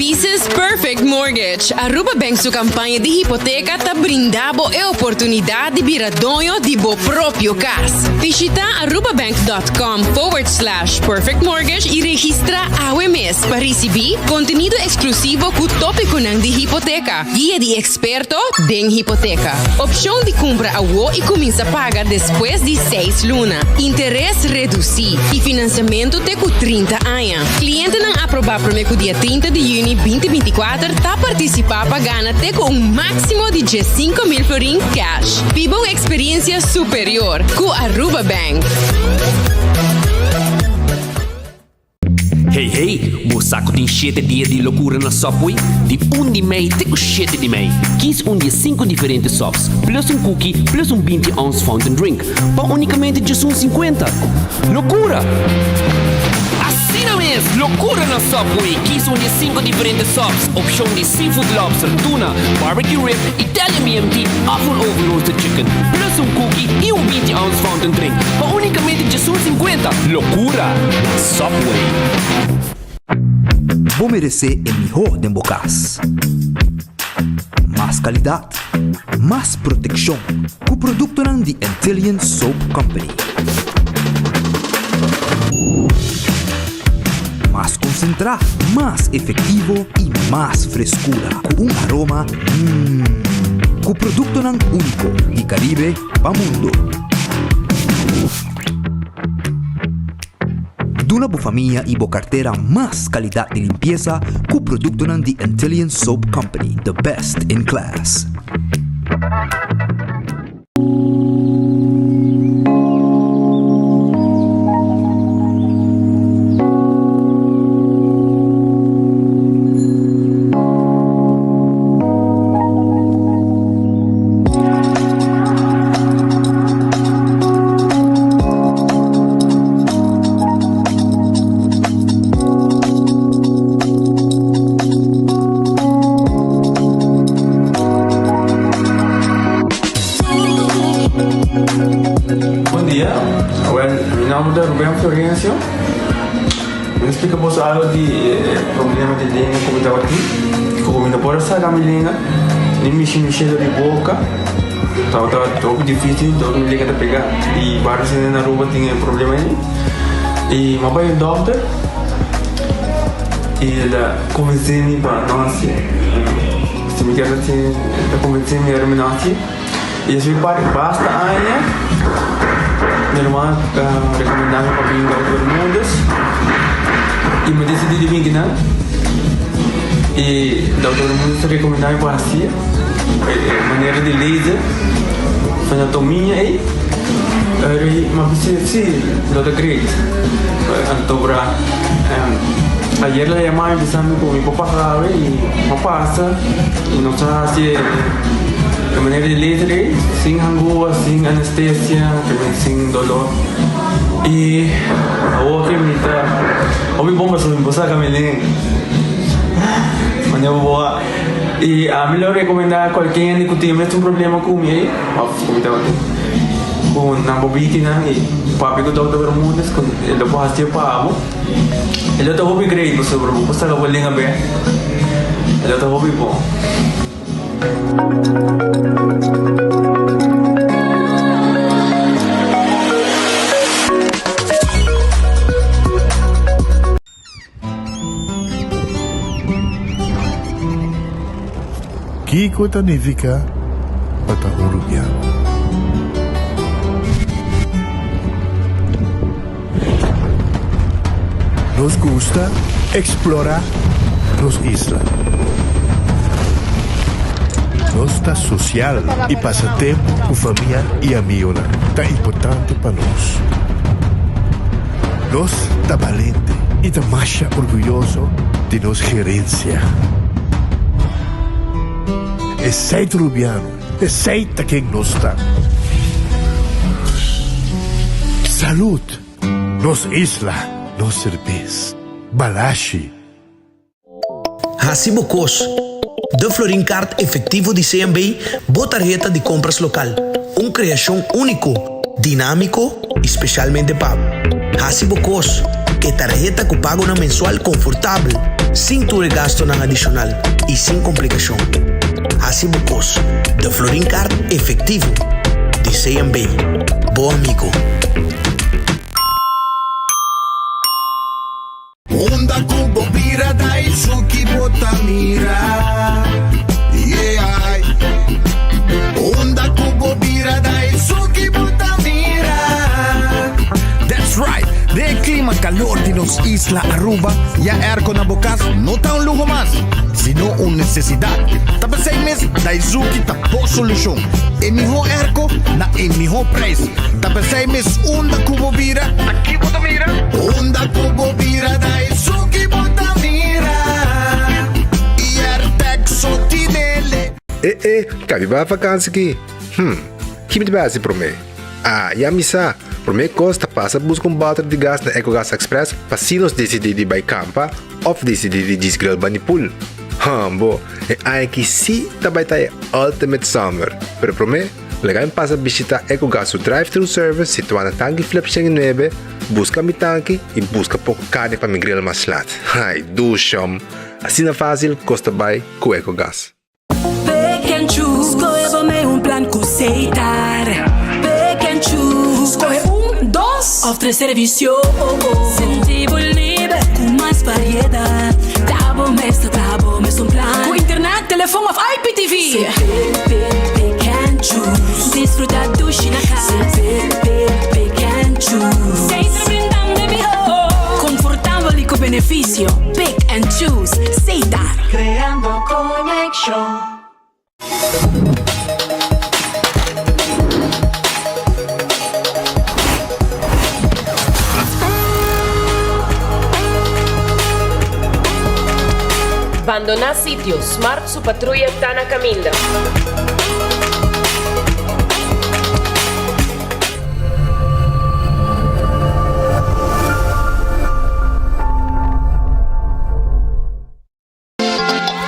This is Perfect Mortgage. Aruba Bank su campaña di hipoteca ta brinda bo e oportunidad di bira doño di bo propio cas. Bishita arubabank.com forward slash perfect mortgage y registra awe mes pa ricibi contenido exclusivo cu topiconan di hipoteca, guia di experto den hipoteca, opcion di cumpra awo y cuminsa paga despues di seis luna, interes reduci y financiamento te cu 30 aña. Clientenan aproba prome cu dia 30 di juni 2024 ta participa pa gana te cu un maximo di 15,000 florin cash. Biba un experiencia superior cu Aruba Bank. Hey hey, bo sa ku tin shete dia di lokura na Subway? Di un di mei te ku shete di mei. Kies un di e sinku diferente subs, plus un cookie, plus un binti ounce fountain drink, pa unicamente djesun sinkuenta. Lokura! Asina mes! Lokura na Subway! Kies un di e sinku diferente subs, opshon di seafood lobster, tuna, barbecue rib, Italian BMT òf un oven roasted chicken, plus un cookie i un binti ounce fountain drink, pa unicamente djesun sinkuenta. Lokura na Subway! Bo meresé e mihó den bo kas. Mas kalidat, mas protekshon ku produktonan di Antillian Soap Company. Mas konsentrá, mas efektivo i mas freskura ku un aroma mmm. Ku produktonan úniko di Karibe pa mundu. Duna bo famia y bo cartera mas calidad di limpieza cu productonan di Antillian Soap Company, the best in class. Bon dia, wel mi nomber ta Ruben Florencio. Mi ta splika boso algo di e problema di lenga ku mi tabatin. Ku mi no por a saka mi lenga, ni mishi mi shelo di boka. Tabata hopi dificil, dor mi lenga ta pega. Y varios hende na Aruba tin e problema ei. Y mi a bai un dokter y el a convence mi pa no haci. Si mi kier haci, el a convence mi ora mi no haci. Y esei par basta aña mi ruman a recomenda mi pa bin Dokter Bermudez y mi decidi di bin kinan. Y Dokter Bermudez a recomenda mi pa haci e manera di laser anatomia ei. Eri mi a bisa si lo ta great. Anto bra ayer el a yama mi bisa mi cu mi por pasa awe y mi a pasa y nos a haci e manera di laser ei sin hangua, sin anestesia, sin dolor y awor ke mi ta hopi bon pasobra mi por saca mi lenga manera bo a y ami lo recomenda cualkier hende cu tin e mesun problema cu mi ei of cu mi tabatin cu nan por biki nan y papia cu dokter Bermudez cu e lo por haci pa bo e lo ta hopi great pasobra bo por saca bo lenga be e lo ta hopi bon. Kiko ta nifiká pa ta un rubiano? Nos gusta eksplorá nos isla. Nos ta sosial i pasa tempu ku famia i amigunan ta importante pa nos. Nos ta balente i ta masha orguyoso di nos gerensia. Esei ta Rubiano, esei ta ken nos ta. Salud! Nos isla, nos serbes. Balashi. Hasi bo kos. De Florin Card Efectivo di CMB, bo tarheta di compras local. Un creacion unico, dinamico y specialmente pa bo. Hasi bo kos. E tarheta cu pagonan mensual confortabel. Sin tur e gastonan adishonal i sin komplikashon. Hasi bo kos. De Florin Card efektivo di CMB. Bo amigo. Unda ku bo bira ta esun ki bo ta mira, yeah. Unda ku bo bira ta esun ki bo ta mira. That's right! Den e klima kalor di nos isla Aruba, ya airco na bo kas no ta un luho mas, sino un nesesidat. Ta p'esei mes Daizuki ta bo solushon. E mihó airco na e mihó prijs. Ta p'esei mes unda ku bo bira, ta ki bo ta mira? Unda ku bo bira ta esun ki bo ta mira. I Airtag so tinele. E e, ka mi bai vakansi ki? Hm, ki mi ta bai hasi promé? Ah, ya mi sa! Promé kos ta pasa buska un bòter di gas na Ecogas Express pa si nos disidí di bai kampa òf disidí di djis grill bani pool. Hambo, e aña aki sí ta bai ta e ultimate summer! Pero promé, laga mi pasa bishitá Ecogas su drive-thru service situá na Tanki Flip 109, buska mi tanki i buska poko karni pa mi grill mas lat. Ai, dushom! Asina fásil kos ta bai ku Ecogas. Pick and choose, skohe bo mei un plan ku Setar. Pick and choose, skohe un, dos òf tres servisio. Sinti bo liber ku mas variedat. Ta bo mes ta traha bo mes un plan. Ku internet, telefon òf IPTV. Se pick, pick, pick and choose. Disfruta dushi na kas. Se pick, pick, pick and choose. Setar brindando e mihó. Konfortabel i ku benefisio. Pick and choose. Setar. Creando conexion. Bandoná sitio, Smart su patruya ta na kaminda.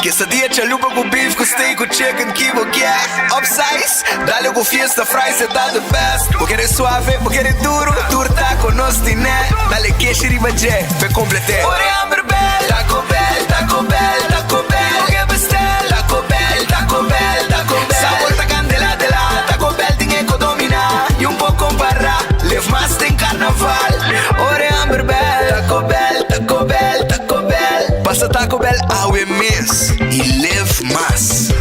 Quesadilla chalupa cu beef cu steak cu chicken ki bo kier Upsize, dale cu fiesta fries e ta the best Bo kere suave, bo kere duro, tur taco nos tine Dale keshi riba dje, p'e complete Ora e hamber bel, Taco Bell, Taco Bell, Taco Bell Bo ke bestel, Taco Bell, Taco Bell, Taco Bell Sabor ta candela de la, Taco Bell tin e co domina Y un por compara, live mas den carnaval Ora e hamber bel, Taco Bell, Taco Bell, Taco Bell Pasa Taco Bell awe mes y live mas.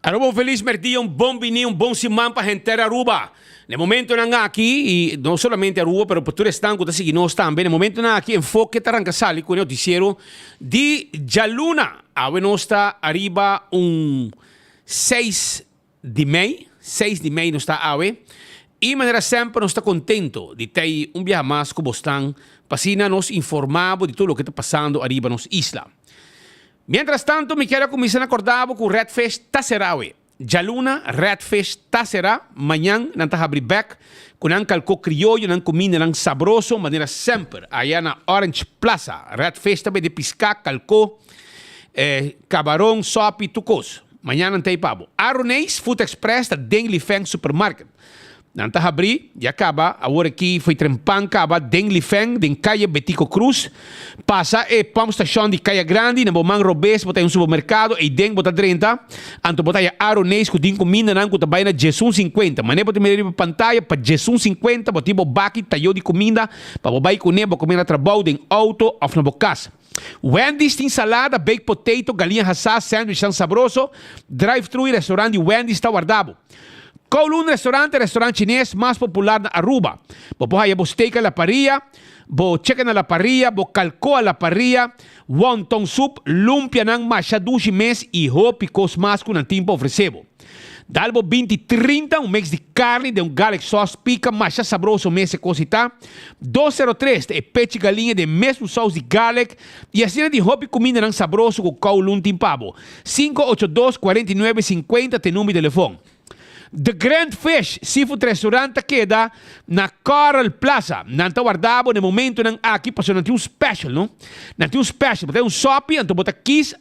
Aruba un felis merdia, un bon bini, un bon siman pa henter Aruba. Na e momentonan aki, y no solamente Aruba, pero pa tur esnan cu ta sigui nos tambe, na e momentonan aki Enfoke ta ranca sali cu e noticiero di djaluna. Awe nos ta ariba un seis di mei, seis di mei nos ta awe, y manera semper nos ta contento di tei un biaha mas cu bosnan pa asina nos informa bo di tur loke ta pasando ariba nos isla. Mientras tanto mi kier a cuminsa na corda bo cu Redfish ta cera awe. Djaluna Red Fish ta será, mañan nan ta habri bek ku nan kalkó krioyo, nan kumindanan sabroso manera semper aya na Orange Plaza. Red Fish ta bende piská, kalkó, kabaron, sòpi, tur kos. Mañan nan ta ei pa bo. Aroneis Food Express ta den Lifeng Supermarket. Nan ta habrí, ya kaba, awor aki foi trempan kaba den Lifeng, den Calle Betico Cruz. Pasa e pumpstation di Caya Grandi, na bo man robes bo ta hay un supermercado, eyden bo ta drenta, anto bo ta haya Aroneis cu tin cumindanan cu ta bay na djesun cincuenta. Manera bo ta mira riba pantaya, pa djesun cincuenta bo tin bo baki tayo di cuminda pa bo bay cune, bo come na trabou, den auto of na bo cas. Wendy's tin salada, baked potato, galiña hasá, sandwichnan sabroso. Drive-thru y restaurant di Wendy's ta warda bo. Kowloon Restaurant ta e restaurant chines mas popular na Aruba. Bo por haya bo steak a la parrilla, bo chicken a la parrilla, bo kalko a la parrilla, wonton soup, lumpianan masha dushi mes y hopi cos mas cu nan tin pa ofrece bo. Dal bo binti trinta, un mix di carni den un garlic sauce pica masha sabroso mes e cos ta. Dos sero tres ta e pechi galiña den mesmo saus di garlic y asina tin hopi cumindanan sabroso cu Kowloon tin pa bo. 582 49 50 ta e number di telefon. The Grand Fish Seafood Restaurant ta keda na Coral Plaza. Nan ta warda bo na e momentonan aki pasobra nan tin un special, no? Nan tin un special. Bo ta un sopi anto bo ta kies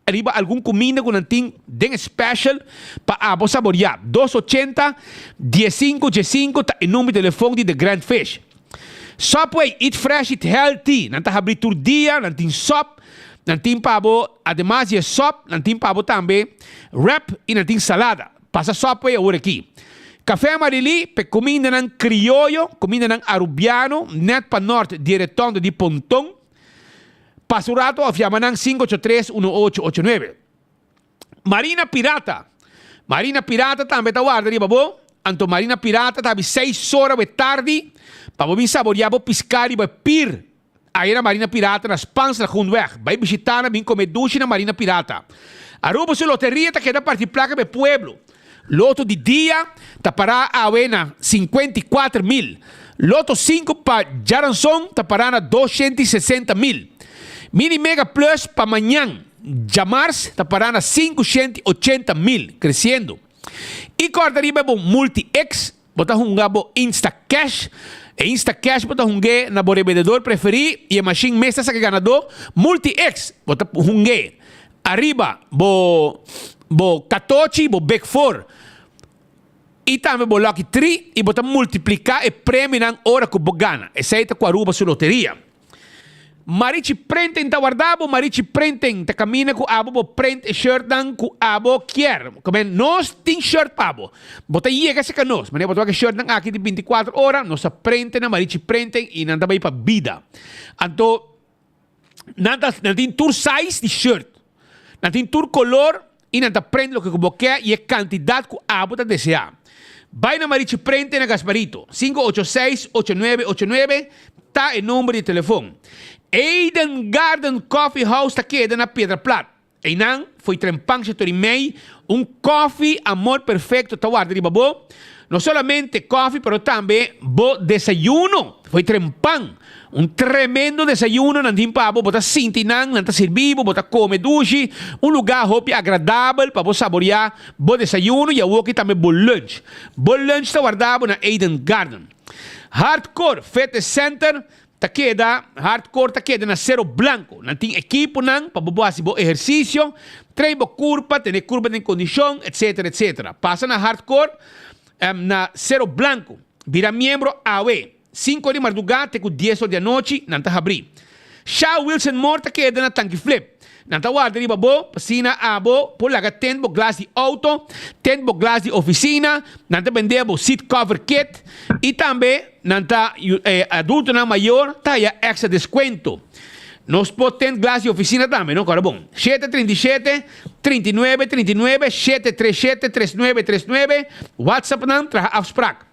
riba algun kuminda ku nan tin den e special pa abo saboreá. Dos ochenta, diesinku, diesinku ta e number di telefon di The Grand Fish. Subway, eat fresh, eat healthy. Nan ta habrí tur dia, nan tin sop, nan tin pa bo, ademas di e sop, nan tin pa bo tambe wrap i nan tin salada. Pasa Subway awor aki. Café Amarili, p'e kumindanan krioyo, kumindanan arubiano, nèt pa nòrt di e retondo di Ponton. Pasa un rato of yama nan 583 1889. Marina Pirata. Marina Pirata tambe ta warda riba bo. Anto Marina Pirata ta abi seis ora we tardi pa bo bin saboria bo piská riba e pir aya na Marina Pirata na Spaans Lagoenweg. Bai bishita nan bin kome dushi na Marina Pirata. Aruba su loteria ta keda parti plaka pa e pueblo. Loto di dia ta pará awe na 54 mil. Loto 5 pa djaranson ta pará na 260 mil. Mini Mega Plus pa mañan, djamars, ta pará na 580 mil, kresiendo. I kòrda riba bo Multi X, bo ta hunga bo Insta Cash. E Insta Cash bo ta hung'é na bo rebendedor preferí i e mashin mes ta saka ganadó. Multi X, bo ta hung'é ariba bo bo katochi, bo Big Four i tambe bo Lucky Three i bo ta multipliká e premionan ora ku bo gana. Esei ta ku Aruba su loteria. Marichi Printing ta warda bo, Marichi Printing ta camina cu abo bo print e shirtnan cu abo kier. Come nos tin shirt pa bo. Bo ta yega cerca nos. Manera bo ta wak e shirtnan aki di 24 ora, nos ta print na Marichi Printing y nan ta bay pa bida. Anto nan ta nan tin tur size di shirt. Nan tin tur color y nan ta print loke cu bo kier y e cantidad cu abo ta desea. Bay na Marichi Printing na Gasparito. 586 8989 ta e number di telefon. Eden Garden Coffee House ta keda na Piedra Plat. Einan fo'i trempan shetor i mei, un koffie amor perfecto ta warda riba bo. No solamente koffie pero tambe bo desayuno fo'i trempan. Un tremendo desayuno nan tin pa bo, bo ta sinti nan, nan ta sirbi bo, bo ta come dushi. Un lugar hopi agradabel pa bo saborea bo desayuno y awoki tambe bo lunch. Bo lunch ta warda bo na Eden Garden. Hardcore Fitness Center ta keda Hardcore ta keda na Cero Blanco. Nan tin ekiponan pa bo bo hasi bo ehercicio, train bo curpa, tene curpa den condicion, etc. Etc. Pasa na Hardcore na Cero Blanco. Bira miembro awe. Cinco di marduga te cu dies or di anochi nan ta habri. Sha Wilson Moore ta keda na Tanki Flip. Nan ta warda riba bo p'asina abo por laga tent bo glas di auto, tent bo glas di oficina, nan ta bende bo seat cover kit y tambe nan ta adultonan mayor ta haya extra descuento. Nos por tent glas di oficina tambe, no? Kora bon. 7 37, 39, 39, 7 3 7, 3 9, 3 9, WhatsApp nan, traha afspraak.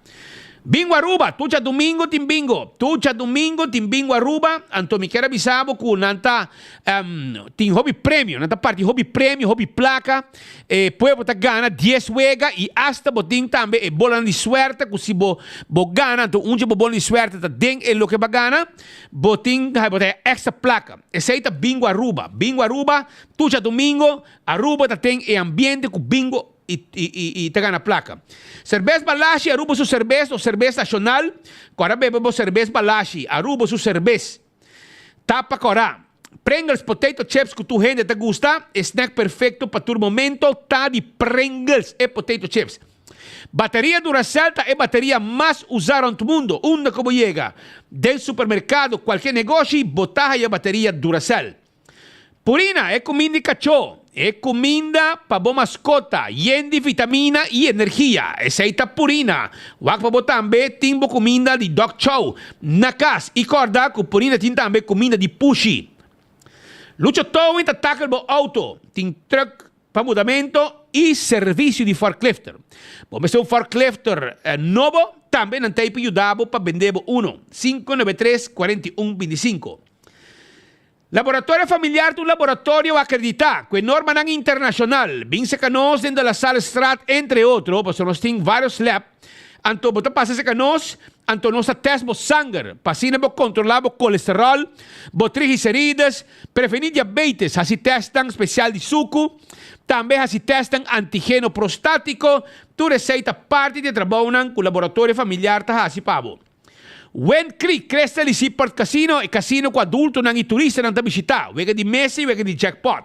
Bingo Aruba, tur djadumingo tin bingo. Tur djadumingo tin bingo Aruba. Anto mi kier a bisa bo ku nan ta tin hopi premio. Nan ta parti hopi premio, hopi plaka. E pueblo ta gana dies wega i asta bo tin tambe e bolanan di suerte ku si bo bo gana anto un dje bo bola di suerte ta den e loke bo a gana, bo tin bo ta haya extra plaka. Esei ta Bingo Aruba. Bingo Aruba, tur djadumingo Aruba ta ten e ambiente ku bingo. y y y ta gana placa. Cerbes Balashi, Aruba su cerbes o cerbes nacional, Cora bebe bo cerbes Balashi, Aruba su cerbes. Tapa cora. Pringles potato chips cu tur hende ta gusta, e snack perfecto pa tur momento ta di Pringles e potato chips. Bateria Duracell ta e bateria mas usa rond mundo, unda cu bo yega, den supermercado, cualkier negoshi, bo ta haya bateria Duracell. Purina, e cuminda di cachó, e cuminda pa bo mascota, yen di vitamina y energia. Esey ta Purina. Wak pa bo tambe tin bo cuminda di Dog Chow na cas y corda cu Purina tin tambe cuminda di pushi. Lucho Towing ta tackle bo auto, tin truck pa mudamento y servicio di forklifter. Bo mester un forklifter nobo? Tambe nan ta ey pa yuda bo pa bende bo uno. 593 41 25. Laboratorio Familiar ta un laboratorio akreditá ku e normanan internashonal. Bin seka nos den De La Salle Straat entre otro, pasobra nos tin vários lab. Anto bo ta pasa seka nos, anto nos ta tèst bo sanger pa asina bo kontrolá bo kolesteròl, bo triglicerides, prevení diabetes, hasi tèstnan spesial di suku, tambe hasi tèstnan antigeno prostátiko. Tur esei ta parti di e trabounan ku Laboratorio Familiar ta hasi pa bo. Wind Creek, Crystal y Seaport Casino, e casino cu adultonan y turistanan ta bishita, wega di mesa y wega di jackpot.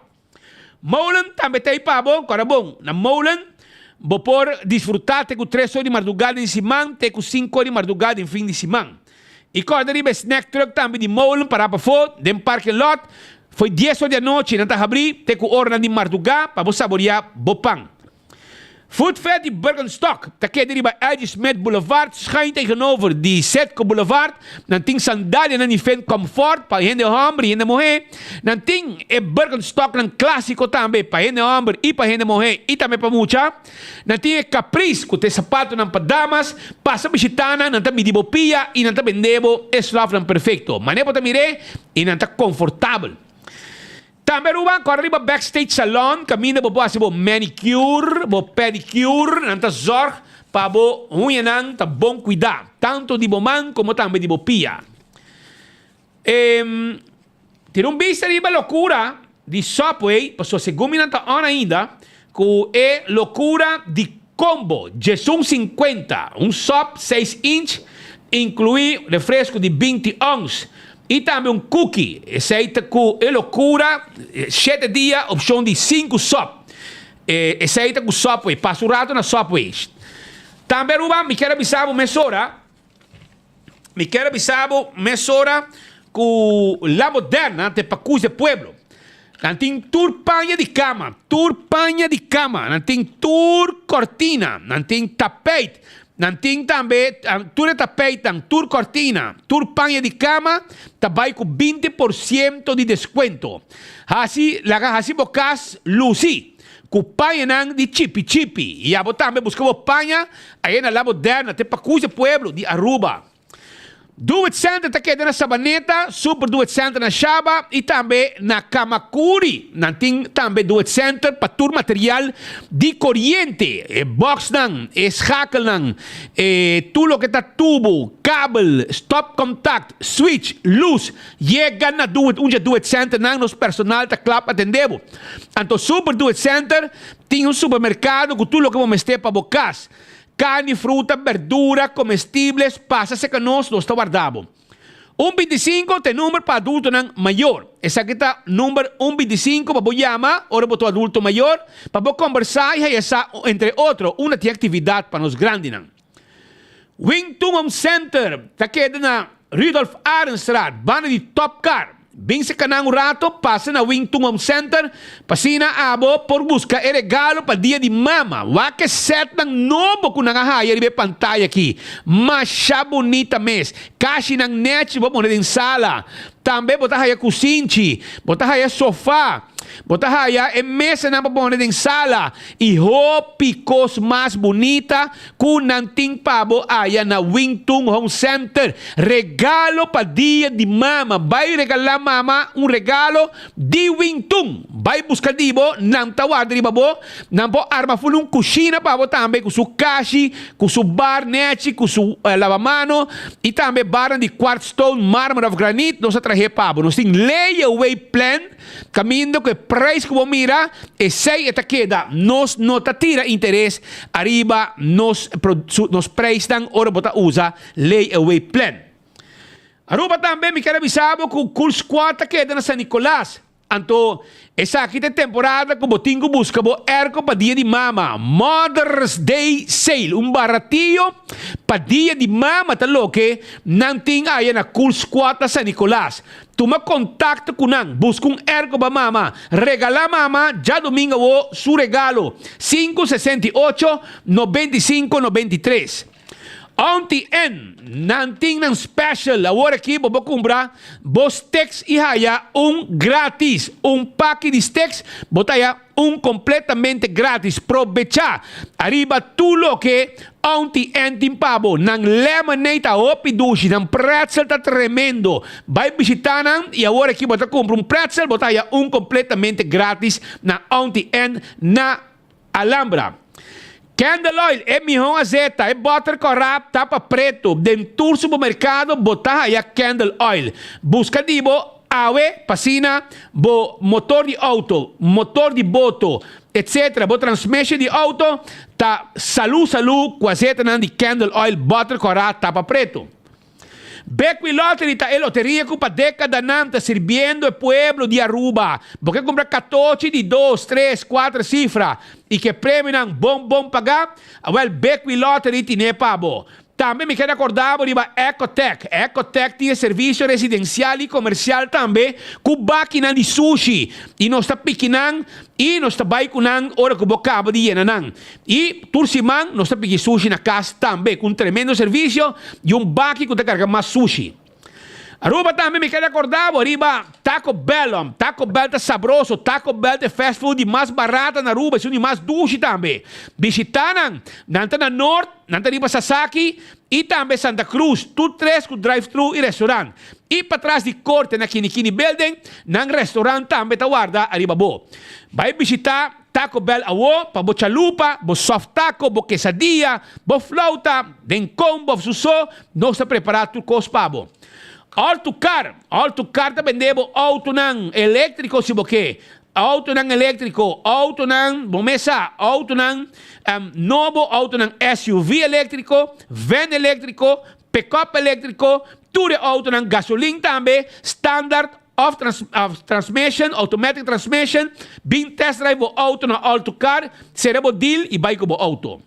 Molen tambe ta ey pa bo, cora bon, na Molen bo por disfruta te cu tres or di marduga den siman te cu cinco or di marduga den fin di siman. Y corda riba e snack truck tambe di Molen para pafo den parking lot, fo'i dies or di anochi nan ta habri te cu oranan di marduga pa bo saboria bo pan. Food Fair di Birkenstock ta keda riba LG. Smith Boulevard, schuin tegenover di Citgo Boulevard. Nan tin sandalianan di fen comfort pa hende homber y hende muhe. Nan tin e Birkenstocknan clasico tambe pa hende homber y pa hende muhe y tambe pa mucha. Nan tin e Capris cu ta e sapatonan pa damas. Pasa bishita nan, nan ta midi bo pia y nan ta bende bo e slofnan perfecto. Mane bo ta mir'é y nan ta comfortabel. Tambe Aruba kòrda riba Backstage Salon kaminda bo por hasi bo manicure, bo pedicure, nan ta zòrg pa bo huñanan ta bon kuidá, tantu di bo man komo tambe di bo pia. E tira un bista riba lokura di Subway, pasobra segun mi nan ta on ainda ku e lokura di combo djesun sinkuenta, un sub seis inch inkluí refresco di binti ons. I tambe un cookie. Esei ta ku e lokura, shete dia, opshon di sinku sop. Esei ta ku Subway. Pasa un rato na Subway. Tambe Aruba, mi kier a bisa bo mesora, mi kier a bisa bo mesora ku La Moderna te pakus de pueblo. Nan tin tur paña di kama, tur paña di kama, nan tin tur kortina, nan tin tapijt, nan tin tambe tur e tapijtnan, tur kortina, tur paña di kama ta bai ku binti por siento di deskuento. Hasi, laga hasi bo kas lusi ku pañanan di chipi chipi. I abo tambe buska bo paña aye na La Moderna te pakus e pueblo di Aruba. Do It Center ta keda na Sabaneta, Super Do It Center na Shaba y tambe na Camacuri. Nan tin tambe Do It Center pa tur material di coriente, e boxnan, e schakelnan, e tur loke ta tubo, kabel, stopcontact, switch, luz. Yega na Do It, un dje Do It Centernan, nos personal ta kla pa atende bo. Anto Super Do It Center tin un supermercado cu tur loke bo mester pa bo cas. Carni, fruta, berdura, comestibles, pasa cerca nos, nos ta warda bo. Un binticinco ta e number pa adultonan mayor. Esaki ta number un binticinco pa bo yama ora bo ta un adulto mayor, pa bo combersa y haya sa, entre otro, unda tin actividad pa nos grandinan. Wing Tun Home Center ta keda na Rudolf Arendstraat, banda di Top Car. Bin serka nan un rato, pasa na Wing Tun Home Center pa asina abo por buska e regalo pa dia di mama. Wak e setnan nobo ku nan a haya riba e pantaya aki. Masha bunita mes. Kashinan nèchi bo pone den sala. Tambe bo ta haya kusinchi, bo ta haya sofa, bo ta haya e mesanan pa pone den sala i hopi kos mas bunita Ku nan tin pa bo aya na Wing Tun Home Center. Regalo pa dia di mama. Bai regalá mama un regalo di Wing Tun. Bai buska di bo, nan ta warda riba bo. Nan por arma ful un kushina pa bo tambe ku su kashi, ku su bar nechi, ku su lavamano i tambe barnan di quartz stone, marmer of granit. Nos a trahe. trahe pa bo. Nos tin layaway plan kaminda ku e prijs ku bo mira esei e ta keda. Nos no ta tira interes ariba nos nos prijsnan ora bo ta usa layaway plan. Aruba tambe mi kier a bisa bo ku Cool Squad ta keda na San Nicolas. Anto, esaki ta e temporada ku bo tin ku buska bo erko pa Dia di Mama, Mother's Day Sale, un baratio pa Dia di Mama ta loke nan tin aya na Cool Squad na San Nicolas. Tuma kontakto ku nan, buska un erko pa mama, regalá mama djadumingu awo su regalo, sinku 68 95 93. Auntie N, nan tin nan special awor aki bo por cumpra bo sticks y haya un gratis. Un paki di sticks bo ta haya un completamente gratis. Probecha ariba tur loke Auntie N tin pa bo. Nan lemonade ta hopi dushi, nan pretzel ta tremendo. Bay bishita nan y awor aki bo ta cumpra un pretzel bo ta haya un completamente gratis na Auntie N na Alhambra. Candle oil, e mihó azeta, e bòter kòrá tapa pretu. Den tur supermerkado bo ta haya candle oil. Buska di bo awe pa asina bo motor di outo, motor di boto, etc. Bo transmission di outo ta salu salu ku azetanan di candle oil bòter kòrá tapa pretu. Bequi Lottery ta e loteria cu pa decadanan ta sirbiendo e pueblo di Aruba. Bo ke cumpra catochi di dos, tres, cuater cifra y ke premionan bon bon paga? Awel Bequi Lottery tine pa bo. Tambe mi keda corda bo riba Ecotech. Ecotech tin e servicio residencial y comercial tambe cu bakinan di sushi y nos ta piki nan y nos ta bay cu nan ora cu bo caba di yena nan. I tur siman nos ta piki sushi na kas tambe ku un tremendo servisio i un baki ku ta karga mas sushi. Aruba tambe mi keda akorda bo riba Taco Bell. Taco Bell ta sabroso. Taco Bell ta e fast food di mas barata na Aruba, esun di mas dushi tambe. Bishita nan. Nan ta na Noord, nan ta riba Sasaki i tambe Santa Cruz, tur tres ku drive thru i restaurant. I patras di korte na Kinikini Building, nan restaurant tambe ta warda ariba bo. Bai bishita Taco Bell awo pa bo chalupa, bo soft taco, bo quesadilla, bo flauta, den combo of su so, nos ta prepara tur cos pa bo. All to Car, All to Car ta bende bo autonan electrico si bo ke, autonan electrico, autonan, bo mes sa, autonan nobo, autonan SUV electrico, van electrico, pickup electrico, tur e autonan gasolin tambe, standard Of transmission, automatic transmission, bin test drive bo auto na All to Car, sera bo deal y bay cu bo auto.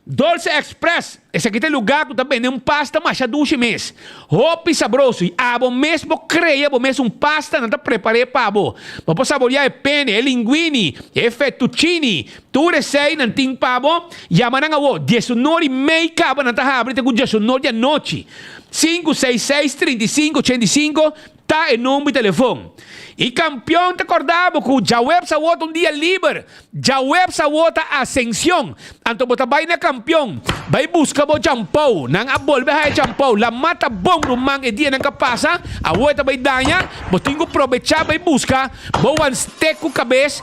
Dolce Express, esaki ta e lugar cu ta bende un pasta masha dushi mes. Hopi sabroso y abo mes bo crea bo mes un pasta, nan ta prepare pa bo. Bo por saborea e pene, e linguini, e fettuccini, tur esey nan tin pa bo. Yama nan awo, diesunor y mei caba nan ta habri te cu diesunor di anochi. Sinku seis seis 35 85 ta e number di telefon. E kampion ta korda bo ku djaweps awor ta un dia liber. Djaweps awor ta Asension. Anto bo ta bai na kampion, bai buska bo champou. Nan a bolbe haya champou. La mata bon ruman e dianan ka pasa, awor e ta bai daña. Bo tin ku probechá bai buska bo wan stek ku kabes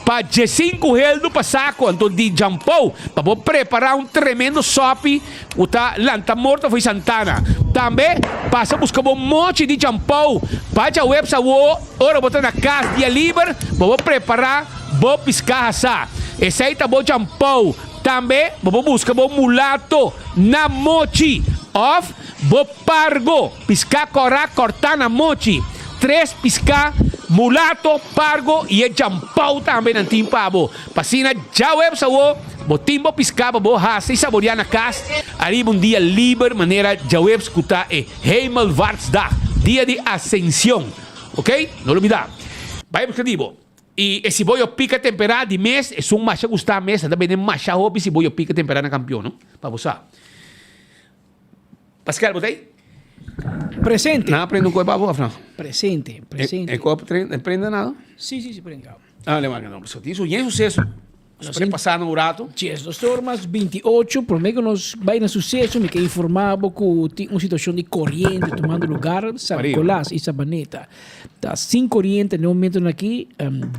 pa djesinku heldu pa sako anto di champou pa bo prepará un tremendo sòpi. Ku ta lanta morto fo'i Santana. Tambe pasa buska bo mochi di champou pa djaweps awo ora bo ta na kas dia liber bo por prepara bo piská hasá. Esei ta bo champou. Tambe bo por buska bo mulato na mochi òf bo pargo, piská kòrá kòrtá na mochi. Tres piská, mulato, pargo i e champou tambe nan tin pa bo. Pa asina djaweps awo bo tin bo piská pa bo hasi i saboriá na kas ariba un dia liber manera djaweps ku ta e Hemelvaartsdag, dia di Asension. Ok, no lubidá. Bai buska di bo. I e siboyo pika temperá di mes esun masha gustá mes, nan ta bende masha hopi siboyo pika temperá na Kampion, no? Pa bo sa. Pascal, bo ta ei? Presente. Nan a prende un koe pa bo of no? Presente, presente. E koe a prende nada? Si, si, si prende. Ah, le marca no. Pasobra tin su yen suceso. Nos por pasa un rato. Yes, dos or mas 28. Prome ku nos bai na suceso, mi ke informa bo ku tin un situacion di coriente tomando lugar San Nicolas y Sabaneta. Ta sin coriente na e momentonan aki.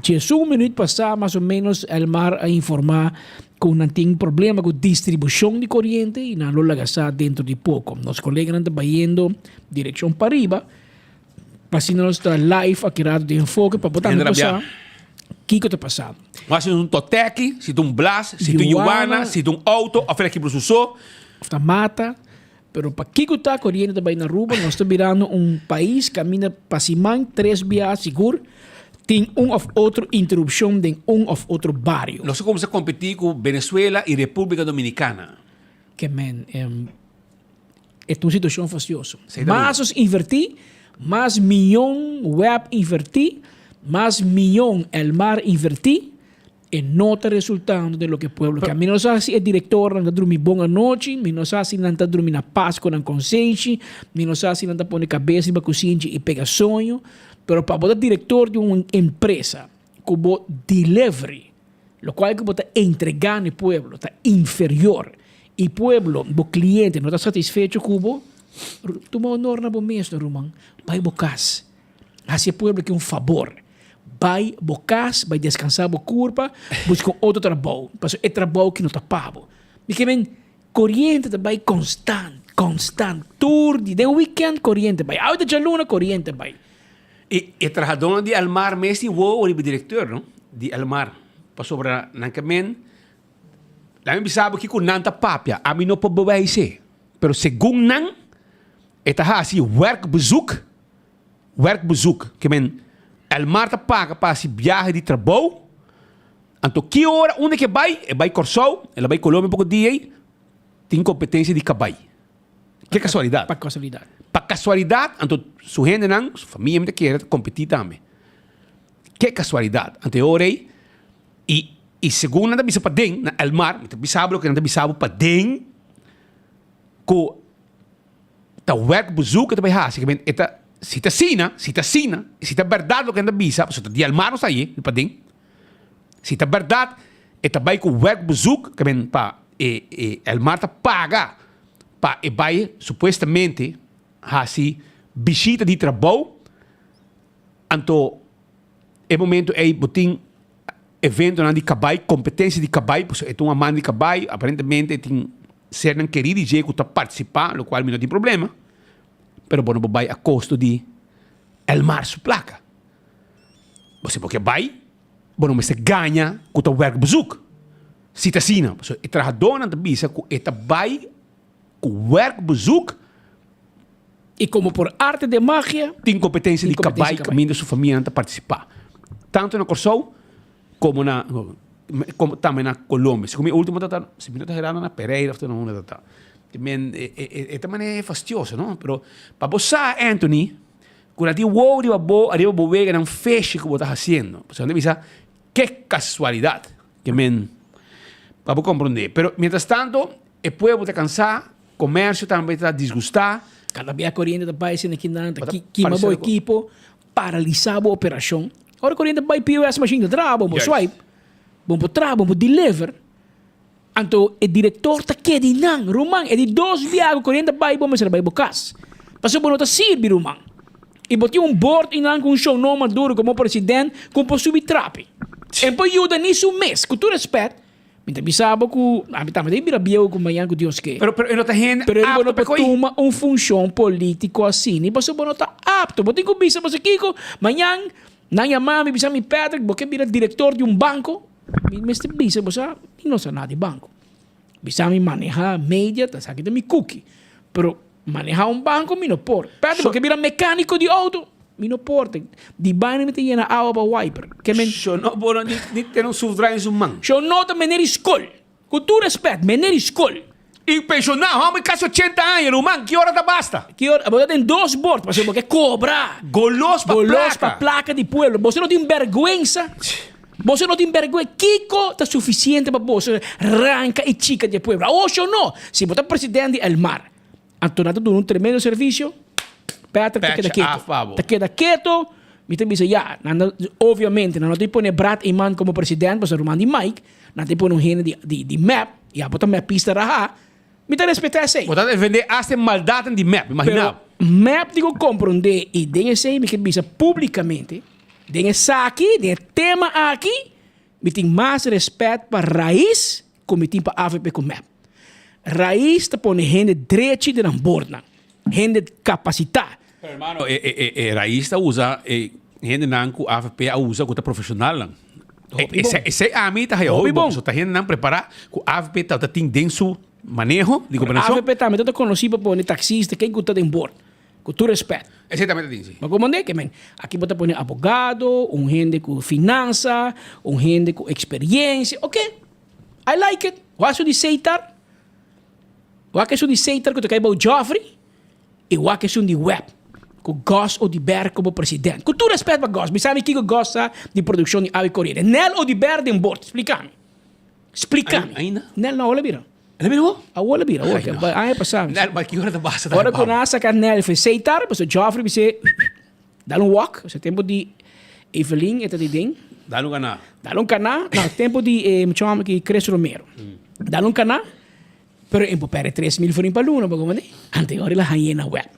11 minuut pasa mas o menos Elmar a informa ku nan tin problema ku distribushon di koriente i nan lo laga sa dentro di poko. Nos koleganan ta bayendo direkshon pariba. Pa asina nos ta live aki rato den Enfoke pa bo tambe Hende por sa rabia. kiko ta pasando. Mas si un toteki, si ta un blas, si ta un yuwana, si ta un auto of el a kibra su so. Of ta mata. Pero pa kiko ta koriente ta bai na Aruba? Nos ta birando un pais kaminda pa siman tres bia sigur tin un of otro interupshon den un of otro bario. Nos a kuminsá kompetí ku Venezuela i Repúblika Dominikana. Ke men e ta un situashon fastioso. Mas nos invertí, mas miyon web invertí, mas miyon Elmar invertí, E no ta resultando den loke pueblo ke. Mi no sa si e direktornan ta drumi bon anochi, mi no sa si nan ta drumi na pas ku nan konsenshi, mi no sa si nan ta pone kabes riba kusinchi i pega soño, pero pa bo ta direktor di un empresa ku bo delivery, lokual ku bo ta entregá na e pueblo ta inferior i pueblo, bo kliente no ta satisfecho ku bo, tuma honor na bo mes no ruman, bai bo kas. Hasi e pueblo aki un fabor. Bai bo kas, bai deskansá bo kurpa, buska un otro trabou, pasobra e trabou aki no ta pa bo. Mi ke men, koriente ta bai konstant, konstant, tur di, den wikènt koriente bai, awe ta djaluna koriente bai. E e trahadónan di Elmar mes tin wowo riba e direkteur no, di Elmar, pasobra nan ke men, laga mi bisa bo kiko nan ta papia, ami no por bewijs'é, pero segun nan e ta hasi werkbezoek. Werkbezoek, ke men Elmar ta paga pa hasi biahe di trabou, anto ki ora unda ke bai, e bai Kòrsou, el a bai Colombia poko dia ei, tin kompetensia di kabai. Ke kasualidat. Pa kasualidat. Pa kasualidat, anto su hendenan, su famia mi ta kere ta kompetí tambe. Ke kasualidat. Anto e ora ei, i i segun nan ta bisa paden, na Elmar, mi ta bisa bo loke nan ta bisa bo paden, ku Ta werkbezoek e ta bai hasi, ke men e ta, si ta asina, si ta asina, si ta bèrdat loke nan ta bisa, pasobra ta di alma nos ta aye, di paden, si ta bèrdat e ta bai ku werkbezoek, ke men pa e e Elmar ta paga pa e bai supuestamente hasi bishita di trabou, anto e momento ei bo tin eventonan di kabai, kompetensia di kabai, pasobra e ta un amante di kabai, aparentemente e tin Sernan kerí di dje ku ta partisipá, lokual mi no tin problema, pero bo no por bai a kosto di Elmar su plaka. Bo si bo ke bai, bo no mester gaña ku ta werkbezoek. Si ta asina, pasobra e trahadónan ta bisa ku e ta bai ku werkbezoek. I komo por arte de magia. Tin kompetensia di kabai kaminda su famianan ta partisipá, tantu na Kòrsou komo na komo tambe na Colombia. Segun mi ultimo ta ta, si mi no ta herando na Pereira of ta na unda ta ta. Te men e e e ta manera fastioso no, pero pa bo sa Anthony ku nan tin wou riba bo ariba bo weganan feshi ku bo ta hasiendo. Pasobra nan ta bisa ke kasualidat ke men pa bo komprende. Pero mientras tanto e pueblo ta kansa, komersio tambe ta disgustá. Kada bia koriente ta bai esei na kinan ta kima bo ekipo. Paralisa bo operashon. Ora koriente bai POS machine ta traha, bo por swipe, bo por traha, bo por deliver. Anto e direktor ta keda einan. Ruman, e di dos bia ku koriente bai bo mester bai bo kas. Pasobra bo no ta sirbi, ruman. I bo tin un bord einan ku un show no Maduro komo president ku por subi trapi. E por yuda ni su mes. Ku tur respet, Mi ta bisa bo ku ami tambe ta bira bieu ku mañan ku Dios ke. Pero pero e no ta hende Pero bo apto no pa por ko'i. tuma un funshon polítiko asina pasobra bo no ta apto. Bo tin ku bisa pasobra kiko mañan nan yama mi bisa mi Patrick bo ke bira direktor di un banko. Mi mester bisa bo sa mi no sa nada di banko. Bisa mi maneha media ta esaki ta mi kuki. Pero Maneha un banco mi no por. Perde bo ke bira mecanico di auto mi no por. Di baina mi ta yena awa pa wiper. Ke men. Sho no por ni ni tene un schroefdraaier in su man. Sho no ta meneer di skol. Ku tur respet, meneer di skol. I pensioná, homber kasi ochenta aña, ruman, ki ora ta basta? Ki ora, bo ta den dos bord, pasobra bo ke kobra. Golos pa plaka. Golos pa plaka di pueblo. Boso no tin bergwensa. Boso no tin bergwensa. Kiko ta sufisiente pa boso ranka i chika di e pueblo? Awor sho no. Si bo ta president di Elmar. Anto nan ta duna un tremendo servicio. Patrick ta keda Pecha keto. af pa bo. Ta keda keto. Mi ta bisa ya, nan ta, obviamente nan no ta pone Brad Eman como president pasobra ruman di Mike. Nan ta pone un hende di, di, di mep. Ya bo ta mepista raha. Mi ta respeta esey. Bo ta defende hasta e maldadnan di mep, imagina bo. Pero mep di ku komprondé i den esey mi ke bisa publicamente, den esaki, den e tema aki, mi tin mas respet pa Raiz ku mi tin pa avp ku mep. Rais ta pone hende drechi den nan bordnan, hende kapasitá. Hermano, e, e, e, e Raiz ta usa e hendenan ku AVP a usa ku ta profesionalnan. Hopi bon. Esei, esei ami ta haya Hopi hopi bon. bon. So ta hendenan prepara ku AVP ta ta tin den su maneho di gobernacion. AVP tambe ta konosí pa pone taxista ken ku ta den bord. Ku tur respet. Esei tambe ta tin, si. Ma komo ne ke men? Aki bo ta pone abogado, un hende ku finansa, un hende ku eksperiencia. Ok, I like it. Wak su di Seitar? Wak esun di Seitar ku ta kai bou Geoffrey? I wak esun di Webb ku Gus Oduber komo president. Ku tur respet pa Gus, mi sabi kiko Gus sa di produkshon di awa i koriente. Nel Oduber den bord, splika mi. Splika mi. Ainda? Nel no, awor a bira. El a bira awor? Awor a bira, awor. Ai, no. Aña pasá. Nel, ma ki ora ta basta Ora ku nan a saka Nel for Seitar, pasobra Geoffrey bis'é, dal un wòk, osea tempu di Evelyn e ta di den. Dal un kaná. Dal un kaná, no, tempu di e muchacho homber aki, Chris Romero. Dal un kaná. Pero e por perde 3000 florin pa luna, bo comprende? Anto e ora el a hañ'é na web.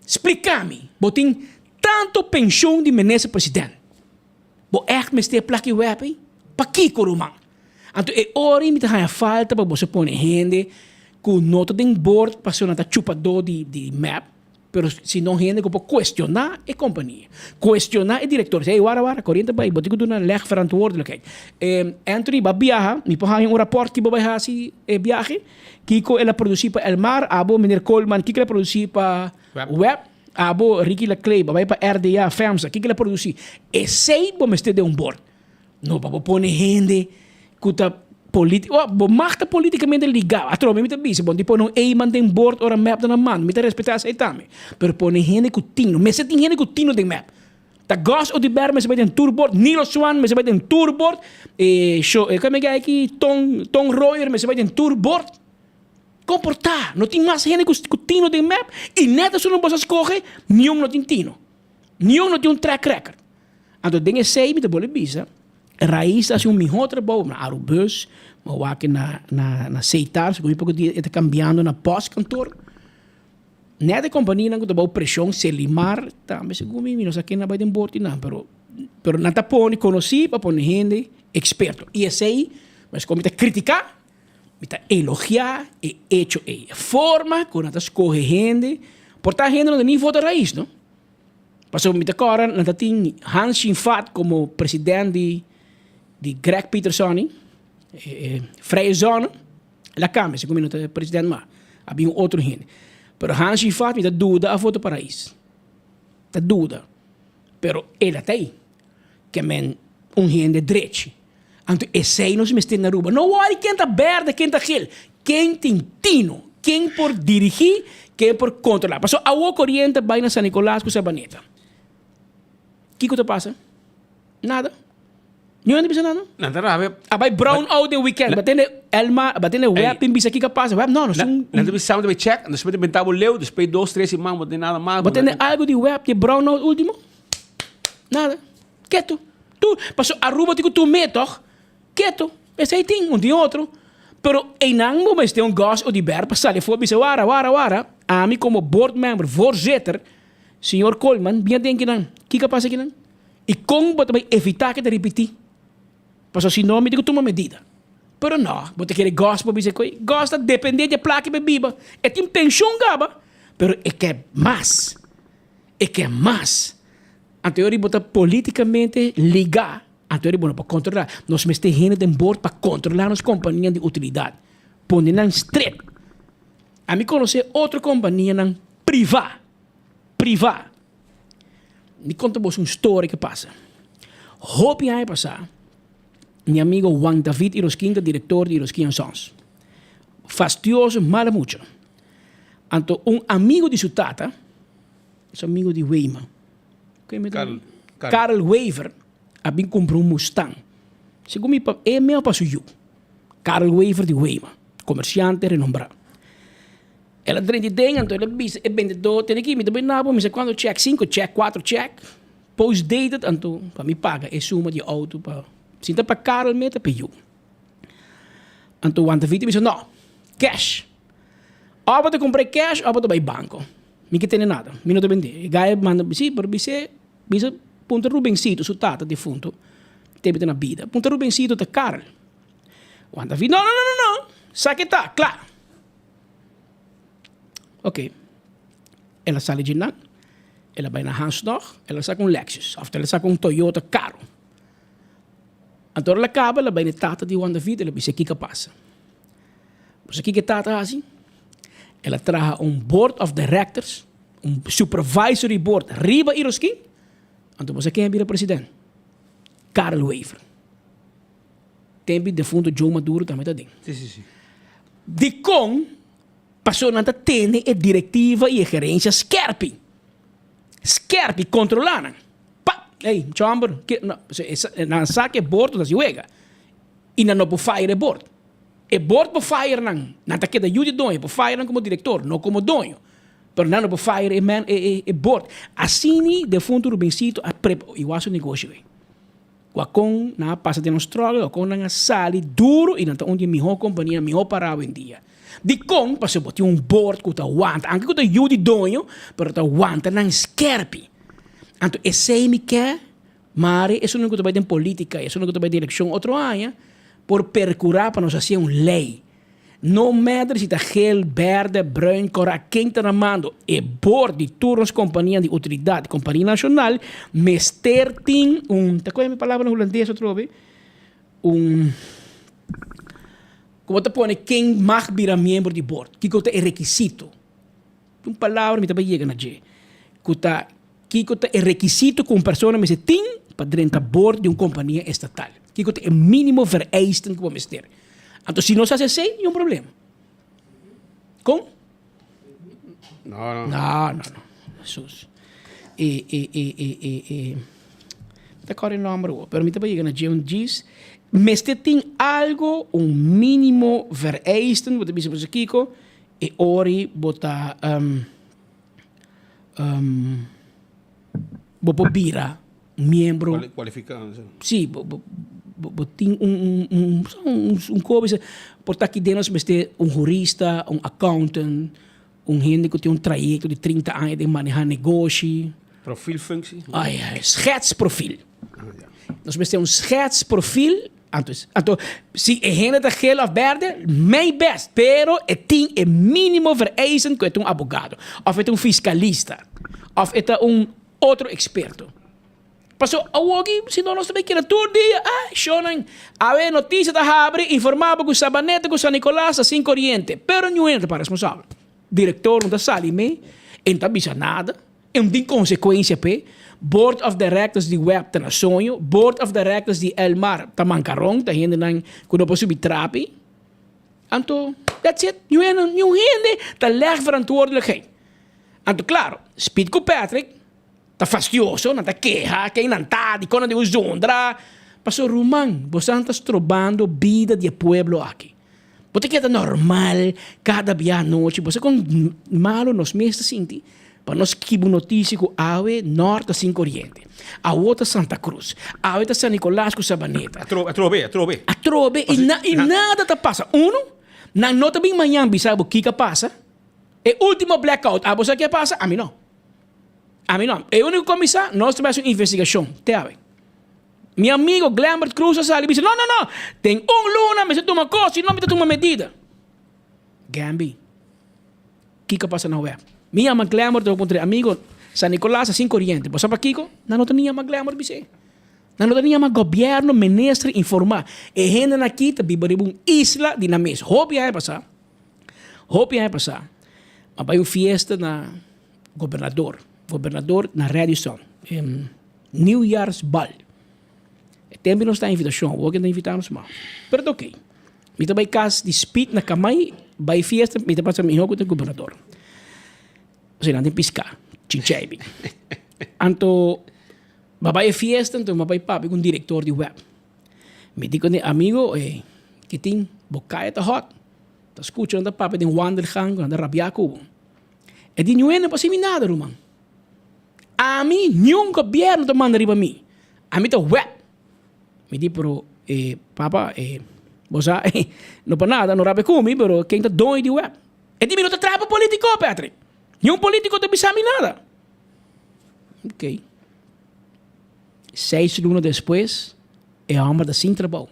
Splica mi, bo tin tanto pensioen di minister president, bo echt mester plaki web ei? Pakiko ruman? Anto e ora ei mi ta haña falta pa boso pone hende ku no ta den board pasobra nan ta chupadó di di mep, Pero si no hende ku por kuestioná e kompania, kuestioná e direktor, si ey wara wara koriente bai, bo tin ku duna leg verantwoordelijkheid. Anthony ba biaha, mi por haña un rapòrt ki bo bai hasi e biahe, kiko el a produsí pa Elmar, abo meneer Koolman kiko el a produsí pa Web, abo Ricky Laclay bo bai pa RDA, FEMSA, kiko el a produsí. Esei bo mester den un bord. No pa bo pone hende ku ta politi oh bo mag ta politikamente ligá atrobe mi ta bisa bo no tin pone un eiman den bord ora mep ta na manda mi ta respetá esei tambe pero pone hende ku tino mester tin hende ku tino den mep ta Gus Oduber mester bai den tur bord Nilo Swan mester bai den tur bord e sho e kome aki Ton Ton Royer mester bai den tur bord kon por ta no tin mas hende ku tino den mep i nèt esun nan boso a skohe niun no tin tino niun no tin un track record. Anto den esei mi ta bolbe bisa, Raiz ta hasi un mihó trabou na Arubus, mi a wak na na na Seitar, segun mi poko dia e ta kambiando na Postkantoor. Nèt e kompanianan ku ta bou preshon, Selimar tambe segun mi, mi no sa ken a bai den bord di nan, pero pero nan ta pone konosí pa pone hende eksperto. I esei, meskos mi ta kritiká, mi ta elogiá e echo ei. E forma ku nan ta skohe hende, por ta hende no ta ni vota Raiz no. Pasobra mi ta kòrda nan ta tin Hans Shinfat komo president di di Greg Petersoni, e Vrije Zone, el a kambia segun mi no ta president mas, a bin un otro hende. Pero Hans Shinfat mi ta duda a vota pa Raiz, ta duda, pero el a ta ei, ke men un hende drechi. Anto esei nos mester na Aruba. No wòri ken ta berde, ken ta gel. Ken tin tino, ken por dirigí, ken por kontrolá. Pasobra awo koriente bai na San Nicolas ku Sabaneta. Kiko ta pasa? Nada. Niun hende bisa nada. Nan ta rabia. A bai brown out den weekend. Ba tende Elma, ba tende web tin bisa kiko a pasa. Web no, no sun. Nan ta bisa bo ta bai check, despues ta benta bo leu, despues dos, tres siman bo tin nada mas. Ba tende algo di web di brown out ultimo? Nada. Ketu. Tur, pasobra Aruba tin ku tum'é tòg. Ketu. Esei tin, un tin otro. Pero einan bo mester un Gus Oduber pa sali afó bisa wara, wara, wara, ami komo board member, voorzitter, señor Koolman, bin aden kinan. Kiko a pasa kinan? I kon bo ta bai evitá ke ta ripití? Pasobra si no mi tin ku tuma medida. Pero no, bo ta kere Gus por bisa koe. Gus ta dependé di e plaka pa e biba. E tin penshon kaba, pero e ke mas. E ke mas. Anto yori bo ta politicamente liga, anto yori bo no por controla. Nos mester hende den board pa controla nos compania di utilidad. Pone nan strip. Ami conoce otro companianan priva, priva. Mi conta boso un story ke pasa. Hopi aña pasa, mi amigo Juan David Irosquin ta director di Irosquin and Sons. Fastioso, mala mucha. Anto un amigo di su tata, Su amigo di Weima. Karl. Karl Wever a bin kumpra un Mustang. Segun mi pa e meo pa su yu. Karl Wever di Weima, komersiante renombrá. El a drenta den, anto el a bisa e bendedó, Tene aki, mi ta bai na bo, mi sa kuantu chèk, sinku chèk, kuatro chèk, postdated, anto pa mi paga e suma di e outo pa, si ta pa Karl me ta pa e yu. Anto Juan David a bisa, No, cash. Òf bo ta kumpra e cash òf bo ta bai banko. Mi ke tene nada, mi no ta bendé. E guy manda, si, pero bis'é, bisa punta Rubencito, su tata difunto, tebita na bida. Punta Rubencito ta Karel. Juan David, no, no, no, no, no, sa ke ta, kla. Ok, el a sali dje nan. El a bai na Hans nog, el a saka un Lexus of el a saka un Toyota karo. Anto ora el a kaba el a bai na e tata di Juan David el a bisa kiko a pasa. Bo sa kiko e tata a hasi? El a traha un board of directors, un supervisory board riba Iroskin, anto bo sa ken a bira president? Karel Wever. Tempi defunto Joe Maduro tambe ta den. Sí, sí, sí. Dikon? Pasobra nan ta tene e direktiva i e gerensia skerpi. Skerpi, kontrolá nan. Pa! Ey, chòmber, ke, no, nan sa ku e bord no ta hasi wega. I nan no por fire e bord. E bord por fire nan. Nan ta keda yu di doño, por fire nan komo direktor, no komo doño. Pero nan no por fire e man, e, e bord. Asini defunto Rubencito a prep, igual su negoshi wey. Wak kon nan a pasa den un struggle, wak kon nan a sali duro y nan ta un di e miho compania, miho para awendia. Dikon? Pasobra bo tin un board ku ta wanta, anke ku ta yu di doño, pero ta wanta nan skerpi. Anto esei mi ke, mari esunnan ku ta bai den politica, esunnan ku ta bai den elekshon otro aña, por percura pa nos hasi un ley. No matter si ta geel, berde, bruin, kora, ken ta na mando, e board di tur nos kompania di utilidat, kompania nashonal, mester tin un, ta koe mi palabra na hulandes atrobe? Un, ku bo ta pone ken mag bira miembro di board, kiko ta e rekisito. Un palabra mi ta bai yega na dje, ku ta kiko ta e rekisito ku un persona mester tin pa drenta board di un kompania estatal. Kiko ta e minimo vereisten ku bo mester. Anto si nos hasi esei, niun problema. Kon? No, no. No, no, no. Sus. E, e, e, e, e, e. Ta kòrda e nòmber awor, pero mi ta yega na dje un djis. Mester tin algo, un mínimo vereisten, bo ta bisa boso kiko, e ori bo ta, um, um, bo por bira miembro. Cualifica. Sí, bo, bo, bo, bo tin un, un, un, un, un kobe, por ta aki den nos mester un hurista, un accountant, un hende ku tin un trayecto di 30 aña den maneha negoshi. Profielfunctie. Ai, ai, schetsprofiel. Nos mester un schetsprofiel. Anto, anto, si e hende ta geel of berde, mijn best, pero e tin e minimo vereisen ku e ta un abogado, of e ta un fiskalista, of e ta un Otro experto. Paso awoki si no nos ta bay keda tur dia, ay shownan, awe noticia ta habri informa bo cu Sabaneta cu San Nicolas ta sin coriente, pero niun hende ta para responsabel. Director no ta sali mee, e no ta bisa nada, e no tin consecuencia p'e, Board of Directors di web ta na soño, Board of Directors di Elmar ta mancaron, ta hendenan cu no por subi trapi. Anto, that's it, niun hende, niun hende ta leg verantwoordelijkheid. Anto klaro, Speed ku Patrick ta fastioso, nan ta keha, ken nan ta, dikon nan tin ku zondra. Pasobra ruman, bosan ta strobando bida di e pueblo aki. Bo ta keda normal kada bia anochi, bo sa kon malo nos mes ta sinti pa nos kiba un notisia ku awe nort ta sin koriente, awo ta Santa Cruz, awe ta San Nicolas ku Sabaneta. Atrobe, atrobe. Atrobe i nada ta pasa. Uno, nan no ta bin mañan bisa bo kiko a pasa. E ultimo blackout, abo sa ke a pasa? Ami no. Ami no. E unico cu mi sa, nos ta bay haci un investigacion. Te awe. Mi amigo Glembert Cruz a sali y bisa, no, no, no, den un luna mester tuma cos, si no mi ta tuma medida. Gambi, kico a pasa na web? Mi yama Glembert, mi puntra, amigo, San Nicolas a sin coriente, bo sa pakico? Nan no ta ni yama Glembert bis'e. Nan no ta ni yama gobierno, minister, informa. E hendenan aki ta biba riba un isla di nan mes. Hopi aña pasa. Hopi aña pasá a bai un fiesta na gobernador, gobernador na Radisson, Nieuwjaarsbal. E tempu nos ta invitashon, awor ke no ta invitá nos mas. Pero ta oké. Mi ta bai kas di Speed na Kamai, bai fiesta, mi ta pasa mihó ku ta gobernador. Pasobra nan tin piská, chinchaibi. Anto, mi a bai e fiesta, anto mi a bai papia ku un direktor di web. Mi di ku mi amigo, e, ke tin? Bo kaya ta hot. Ta skucha nan ta papia den wandelgang ku nan ta rabia ku bo. E di niun hende no por hasi mi nada ruman. Ami niun gobierno ta manda riba mi. Ami ta wet. Mi di pero e papa e bo sa no pa nada no rabia ku mi pero ken ta doño di web. E di mi no ta traha pa politico Patrick. Niun politico ta bisa mi nada. Ok. Seis luna despues e homber ta sin trabou.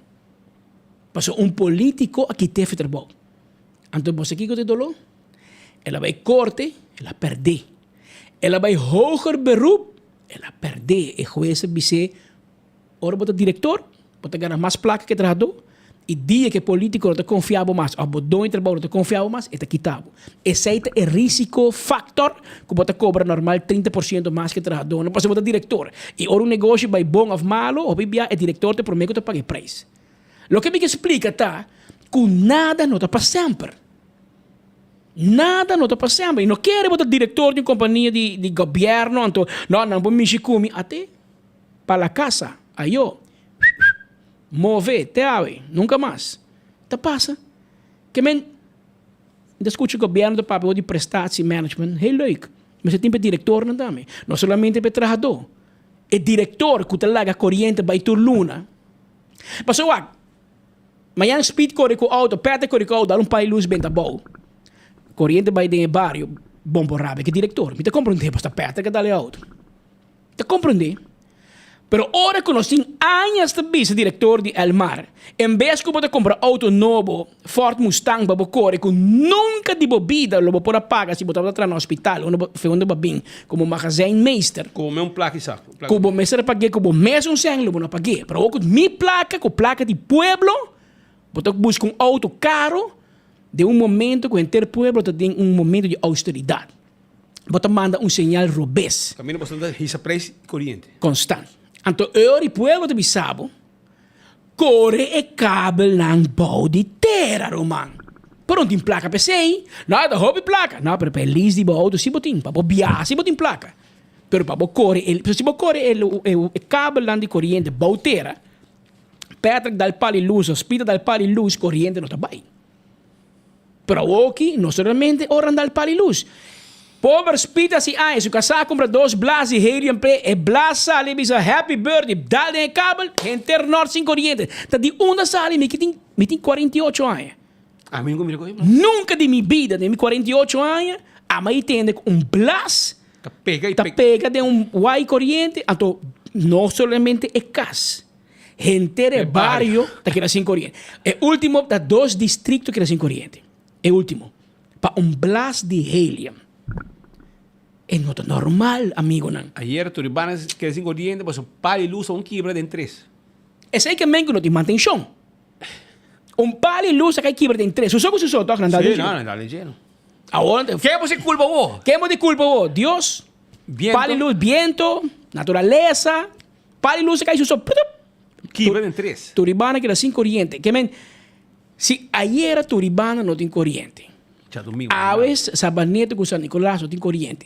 Pasobra un politico a kit'é fi trabou. Anto bo sa kiko ta e doló? El a bai korte, el a pèrdé. El a bai hoger beroep, el a pèrdè. E hues a bis'é, Ora bo ta direktor, bo ta gana mas plaka ku e trahadó, i dia ku e polítiko no ta konfia bo mas òf bo doño di trabou no ta konfia bo mas, e ta kita bo. Esei ta e risiko faktor ku bo ta kobra normal 30% mas ku e trahadónan pasobra bo ta direktor. I ora un negoshi bai bon òf malu, hopi bia e direktor ta e promé ku ta paga e preis. Loke mi ke splika ta ku nada no ta pa semper. Nada no ta pa semper. I no kere bo ta direktor di un kompania di di gobièrnu anto no nan por mishi ku mi. Ate pa la kasa ayo move te awe nunka mas. Ta pasa. Ke men mi ta skucha gobièrnu ta papia di prestatie management heel leuk. Mester tin pa e direktornan tambe. No solamente pa e trahadó. E direktor ku ta laga koriente bai tur luna. Pasobra wak, mañan Speed kore ku outo, Peter kore ku outo, dal un pai lus benta abou. Koriente bai den e bario, bon por rabia ku e direktor. Mi ta komprendé pasobra ta Peter ku a dal e outo. Mi ta komprendé. Pero ora ku nos tin añas ta bisa direktor di Elmar, en bes ku bo ta kumpra outo nobo, Ford Mustang pa bo kore ku nunka di bo bida lo bo por a paga si bo tabata traha na hospital unda bo unda bo a bin komo magazijnmeester. Kome un plaka i sak. Ku bo mester a pag'é ku bo mesun sèn lo bo no pag'é. Pero awor ku mi plaka, ku plaka di pueblo, bo ta buska un outo karo den un momento ku henter pueblo ta den un momento di austeridat. Bo ta manda un señal robes. Kaminda bo ta hisa preis di koriente. Konstant. Anto e ora di pueblo ta bisa bo, Kore e kabelnan bou di tera, ruman. Pero no tin plaka pa esei. No, ta hopi plaka. No, pero pa e lease di bo outo si bo tin. Pa bo biaha si bo tin plaka. Pero pa bo kore e, si bo kore e, e kabelnan di koriente bou tera, Patrick dal pal i lus of Speed a dal pal i lus, koriente no ta bai. Pero awoki no solamente ora nan dal pal i lus. Pober Speed a si aña, su kasá a kumpra dos blas di helium p'e, e blas sali a bisa happy birthday, dal den e kabel, henter nort sin koriente. Ta di unda sali mi ki tin, mi tin 48 aña. Ami nunka mira ku e blas. Nunka di mi bida, den mi 48 aña, ami a tende ku un blas Ta pega y ta pega den un wai coriente, anto no solamente e cas, henter e bario ta keda sin coriente. E ultimo ta dos districto keda sin coriente, e ultimo, pa un blas di helium. E no ta normal, amigonan. Ayer Turibana keda sin coriente pasobra pal di luz a un kibra den tres. Esey ke men ku no tin mantencion. Un pal di luz a kai kibra den tres. Suso ku suso toch nan dal den Sí, lleno. no, nan dal den lleno. Awor, Ken bo si kulpa bo? Ken bo di kulpa bo? Dios? Biento. Pal di lus, biento, naturalesa. Pal di lus a kai suso putup. Kibra den tres. Turibana keda sin koriente. Ke men, si ayera Turibana no tin koriente. Djadomingo. Awe Sabaneta ku San Nicolas no tin koriente.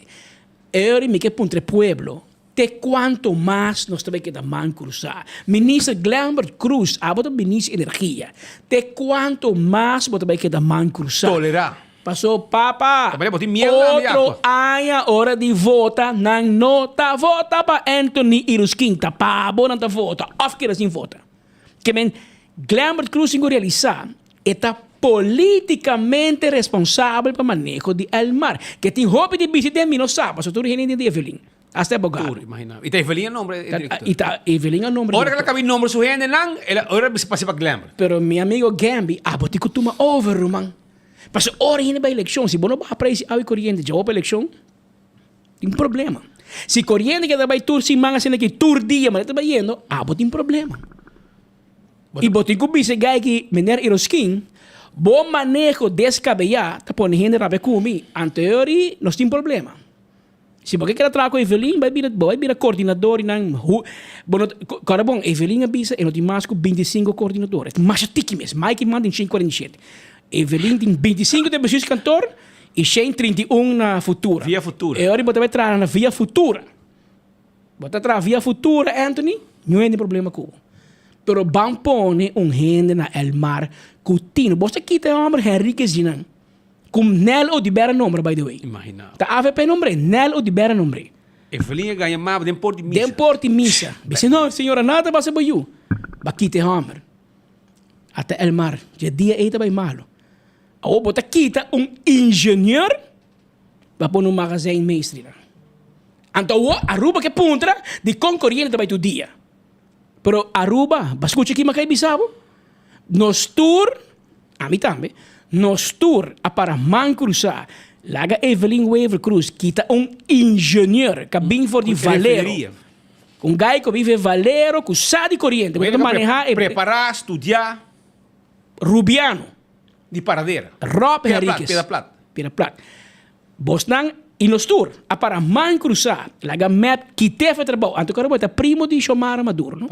Eur mi ke puntra e pueblo, te kuanto mas nos ta bai keda man krusá? Minister Glenbert Croes, abo ta minister di energia, te kuanto mas bo ta bai keda man krusá? Tolerá. Paso papa, Ta bo tin miedu tambe otro akua. aña ora di vota nan no ta vota pa Anthony Iruskin, ta pa abo nan ta vota òf keda sin vota. Ke men Glenbert Croes tin ku realisá e ta Politicamente responsabel pa maneho di Elmar. Ke tin hopi di bishi den mi no sa, pasobra tur hende di Evelyn. Hasta e abogado. Tur, imagina. I ta Evelyn a nombra e director. I ta Evelyn a nombra e Ora director. ke el a kabi nombra su hendenan, el a ora bisa pasa pa Glenbert. Pero mi amigo Gamby, abo tin ku tuma over, ruman. Pasobra ora hende bai elekshon, si bo no baha prijs di awa i koriente djawo pa elekshon, tin problema. Si koriente keda bai tur siman asina aki, tur dia, manera ta bai yendo, abo tin problema. I bo tin ku bisa e gai ki, Meneer Iroskin, bo maneho deskabeyá ta pone hende rabia ku mi. Anteori nos tin problema. Si bo ke keda traha ku Evelyn, bai bira, bo bai bira koordinador di nan. Hu, bo no, kòrda bon, Evelyn a bisa e no tin mas ku bintisinko koordinador. E tin masha tiki mes. Mike man tin shen kuarenta i shete. Evelyn tin bintisinko den bestuurskantoor i shen 31 na Futura. Via Futura. E ora bo ta bai traha na Via Futura. Bo ta traha via Futura, Anthony, no hende problema ku bo. Pero ban pone un hende na El Mar ku tin. Bo sa kita e homber Henrique Zinan. Ku Nel Oduber a nombra by the way. Imagina. Ta avp nombr'é, Nel Oduber a nombr'é. Evelyn a gaña maba den por di misa. Den por di misa. Bisa no, señora nada ta pasa bo yu. Ba kita e homber. Ata El Mar, dje dia ei ta bai malo. Awor bo ta kita un ingenieur. Bo a pone un magazijn meestrinan. Anto awor Aruba ke puntra dikon koriente ta bai tur dia. Pero Aruba, bo a skucha kima kai bisa bo? Nos tur, ami tambe, nos tur a para man krusá. Laga Evelyn Wever Croes kita un ingenieur ka bin for di Valero. Un guy ku vive Valero ku sa di koriente, ku ta maneha e. Prepará, studiá. Rubiano. Di Paradera. Rob Henriquez. Piedra Plat. Piedra Plat. Bosnan y nos tur a para man cruza laga mep kite fe trabou. Anto kora bo ta primo di Xiomara Maduro no?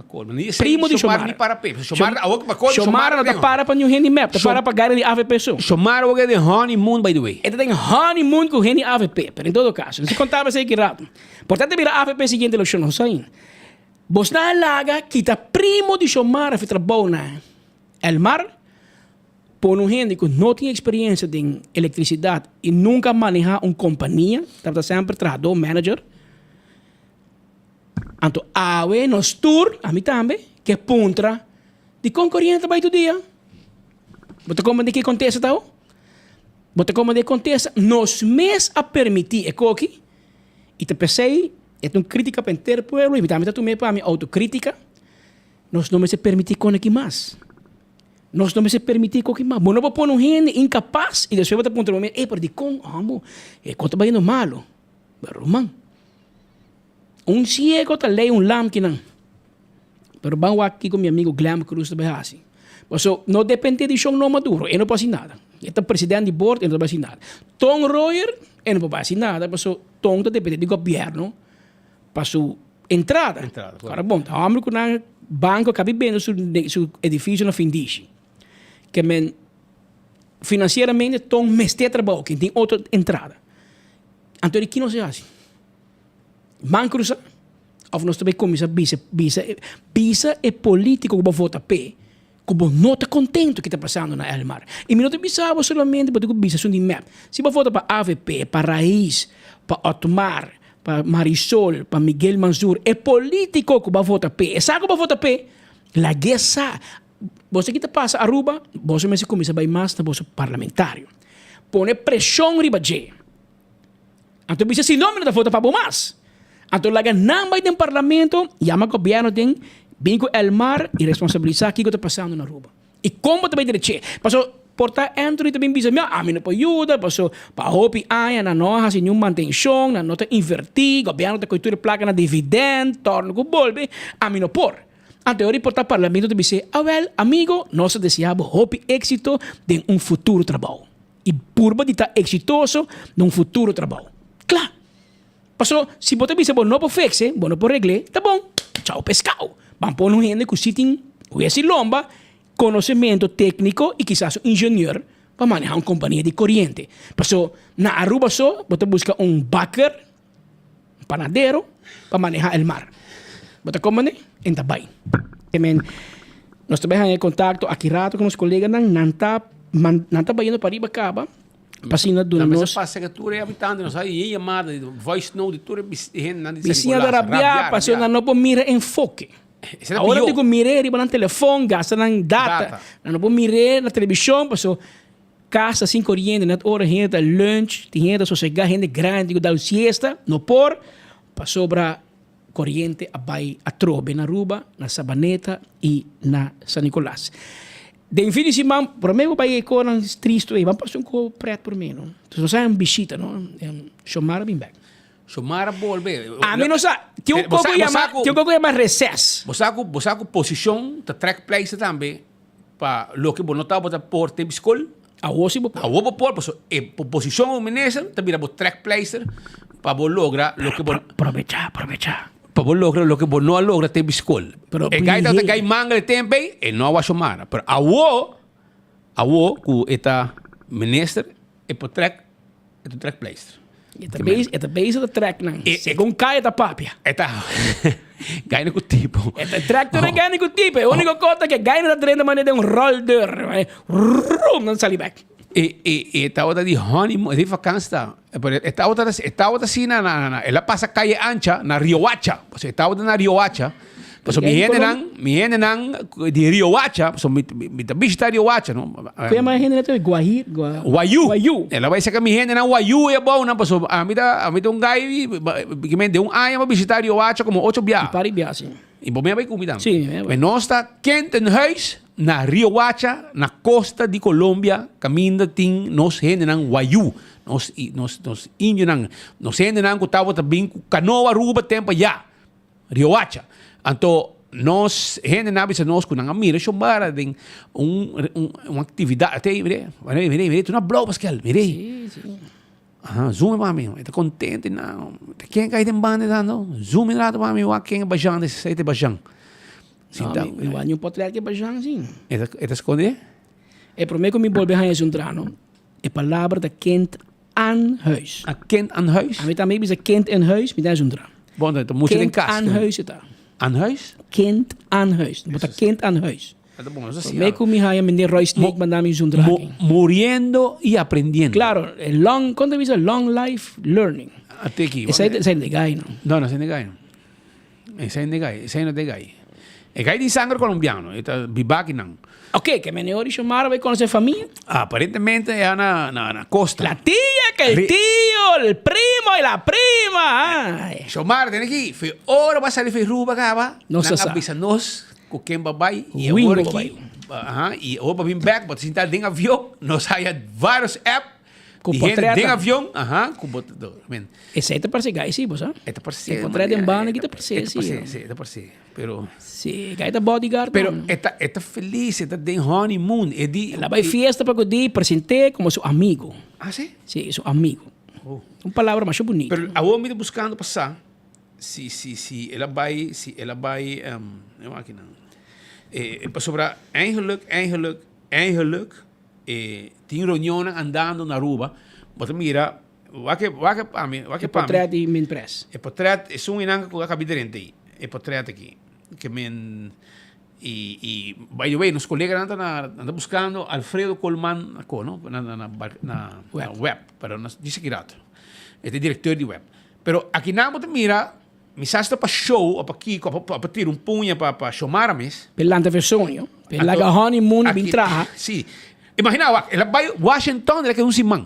Primo di Xiomara. Ni para pe. Xiomara awor pa colmo Xiomara no ta para pa niun hende mep, ta para pa gaira di avp so. Xiomara awor den honeymoon by the way. E ta den honeymoon cu hende avp, pero en todo caso, nos a contaba esey ki rato. Por ta ta bira avp siguiente eleccion nos ainda. Bosnan a laga kita primo di Xiomara fe trabou na Elmar. Pone un hende ku no tin eksperiencia den elektrisidat i nunka a maneha un kompania, tabata semper trahadó, manager. Anto awe nos tur, ami tambe, ke puntra dikon koriente ta bai tur dia? Bo ta komprende ki kontesta ta awo? Bo ta komprende e kontesta? Nos mes a permití e koki i ta p'esei e ta un kritika pa henter pueblo i mi tambe ta tum'é pa mi outokritika, nos no mester permití kon aki mas. Nos no mester permití koki mas. Bo no por pone un hende inkapas i despues bo ta puntra bo mes, ey, pero dikon amo e kos ta bayendo malu? Pero ruman, un siego ta lei un lamkinan. Pero ban wak kiko mi amigo Glenn Cruz ta bai hasi. Paso no depende di Shon No Maduro, e no por hasi nada. E ta president di board, e no ta bai hasi nada. Ton Royer, e no por bai hasi nada, paso Ton ta depende di gobierno pa su entrada. Entrada, Ahora bon, ta homber ku nan banco kabi bende su su edificio na Findishi. Ke men financieramente ton mester trabou, ken tin otro entrada. Anto di ki nos a hasi? Man krusa? Of nos ta bay kuminsa bisa bisa bisa e politico ku bo vota p'e ku bo no ta kontento ki ta pasando na Elmar. I mi no ta bisa bo solamente bo tin ku bisa esun di mep. Si bo vota pa avp, pa Raiz, pa Otmar, pa Marisol, pa Miguel Mansur, e politico ku bo a vota p'e, e sa ku bo a vota p'e, lag'e sa. Boso ki ta pasa Aruba, boso mester kuminsa bai mas na boso parlamentario. Pone preshon riba dje. Anto bisa si no mi no ta vota pa bo mas. Anto laga nan bai den parlamento, yama gobierno den, bin ku Elmar i responsabilisa kiko ta pasando na Aruba. I kon bo ta bai dreche. Paso por ta Anthony ta bin bisa mi, ami no por yuda, paso pa hopi aña nan no a hasi niun mantenshon, nan no ta inverti, gobierno ta kohe tur e plaka na dividend, torno ku bolbe, ami no por. Anto e ora por ta parlamento ta bis'é, awel amigo, nos ta desea bo hopi éxito den un futuro trabou. I purba di ta eksitoso na un futuro trabou. Kla! Paso, si bo ta bisa bo no por fekse, bo no por regl'é, ta bon. Chau peskau. Ban pone un hende ku si tin wes i lomba, konosementu tékniko i kisas un ingenieur pa manehá un kompania di koriente. Paso, na Aruba so bo ta buska un bakker, un panadero pa manehá el mar. Bo ta komprende? En ta bai. Nos ta bai haña kontakto aki rato ku nos koleganan, nan ta nan ta bayendo pariba kaba pa asina duna nos. Nan mester pasa ku tur e habitantenan, nos haña yen yamada di voice note di tur e hendenan di San Bisiña Nicolas. ta rabia pasobra nan no por mira enfoke. Awor nan tin ku mir'é riba nan telefon, gasta nan data. Nan no por mir'é na televishon pasobra Casa sin coriente net ora hende ta lunch, tin hende ta sosega, hende grandi cu dal siesta, no por, pasobra coriente a bay atrobe na Aruba, na Sabaneta y na San Nicolas. Den fin di siman, prome bo bay e conan tristo ey, ban pasa un co pret prome, no? Entonces nos haña un bishita, no? Xiomara bin bek. Xiomara bolbe. Ami no sa, tin un co cu yama, tin un co cu yama reces. Bo sa cu, bo sa cu posicion ta trek pleister tambe. Pa loke bo no tabata por te skol. Awor si bo por. Awor bo por, pasobra e posishon di un minister ta bira bo trekpleister pa bo logra loke bo. Probechá, probechá. Pa bo logra loke bo no a logra te skol. E gai tabata gai manga e tempu ei, e no a washo mara. Pero awor, awor ku e ta minister, e por trek. E ta trekpleister. E ta bezig, e ta bezig ta trek nan. Segun kai e ta papia. E ta gaina ku tipo. E ta trek tur e gaina ku tipo. E úniko kos ta ke gaina ta drenta manera den un roldeur. Rum, nan sali bek. E e e tabata di honeymoon, di vakansi ta. Pero e tabata e tabata asina na na el a pasa Calle Ancha na Riohacha. Pasobra e tabata na Riohacha. Pasobra mi hendenan, mi hendenan di Riohacha, pasobra mi mi ta bishita Riohacha, no. Ku yama e hende ta Guahi, Gua. Wayu. Wayu. El a bai saka mi hendenan Wayu e abou nan, pasobra ami ta ami ta un gai ki men den un aña mi a bishita Riohacha komo ocho bia. Un par di bia, si. I bo mi a bai ku mi tambe. Si, mi a bai. Nos ta kent in huis. na Riohacha, na costa di Colombia, caminda tin nos hendenan Wayuu, nos nos nos indionan, nos hendenan cu tabata bin cu canoa Aruba tempo aya, Riohacha. Anto nos hendenan a bisa nos cu nan a mira Xiomara den un un un actividad, te mire, mire, mire, mire, tur na blauw paskel, mire. Sí, sí. Aha, zoom pa mi, e ta contento nan. Ken kai den banda tanto? Zoom in rato pa mi, wak ken e bajan, esei ta e bajan. No, mi, mi wak un potret ke bajan si. E ta, e ta skonde? E prome ku mi bolbe haña es un trano, e palabra ta kind aan huis. A kind aan huis? Ami tambe bisa kind in huis, mi ta es un trano. Bon, ta mucha den Kind kas. aan huis e ta. Aan huis? Kind aan huis. Bo ta kind aan huis. Ta bon, eso sí. Prome ku mi haña meneer Roy Snake manda mi un trano. Muriendo y aprendiendo. Claro, e long, kon ta bisa? Long life learning. A teki. Esei, esei no ta gai no. No, no, esei no ta gai no. Esei no ta gai, esei no ta gai. E gai tin sangre colombiano, e ta biba akinan. Ok, ke meneer Ori Xiomara bai conoce famia? Aparentemente e na, na, na costa. La tia, que el tio, el primo y la prima. Ay. Xiomara tene aki, fe ora ba sali fe Ruba caba, Nos nan sa a sa. bisa nos cu ken ba bai y Wingo awor ba aki, bai. aha, y awor ba bin back, bo ta sinta den avion, nos haya varios app Ku Di hende potret den dan. avion, aha, ku bo men. Esei ta parse gai si, bo sa? E ta parse. E potret den banda aki ta parse E ta si. parse, si, e ta parse. Pero. Si, gai ta bodyguard Pero dan. e ta, e ta felis, e ta den honeymoon, e di. El a bai fiesta pa ku di present'é komo su amigo. Ah, si? Si, su amigo. Oh. Un palabra masha bunito. Pero awor mi ta buskando pa sa si, si, si el a bai, si el a bai, e wak akinan. E, pasobra eigenlijk, eigenlijk, eigenlijk. E tin reunionnan andando na Aruba, bo ta mira, wak e, wak e pa mi, wak e E pa mi. potret di Minpres. E potret, esun einan ku a kabi drenta ei, e potret aki. Ke men, i, i, by the way, nos koleganan ta na, nan ta buskando Alfredo Colman na ko, no? Na, na, na, na, na web, pero nos dise ki rato. E ta e direkteur di web. Pero akinan bo ta mira, Mi sa si ta pa show o pa kiko o pa tira un puña pa pa Xiomara mes. P'e lanta fe soño, p'e laga honeymoon i bin traha. Si. Imagina wak, el a bai Washington, el a keda un siman.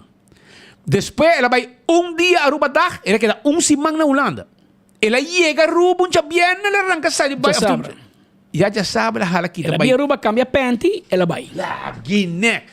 Despues el a bai un dia Aruba dag, el a keda un siman na Hulanda. El a yega Aruba un djabièrnè, el a ranka sali bai. Djasabra. Ya djasabra el a hala kita El a bai. bin Aruba kambia panty, el a bai. Lagi nek,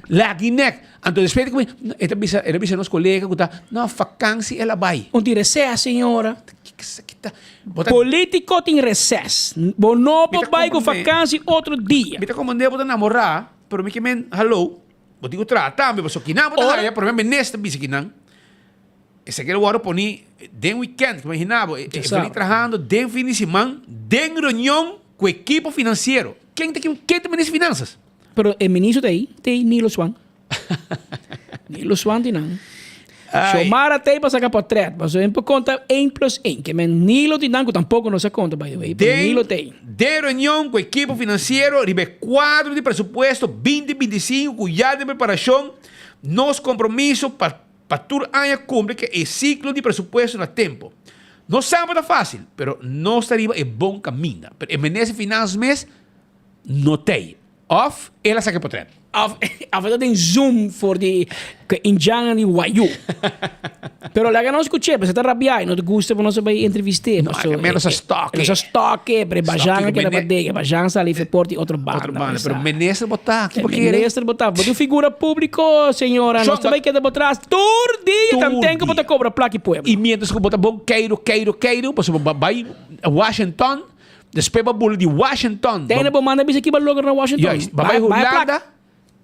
lagi nek. Anto despues di ku e ta bisa, el a bisa nos kolega ku ta, no, fakansi el a bai. Un tin reses, señora. Kiko esaki ta? Bo ta. Politico tin reses. Bo no por bai ku fakansi otro dia. Mi ta komprende bo ta namorá, pero mi ke men, hallo, bo tin ku traha tambe, pasobra kinan bo ta haya, prome minister bisa kinan. Esaki lo wòrdu poni den weekend, imagina bo, e veni trahando den fin di siman, den reunion ku ekipo finansiero. Ken ta ken ta minister di finansas? Pero e ministro ta ei, ta ei Nilo Swan. Nilo Swan di nan. Xiomara ta ei pa saka portret, pasobra e por konta één plus één. Ke men Nilo di nan ku tampoko no sa konta by the way, pero Nilo ta ei. Den reunion ku ekipo finansiero riba e kuadro di presupuesto binti 25 ku ya den preparashon, nos kompromiso pa Pa tur aña cumpli cu e ciclo di presupuesto na tempo. No semper ta facil, pero nos ta riba e bon caminda. Pero e minister di Finanzas mes no t'ey. Of el a saca e potret. Of of e ta den zoom for di cu e indiannan di Wayuu. Pero laga nos scuch'é, pasobra e ta rabia y no ta gusta pa nos a bay entrevist'é. No, Pasobra e menos a stoke. E nos a stoke, pero e bajan a keda Stoke, pa dega. E bajan sali for por di otro banda. Otro banda, pero minister bo ta, ki bo E kere? minister bo ta. Bo ta un figura publico, señora. Nos ta bay keda bo tras tur dia, Tur tanten cu bo ta dia. cobra plaki pueblo. Y mientras cu bo ta bon keiro, keiro, keiro, pasobra bo bay Washington, despues bo bula di Washington. Tene bo manda bisa ki bo logra na Washington. Juist, bo bay Hulanda.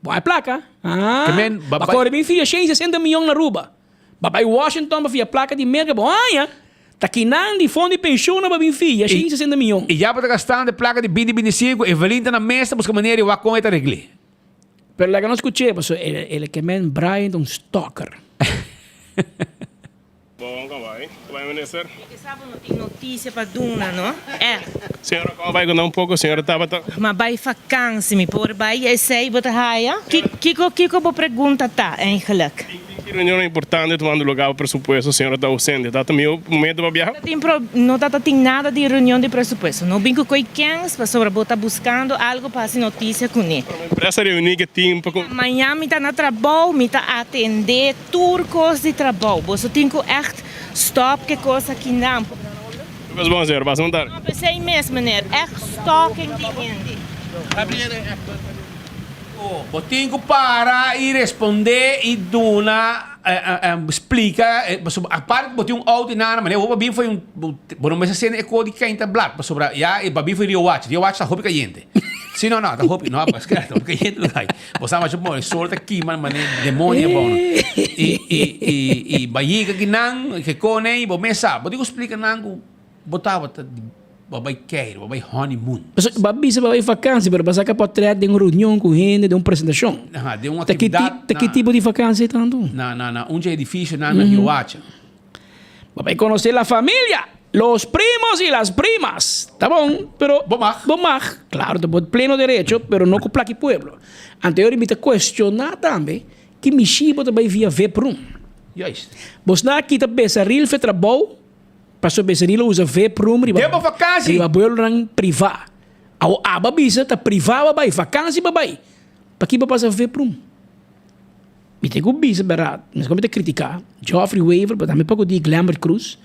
Bo hay placa. Ah. Ke men, Ba kore bin fia 160 miyon na Aruba. Ba bai Washington pa fia placa di Merca. Bo haña. Ta kinan di fondo di pensioen ba bin fia 160 miyon. Y ya bo ta gastando e placa di binti binti sinku. Evelyn ta na mesa busca manera di wak con e ta regl'é. Pero laga nos scuch'é pasobra el ke men Brian ta un stalker. Bon, kon bai? Kon bai, minister? Mi ke sa bo no tin notisia pa duna, no? Echt. Señora, kon bai ku nan un poko? Señora tabata. Ma bai vakansi, mi por bai esei bo ta haya? Kiko, kiko bo pregunta ta, eigenlijk? Tin ki reunionnan importante tumando lugar pa presupuesto, señora ta ausente. Ta ta mihó momento pa biaha? No tin pro, no ta ta tin nada di reunion di presupuesto. No bin ku koi kens, pasobra bo ta buskando algo pa hasi notisia kuné. Pero mi empresa reuní ke tin pa ku. Mañan mi ta na trabou, mi ta atendé. Tur kos di trabou. Boso tin ku ègt stòp ke kos akinan. Tur kos bon, señor. Pasa un tardi. No, p'esei mes, meneer. Ègt stalking di hende. Bo tin ku para i respondé i duna splika pasobra aparte ku bo tin un outo i nada manera bo pa bin for un bo no mester sende e ko di keinta blad pasobra ya e pa bin for Rio Wachi Rio Wachi ta hopi kayente si no no ta hopi no ta hopi kayente lo kai bo sa masha bon e sol ta kima manera demonio abou no i i i i bayiga kinan ke kone bo mes sa bo tin ku splika nan ku Bo tabata di bo bai keiro, bo bai honeymoon. Pasobra bo a bisa bo bai vakansi, pero bo a saka potret den un reunion ku hende, den un presentashon. Aha, den un aktividat. Ta ki tipo di vakansi tantu? Na, na, na un dje edifisionan na Riohacha. Bo bai konosé la familia, los primos y las primas. Ta bon, pero. Bo mag. Bo mag, klaro, ta bo pleno derecho, pero no ku plaki pueblo. Anto e ora mi ta kuestioná tambe ki mishi bo ta bai via vip room. Juist. Bosnan a kita besaril fe trabou. Paso Becerril a usa vip room riba Den bo vakansi! riba buelonan privá. Awo aba bisa ta privá bo bai, vakansi bo bai. Paki bo pasa vip room? Mi tin ku bisa bèrdat, mes ku mi ta kritiká Geoffrey Wever, pero tambe poko di Glembert Cruz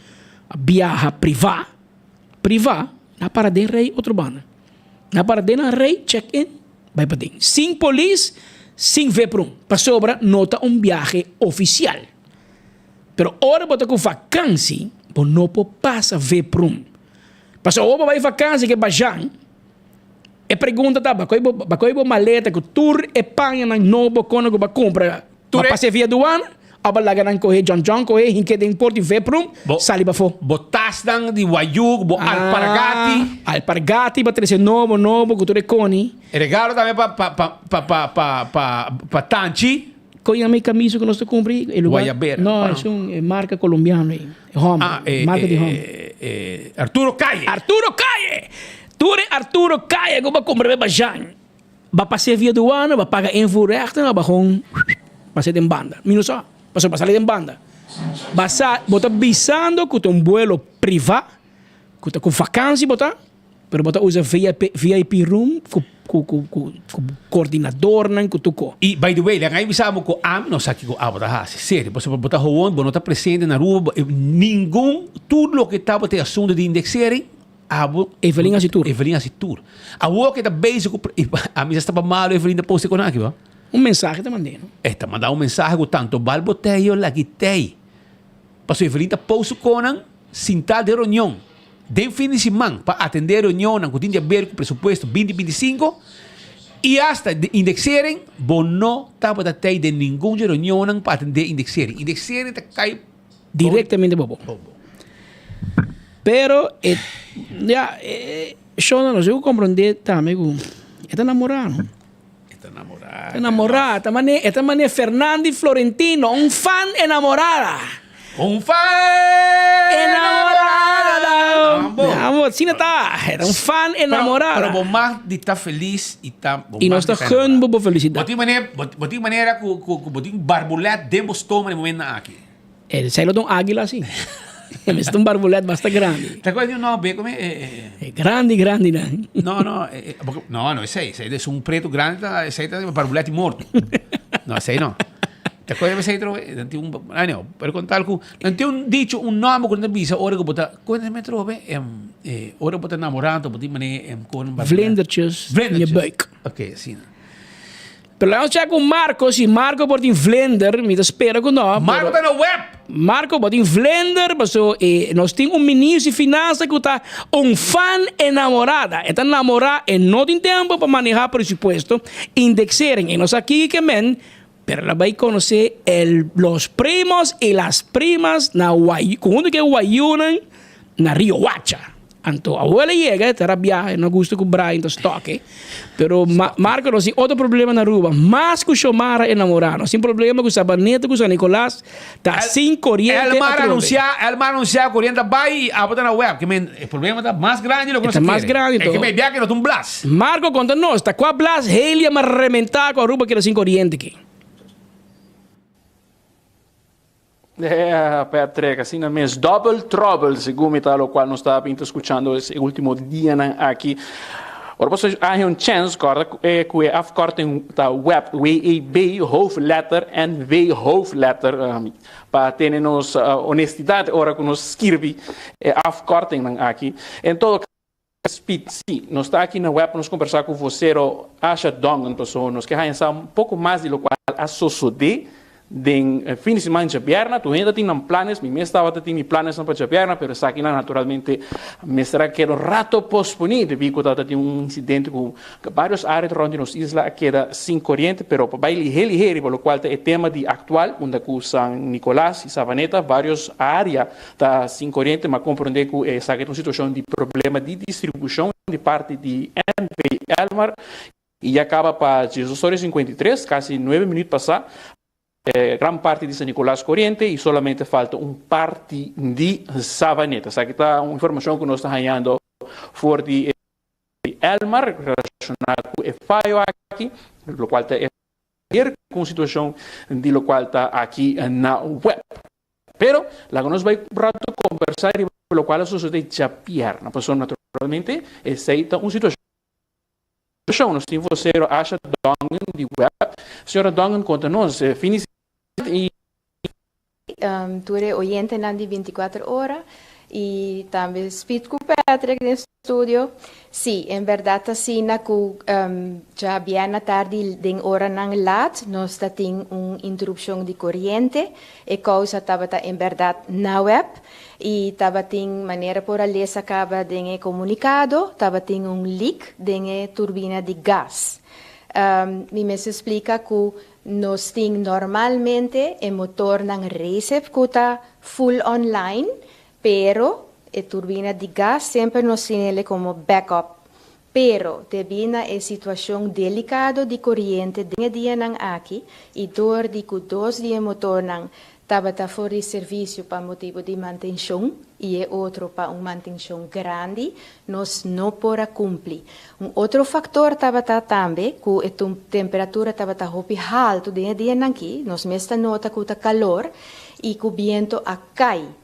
a biaha privá, privá, na para den rei otro banda. Na para den nan rei check in bai paden. Sin polis, sin vip room, pasobra no ta un biahe ofisial. Pero ora bo ta ku vakansi, bo no por pasa vprum. Pasobra ora bo bai vakansi ke Bajan, e pregunta ta, bakoi bo bakoi bo maleta ku tur e pañanan nobo kono ku bo a kumpra, bo a pasa via duana òf bo a laga nan kohe John John kohe hink'é den por di vprum, sali pafó. Bo tasnan di wayuk, bo alpargati. Alpargati bo a trese nobo nobo ku tur e koni. E regalo tambe pa pa pa pa pa pa pa Tanchi. Kon yama e camisa ku nos ta kumpra ei? E lugar? Guayabera. No, es un marka colombiano ei. Homber. Ah, eh, marka di homber. eh, eh, Arturo Calle. Arturo Calle! Tur e Arturo Calle ku bo a kumpra be Bajan, bo a pas'é via duana, bo a paga invoerrechten, bo a gewoon pas'é den banda. Mi no sa, pasobra bo a sali den banda. Bo a sa, bo ta bisando ku ta un buelo privá, ku ta ku vakansi bo ta. Pero bo ta usa VIP, VIP room ku ku ku ku ku coordinadornan ku tur ko. I by the way, laga mi bisa bo ku ami no sa kiko abo ta hasi. Serio, pasobra bo ta howon, bo no ta presente na Aruba, bo ningun, tur loke tabata e asunto di indexering, abo. Evelyn hasi tur. Evelyn hasi tur. Awor ke ta bezig ku, ami sa staba malo Evelyn ta post e kon aki bo. Un mensahe ta mand'é, no? E ta manda un mensahe ku tanto bal bo tei yo laki tei. Pasobra Evelyn ta post su konan sintá den reunion. Den fin di siman pa atendé reunionnan ku tin di aber ku presupuesto binti binti sinku i asta di indexering, bo no tabata tei den ningun dje reunionnan pa atendé indexering. Indexering ta kai Direktamente pa bo. Pero e ya e shownan nos ku komprondé tambe ku e ta namorá no. E ta namorá. Ta namorá. E ta mane e ta mane Fernandi Florentino, un fan enamorada. Un fan enamorada. Amor, asina ta. E ta un fan enamorada. Pero bo mag di ta felis i ta bo I nos ta gun bo bo felisidat. Bo tin manera bo tin manera ku ku bo tin barbulet den bo stoma den momentonan aki. Esei lo ta un águila si. E mester ta un barbulet basta grandi. Ta acuerda di un nomber come e e Grandi grandi nan. No no no no esei esei es un preto grandi ta esei ta barbulet di morto. No esei no. Ta acuerda esei tro nan tin un anyhow pero con tal cu nan tin un dicho un nomber cu nan ta bisa ora cu bo ta cuenta mi atrobe ora bo ta namorando bo tin mane con barbulet. Vlindertjes in je buik. Ok asina. Pero laat nos check cu Marco, si Marco por tin vlinder, mi ta spera cu no. Marco ta na web! Marco bo tin vlinder, paso e nos tin un ministro di finansa cu ta un fan enamorada. E ta namora, e no tin tempo pa maneha presupuesto, indexering, e no sa kiko ke men, pero el a bay conoce el los primos y las primas na Guayu, hunto cu e Guayunan na Rio Huacha. Anto abuela yega e ta rabia e no gusta cu Brian ta stoke pero Marco nos tin otro problema na Aruba mas cu Xiomara enamora nos tin problema cu Sabaneta cu San Nicolas ta sin coriente Elmar atrobe. anuncia Elmar anuncia coriente a bay y abo ta na web ke men e problema ta mas grandi lo ke nos Ta a mas kere grandi e to. ke men bia ke no ta un blas. Marco conta nos ta cua blas Helium a rementa cu Aruba keda sin coriente aki. Yeah, Patrick, asina mes. Double trouble, segun mi ta locual nos ta pinta scuchando es e ultimo dianan aki. Ora boso haña un chance, corda cu e cu e afkorting ta web, W-E-B, hoofdletter en W hoofdletter, um, pa tene nos honestidad ora cu nos skirbi e afkortingnan aki. En todo. Speed, Si, nos ta aki na web pa nos kombersá ku vosero Asha Dongen paso nos ke haña sa un poko mas di lokual a sosodé den fin di siman djabièrnè. Tur hende tin nan planes, mi mes tabata tin mi planesnan pa djabièrnè pero esakinan naturalmente mester a keda un rato posponí debí ku tabata tin un insidente ku vários área rònt di nos isla a keda sin koriente. Pero pa bai lihé lihé riba lokual ta e tema di aktual unda ku San Nicolas i Savaneta vários área Ta sin koriente, ma komprondé ku esaki ta un situashon di problema di distribushon di parti di NV Elmar i ya kaba pa diesdos ora i 53, kasi nuebe minüt pasá, gran parti di San Nicolas koriente i solamente falta un parti di Savaneta. Esaki ta un informashon ku nos ta hañando for di Elmar relashoná ku e fayo aki, lokual ta e ku un situashon di lokual ta aki na web. Pero, laga nos bai un rato kombersá riba lokual a sosodé djabièrnè, pasobra naturalmente esei ta un situashon. Nos tin vosero Asha Dongen di web. Señora Dongen, konta nos e fin di semana i. Tur e oyentenan di 24 ora i tambe Speed ku Patrick den studio. Sí, en bèrdat ta asina ku djabièrnè tardi den oranan lat nos ta tin un interupshon di koriente. E kousa tabata en bèrdat na web i tabatin manera por a lesa kaba den e komunikado, tabatin un leak den e turbina di gas. Mi mester splika ku nos tin normalmente e motornan Recep ku ta full online, Pero, e turbina di gas semper nos tin el'e komo backup. Pero, debí na e situashon delikado di koriente den e dianan aki i dor di ku dos di e motornan tabata for di servisio pa motibu di mantenshon i e otro pa un mantenshon grandi, nos no por a kumpli. Un otro faktor tabata tambe ku e temperatura tabata hopi haltu den e dianan aki, nos mes ta nota ku ta kalor i ku biento a kai.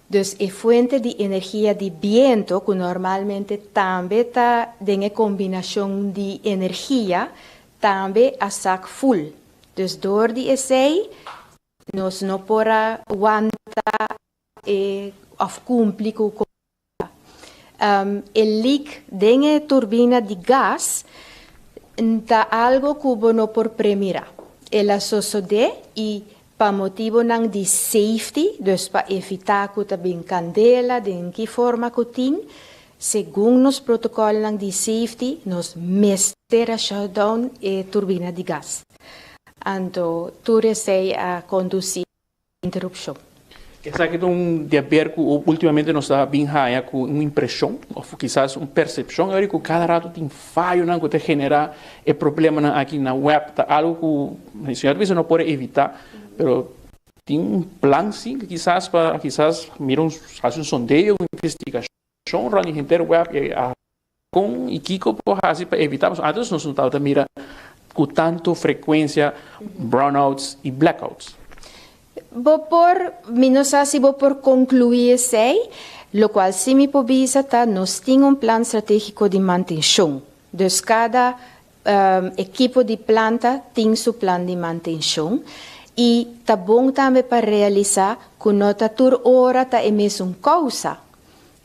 Dus e fuente di energia di biento, ku normalmente tambe ta den e kombinashon di energia, tambe a sak ful. Dus dor di esei nos no por a wanta e òf kumpli ku E leak den e turbina di gas ta algo ku bo no por premira. El a sosodé i pa motibonan di safety, dus pa evitá ku ta bin kandela den ki forma ku tin, segun nos protokòlnan di safety nos mester a shutdown e turbina di gas. Anto tur esei a kondusí interupshon. Esaki ta un diaber ku ultimamente nos ta bin haña ku un impreshon òf kisas un persepshon ora ku kada rato tin fayonan ku ta generá e problemanan aki na web. Ta algu ku e señor ta bisa no por evitá, pero tin un plan si kisas pa kisas mira un hasi un sondeo, un investigashon rònt di henter web i a kon i kiko por hasi pa evitá pasobra antes nos no tabata mira ku tantu frekuensia brownouts i blackouts. Bo por, mi no sa si bo por konkluí esei, lokual si mi por bisa ta nos tin un plan stratégiko di mantenshon. Dus kada ekipo di planta tin su plan di mantenshon i ta bon tambe pa realisá ku no ta tur ora ta e mesun kousa.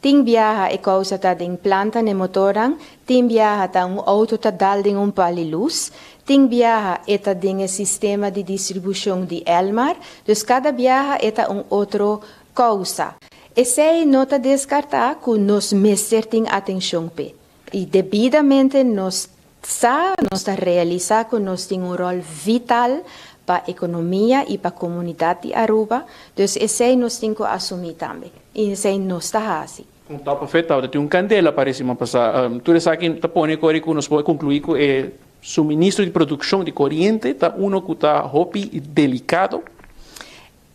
Tin biaha e kousa ta den planta n'e motornan, tin biaha ta un outo ta dal den un pal di lus, tin biaha e ta den e sistema di distribushon di Elmar, dus kada biaha e ta un otro kousa. Esei no ta deskartá ku nos mester tin atenshon p'e. I debidamente nos sa, nos ta realisá ku nos tin un ròl vital pa ekonomia i pa komunidat di Aruba, dus esei nos tin ku asumí tambe i esei nos ta hasi. Un top of it tabata tin un kandela parece siman pasá. Tur esaki ta pone kori ku nos por konkluí ku e suministro di produkshon di koriente ta uno ku ta hopi delikado.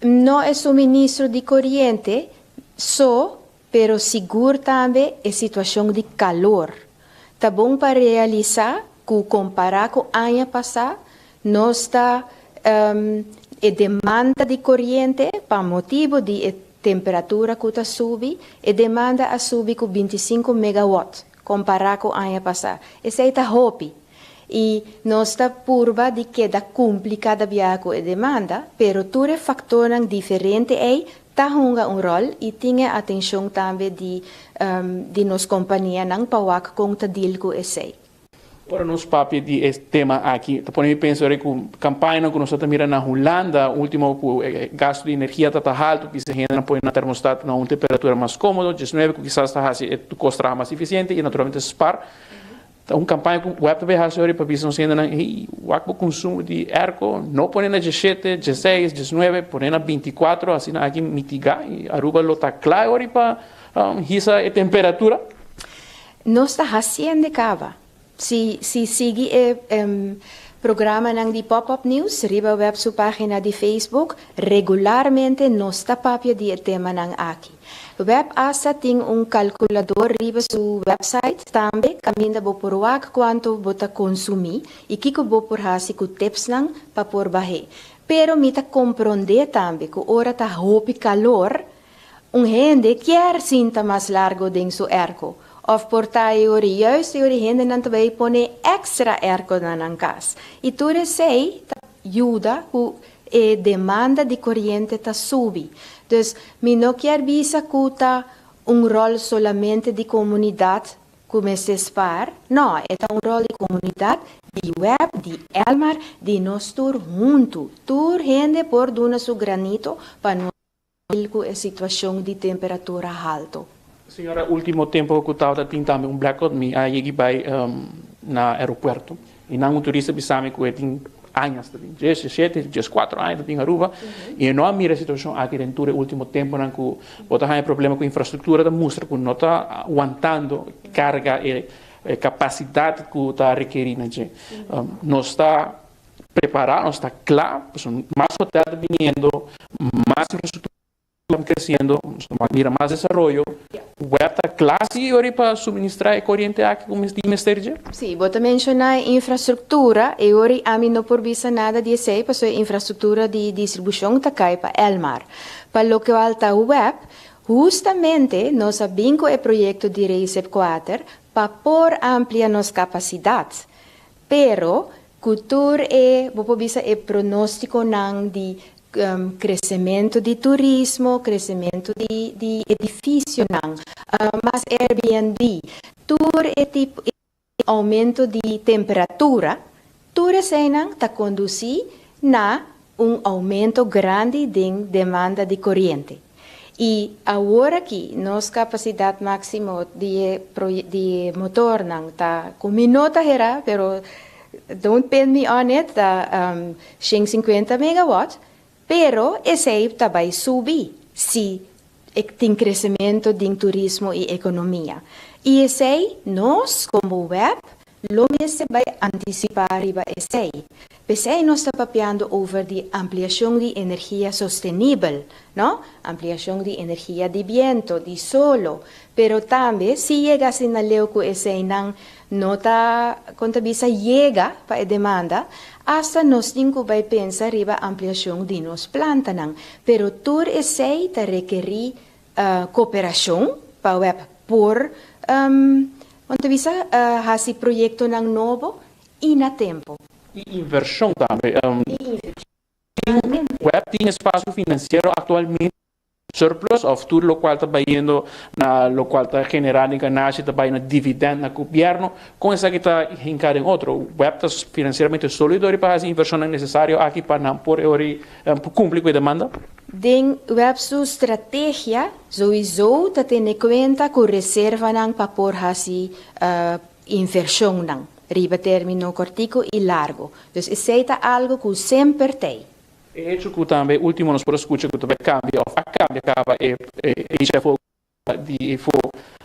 No e suministro di koriente so, pero sigur tambe e situashon di kalor. Ta bon pa realisá ku kompará ku aña pasá nos ta e demanda di koriente pa motibu di e temperatura ku ta subi, e demanda a subi ku 25 megawatt kompará ku aña pasá. Esei ta hopi. I nos ta purba di keda kumpli kada biaha ku e demanda, pero tur e faktornan diferente ei. ta hunga un rol y tin e atencion tambe di di nos companianan pa wak con ta deal cu esey. Ora nos papia di e tema aki, ta pone mi pensa ora cu campañanan cu nos ta mira na Hulanda ultimo cu e gasto di energia ta ta halto, bisa hendenan pone nan termostat na un temperatura mas comodo, diesnuebe, cu kisas ta haci e cos traha mas eficiente y naturalmente spar. Ta un campaña cu web ta bay haci ora pa bisa nos hendenan, hey, wak bo consumo di airco, no pone na diesshete, diesseis, diesnuebe, pone na binticuatro, asina aki mitiga y Aruba lo ta cla ora pa hisa e temperatura. Nos ta haciende caba. Si si sigui e programanan di Pop Up News riba web su pagina di Facebook, regularmente nos ta papia di e temanan aki. Web hasta tin un calculador riba su website tambe caminda bo por wak cuanto bo ta consumi y kico bo por haci cu tipsnan pa por bah'é. Pero mi ta comprende tambe cu ora ta hopi calor, un hende kier sinta mas largo den su airco of por ta e ora juist e ora hendenan ta bay pone extra airco na nan cas y tur esey ta yuda cu e demanda di coriente ta subi. Dus mi no kier bisa cu ta un rol solamente di comunidad cu mester spaar, no, e ta un rol di comunidad, di web, di Elmar, di nos tur hunto. Tur hende por duna su granito pa nos deal cu e situacion di temperatura halto. Señora, ultimo tempo cu tabata tin tambe un blackout, mi a yegi bay na aeropuerto y nan un turista bisa mi cu e tin añas ta tin, dies, diesshete, dieskuatro aña ta tin Aruba y e no a mira e situacion aki den tur e ultimo temponan cu bo ta haña problema cu infrastructura ta mustra cu no ta wantando carga e capacidad cu ta rekeri na dje. Nos ta prepara, nos ta cla, pasobra mas hotel ta biniendo, mas infrastructura ta creciendo, nos ta mira mas desaroyo. Web ta cla si ora pa suministra e coriente aki cu tin mester dje? Si, bo ta menciona e infrastructura, e ora ami no por bisa nada di esey pasobra e infrastructura di distribucion ta cay pa Elmar. Pa locual ta web, hustamente nos a bin cu e proyecto di Recep 4 pa por amplia nos capacidad. Pero cu tur e, bo por bisa e pronosticonan di crecemento di turismo, crecemento di di edificionan, mas Airbnb, tur e tipo e aumento di temperatura, tur eseinan ta conduci na un aumento grandi den demanda di coriente. Y awor aki nos capacidad maximo di e di e motornan ta cu mi no ta hera, pero don't pin me on it, ta 150 megawatt, pero esey ta bay subi si tin crecemento den turismo y economia. Y esey nos como web lo mester bay anticipa riba esey. P'esey nos ta papiando over di ampliacion di energia sostenibel, no? Ampliacion di energia di biento, di solo, pero tambe si yega asina leu cu eseynan no ta, con ta bisa, yega pa e demanda, hasta nos tin cu bay pensa riba ampliacion di nos plantanan. Pero tur esey ta rekeri cooperacion pa web por, con ta bisa, haci proyectonan nobo y na tempo. Y inversion tambe. Web tin espacio financiero actualmente surplus of tur locual ta bayendo na locual ta generando ganashi ta bay na dividend na gobierno? Con esaki ta hinca den otro? Web ta financieramente solido ori pa haci inversionnan necesario aki pa nan por ori cumpli cu e demanda? Den web su strategia sowieso ta tene cuenta cu reservanan pa por haci inversionnan riba termino cortico y largo. Dus esey ta algo cu semper t'ey. E hecho cu tambe ultimo nos por a scucha cu ta bay cambia of a cambia caba e HFO di efo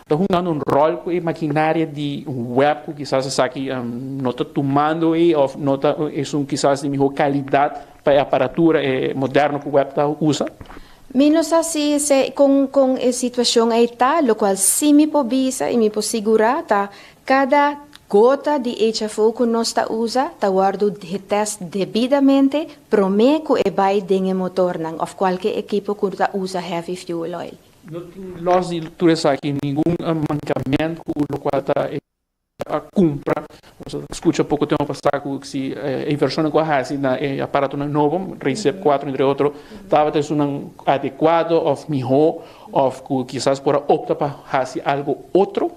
ta hungando un rol cu e maquinaria di web cu kisas esaki no ta tumando ey of no ta esun kisas di miho calidad pa e aparatura e moderno cu web ta usa. Mi no sa si esey con con e situacion ey ta, locual si mi por bisa y mi por sigura ta cada gota di HFO cu nos ta usa ta wordo getest debidamente prome cu e bay den e motornan of cualke ekipo cu ta usa heavy fuel oil. No tin los di tur esaki ningun mancament cu locual ta e. A kumpra. Nos a skucha poko tempu pasá ku si e invershonnan ku a hasi na e aparatonan nobo, Recep 4 entre otro, tabata esunnan adekuado òf mihó òf ku kisas por a opta pa hasi algu otro.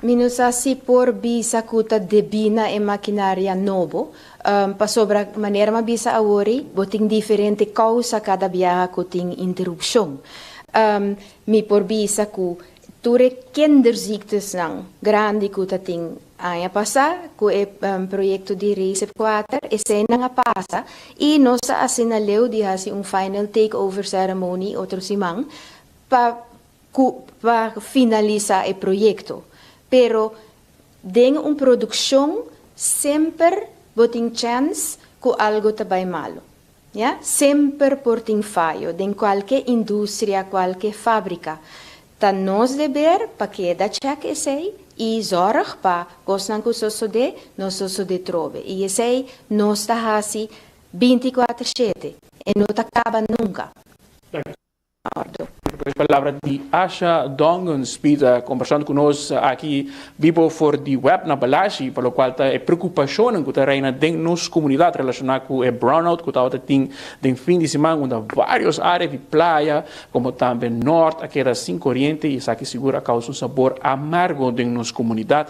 Mi no sa si por bisa ku ta debí na e makinaria nobo, pasobra manera mi a bisa awor, bo tin diferente kousa kada biaha ku tin interupshon. Mi por bisa ku Tur e kinderziektes-nan grandi ku ta tin aña pasá ku e proyekto di Recep 4, eseinan a pasa i nos ta asina leu di hasi un final takeover ceremony otro siman pa ku pa finalisá e proyekto. Pero den un produkshon semper bo tin chèns ku algu ta bai malu. Ya, semper por tin fayo den kualke industria, kualke fábrika. Ta nos deber pa keda chèk esei i zòrg pa kosnan ku sosodé no sosodé trobe. I esei nos ta hasi binti kuater shete, e no ta kaba nunka. Ordo. Pues palabra di Asha Dongen Speed kombersando ku nos aki bibo for di web na Balashi pa lokual ta e preokupashonnan ku ta reina den nos komunidat relashoná ku e brownout ku tabata tin den fin di siman unda vários área di playa komo tambe nort a keda sin koriente i esaki sigur a kousa un sabor amargo den nos komunidat.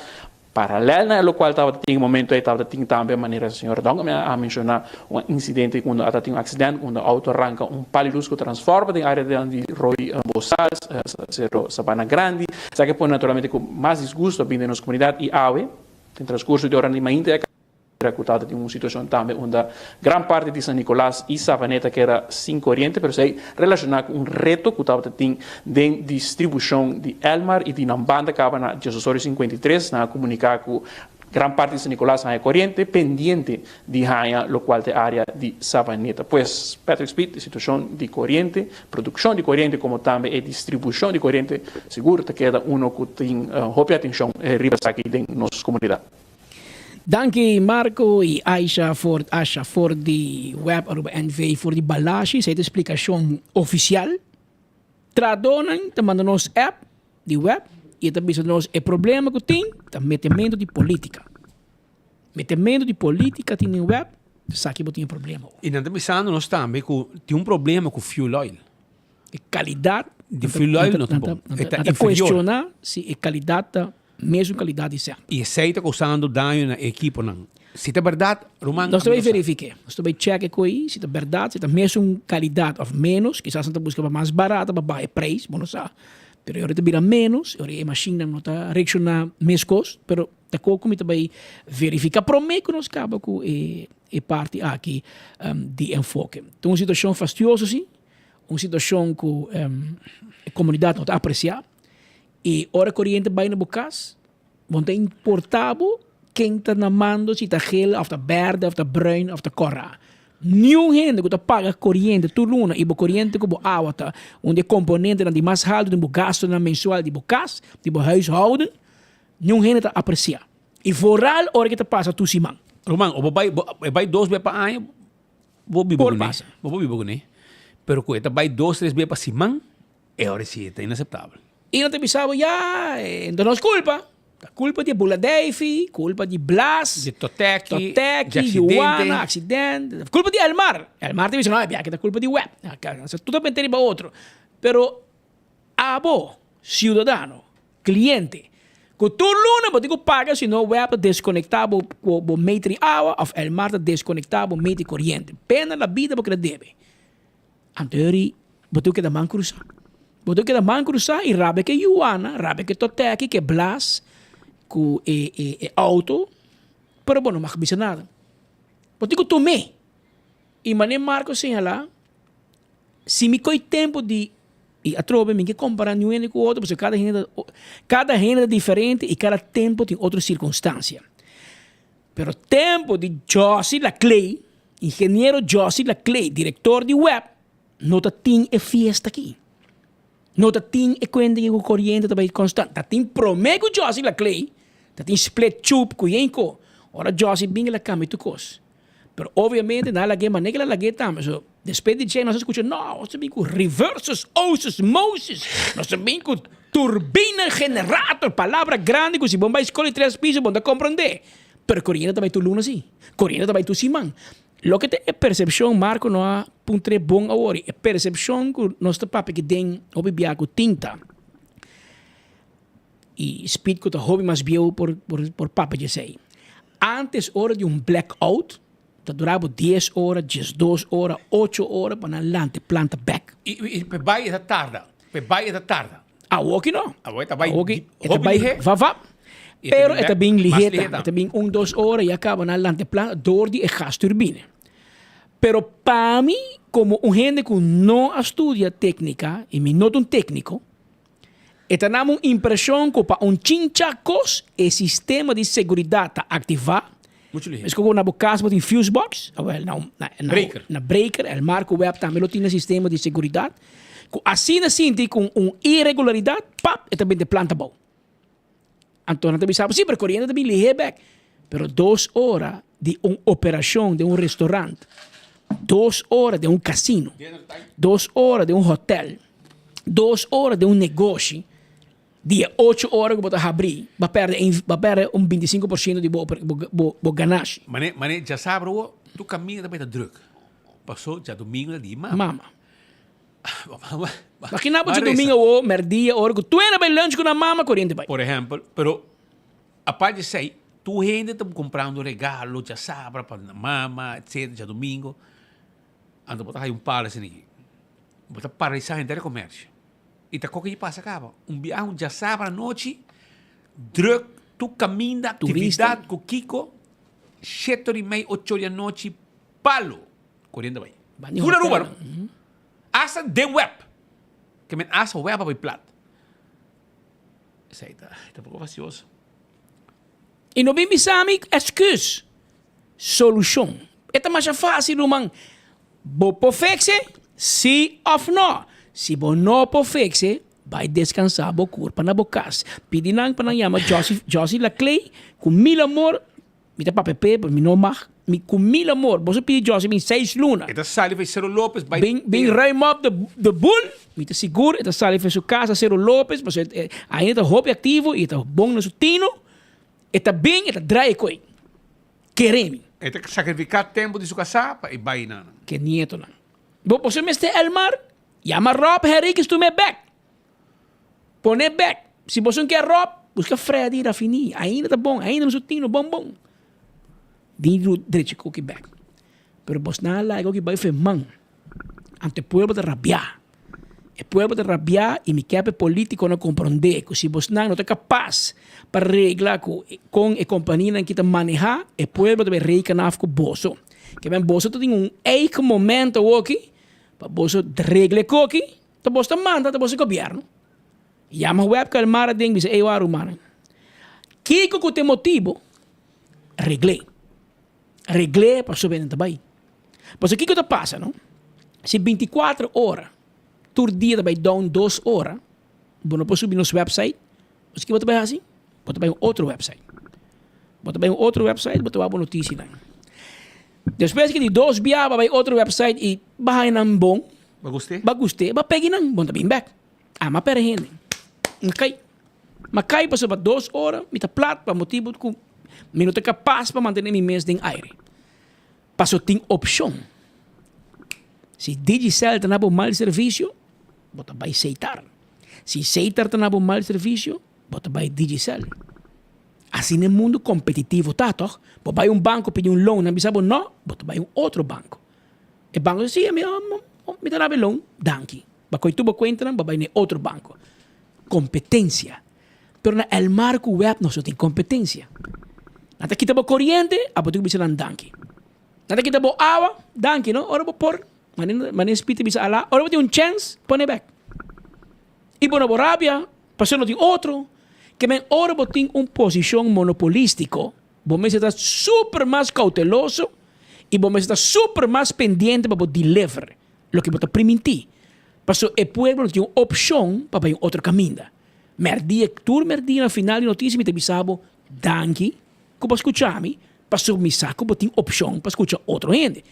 Paralel na e locual tabata tin e momento ei tabata tin tambe manera señor Dongame a menciona un incidente unda a tin un accident unda auto a ranca un pal di luz cu transforma den area di Rooi Bosals, Cerro Sabana Grandi. Esaki a pone naturalmente cu mas disgusto a bin den nos comunidad y awe den transcurso di oranan di mainta e a cu tabata tin un situacion tambe unda gran parti di San Nicolas y Savaneta keda sin coriente pero esey relaciona cu un reto cu tabata tin den distribucion di Elmar y di nan banda caba na Dios Osorio 53 nan a comunica cu gran parti di San Nicolas haya coriente pendiente di haya locual ta e area di Savaneta. Pues Patrick Speed e situacion di coriente, produccion di coriente como tambe e distribucion di coriente sigur ta keda uno cu tin hopi atencion riba esaki den nos comunidad. Danki Marco y Aisha for Asha for di web Aruba NV for di Balashi esei ta explicacion oficial. Trahadornan ta manda nos app di web y e ta bisa nos e problema cu tin ta metemento di politica. Metemento di politica tin den web esaki bo tin e problema. Y nan ta bisando nos tambe cu tin un problema cu fuel oil. E calidad di fuel oil no ta bon. E ta inferior. Cuestiona si e calidad ta mesun calidad di semper. Y esey ta causando daño na e equiponan. Si ta berdad, ruman. Nos ta bay verifique. Nos ta bay check e coy si ta berdad, si ta mesun calidad of menos. Kisas nan ta busca pa mas barata pa baha e prijs, bo no sa. Pero e ora ta bira menos, e ora e machinnan no ta reacciona mescos. Pero ta coco mi ta bay verifica prome cu nos caba cu e parti aki di enfoke. Ta un situacion fastioso si. Un situacion cu e comunidad no ta aprecia y ora coriente bay na bo cas bo no ta importa bo ken ta na mando si ta geel of ta berde of ta bruin of ta cora. Niun hende cu ta paga coriente tur luna y bo coriente cu bo awa ta un di e componentenan di mas halto den bo gastonan mensual di bo cas, di bo huishouden, niun hende ta aprecia. Y vooral ora ke ta pasa tur siman. Ruman, o bo bay, bo bay dos bes pa aña, Bo biba Por kuné, pasa. bo por biba kuné, pero ku e ta bai dos, tres bia pa siman, e ora si e ta inaseptabel. I nan ta bisa bo, ya, e no ta nos kulpa. Ta kulpa di e Buladeifi, kulpa di Blas, Di Toteki, Toteki, di aksidente. Juana, aksidente. Kulpa di Elmar. Elmar ta bisa, no, e biaha aki ta kulpa di web. Tur ta mete riba otro. Pero abo, siudadano, Cliente, Cu tur luna bo tin cu paga si no web ta desconecta bo bo meter di awa of Elmar ta desconecta bo meter di coriente. Pena la bida bo keda debe. Anto yori bo tin cu keda man cruza. Bo tin cu keda man cruza y rabia ke Juana, rabia ke Toteki, ke Blas cu e e e auto, pero bo no mag bisa nada. Bo tin cu tum'e. Y mane Marco señala, Si mi koe tempu di i atrobe mi ke kompara niun hende ku otro pasobra kada hende ta kada hende ta diferente i kada tempu tin otro sirkunstansia. Pero tempu di Jossy Laclay, ingeniero Jossy Laclay, direktor di web, no ta tin e fiesta aki. No ta tin e kuenta ku koriente ta bai konstant. Ta tin prome ku Jossy Laclay ta tin split chup ku yenko. Ora Jossy bin el a kambia tur kos. Pero obviamente nan a lag'é manera ke el a lag'é tambe. So, despues di dje nos a skucha, no, nos ta bin ku reverses, oses, moses. Nos ta bin ku Turbina generator, palabra grandi ku si bon bai skol di tres piso bon ta komprondé. Pero koriente ta bai tur luna si. Koriente ta bai tur siman. Loke ta e persepshon, Marco no a puntr'é bon awor, e persepshon ku nos ta papia aki den hopi bia ku tinta i speed ku ta hopi mas bieu por por papia di esei. Antes ora di un blackout ta dura bo dies ora, diesdos ora, ocho ora pa nan lanta e planta bek. I p'e bai e ta tarda, p'e bai e ta tarda. Awoki no. Awo e ta bai Awoki e ta hopi bai lihé. va va. I e ta Pero bin e ta bek bin mas lihé lihé tambe. E tambe. ta bin un dos ora i a kaba nan lanta e planta dor di e gasturbine. Pero pa mi komo un hende ku no a studia téknika i mi no ta un tékniko, e ta dam un impreshon ku pa un chincha kos e sistema di seguridat ta aktivá. Muchu lihé. Meskos ku na bo kas bo tin fuse box, awel na na na Breaker. na breaker, el marko web tambe lo tin e sistema di seguridat ku asina sinti ku un iregularidat, pap, e ta bini planta abou. Anto nan ta bisa bo, si, pero koriente ta bin lihé bek. Pero dos ora di un operashon den un restaurant, dos ora den un kasino, dos ora den un hotel, dos ora den un negoshi, Di e ocho ora ku bo ta habrí, bo a pèrdè ein, bo a pèrdè un 25 por siento di bo bo bo ganashi. Mane, mane djasabra wo, tur kaminda ta bai ta drùk. Paso djadumingu ta di mama. Mama. Mama. Imagina bo djadumingu awo, mèrdia, ora ku tur hende bai lunch ku nan mama, koriente bai. Por ehèmpel, pero apart di esei, tur hende ta kumprando regalo djasabra pa nan mama, etcetera, djadumingu. Anto bo ta haña un palo asina aki. Bo ta paralisá henter e komersio. I ta koke di pasa kaba. Un biaha un djasabra anochi, druk, tur kaminda, aktividat ku kiko, shete ora i mei, ocho ora di anochi, palo, koriendo bai. Full Aruba no. Asta den web. Ke men asta web a bai plat. Esei ta, ta poko fastioso. I no bin bisa mi excuse. Solushon. E ta masha fácil ruman. Bo por fix e? Sí of no? Si bo no por fix e, bai descansá bo curpa na bo cas. Pidi nan pa nan yama Josie, Josie Laclay cu mil amor, mi ta papia p'e, pero mi no mag, mi cu mil amor, boso pidi Josie bin seis luna. E ta sali for Cero Lopez bai. Bin, bin ruim op de, de boel, mi ta sigur e ta sali for su casa Cero Lopez, pasobra e ainda ta hopi activo y e ta bon na su tino, e ta bin, e ta draai e koe. Kere mi. E ta sakrifiká tempu di su kasá pa e bai nan. Ke nietonan. Bo boso mester Elmar, yama Rob Henriquez tum'é bèk. Pon'é bèk. Si boso no ke Rob, buska Freddy Rafini. Ainda ta bon, ainda nos tino bon bon. Di drechi koki bèk. Pero bosnan a laga koki bai for e man. Anto e pueblo ta rabiá. E pueblo ta rabiá i mi ke pa e polítikonan komprondé ku si bosnan no ta kapas pa regla ku kon e kompanianan aki ta manehá, e pueblo ta bai reken af ku boso. Ke men boso ta tin un eigen momento awoki pa boso regla e koki, ta boso ta manda, ta boso gobièrnu. Yama Webke Almar aden bisa, ey wak rumannan, kiko ku ta e motibu? Regl'é. Regl'é pasobra nan ta bai. Pasobra kiko ta pasa no? Si bintikuater ora tur dia ta bai down dos ora, bo no por subi nos website, pasobra kiko bo ta bai hasi? Bo ta bai un otro website. Bo ta bai un otro website, bo ta wak bo notisianan. Despues ki di dos bia bo a bai otro website i bo a haña nan bon, Bo gust'é? Bo gust'é, bo a pegi nan, bo no ta bin bèk. Ama pèrdè hende. N kai. Ma kai pasobra dos ora mi ta plat pa motibu ku mi no ta kapas pa mantené mi mes den aire. Paso tin opshon. Si Digicel ta na bo mal servisio, bo ta bai Seitar. Si Seitar ta na bo mal servisio, bo ta bai Digicel. Asina e mundu kompetitivo ta, tòg? Bo bai un banko pidi un loan, nan bisa bo nò, bo ta bai un otro banko. E banko di si, mi ta daba e loan, danki. Bo koy tur bo kuentanan, bo bai na e otro banko. Kompetensia. Pero na Elmar ku web nos no tin kompetensia. Nan ta kita bo koriente, abo tin ku bisa nan danki. Nan ta kita bo awa, danki no, ora bo por, manera Speed ta bisa ala, ora bo tin un chèns, pone bèk. I bo no bo rabia, pasobra no tin otro. Ke men ora bo tin un posishon monopolístiko, bo mester ta super mas kouteloso i bo mester ta super mas pendiente pa bo deliver loke bo ta primintí. Pasobra e pueblo no tin un opshon pa bai un otro kaminda. Mèrdia, tur mèrdia na final di notisia mi ta bisa bo, danki ku bo a skucha mi, pasobra mi sa ku bo tin opshon pa skucha otro hende.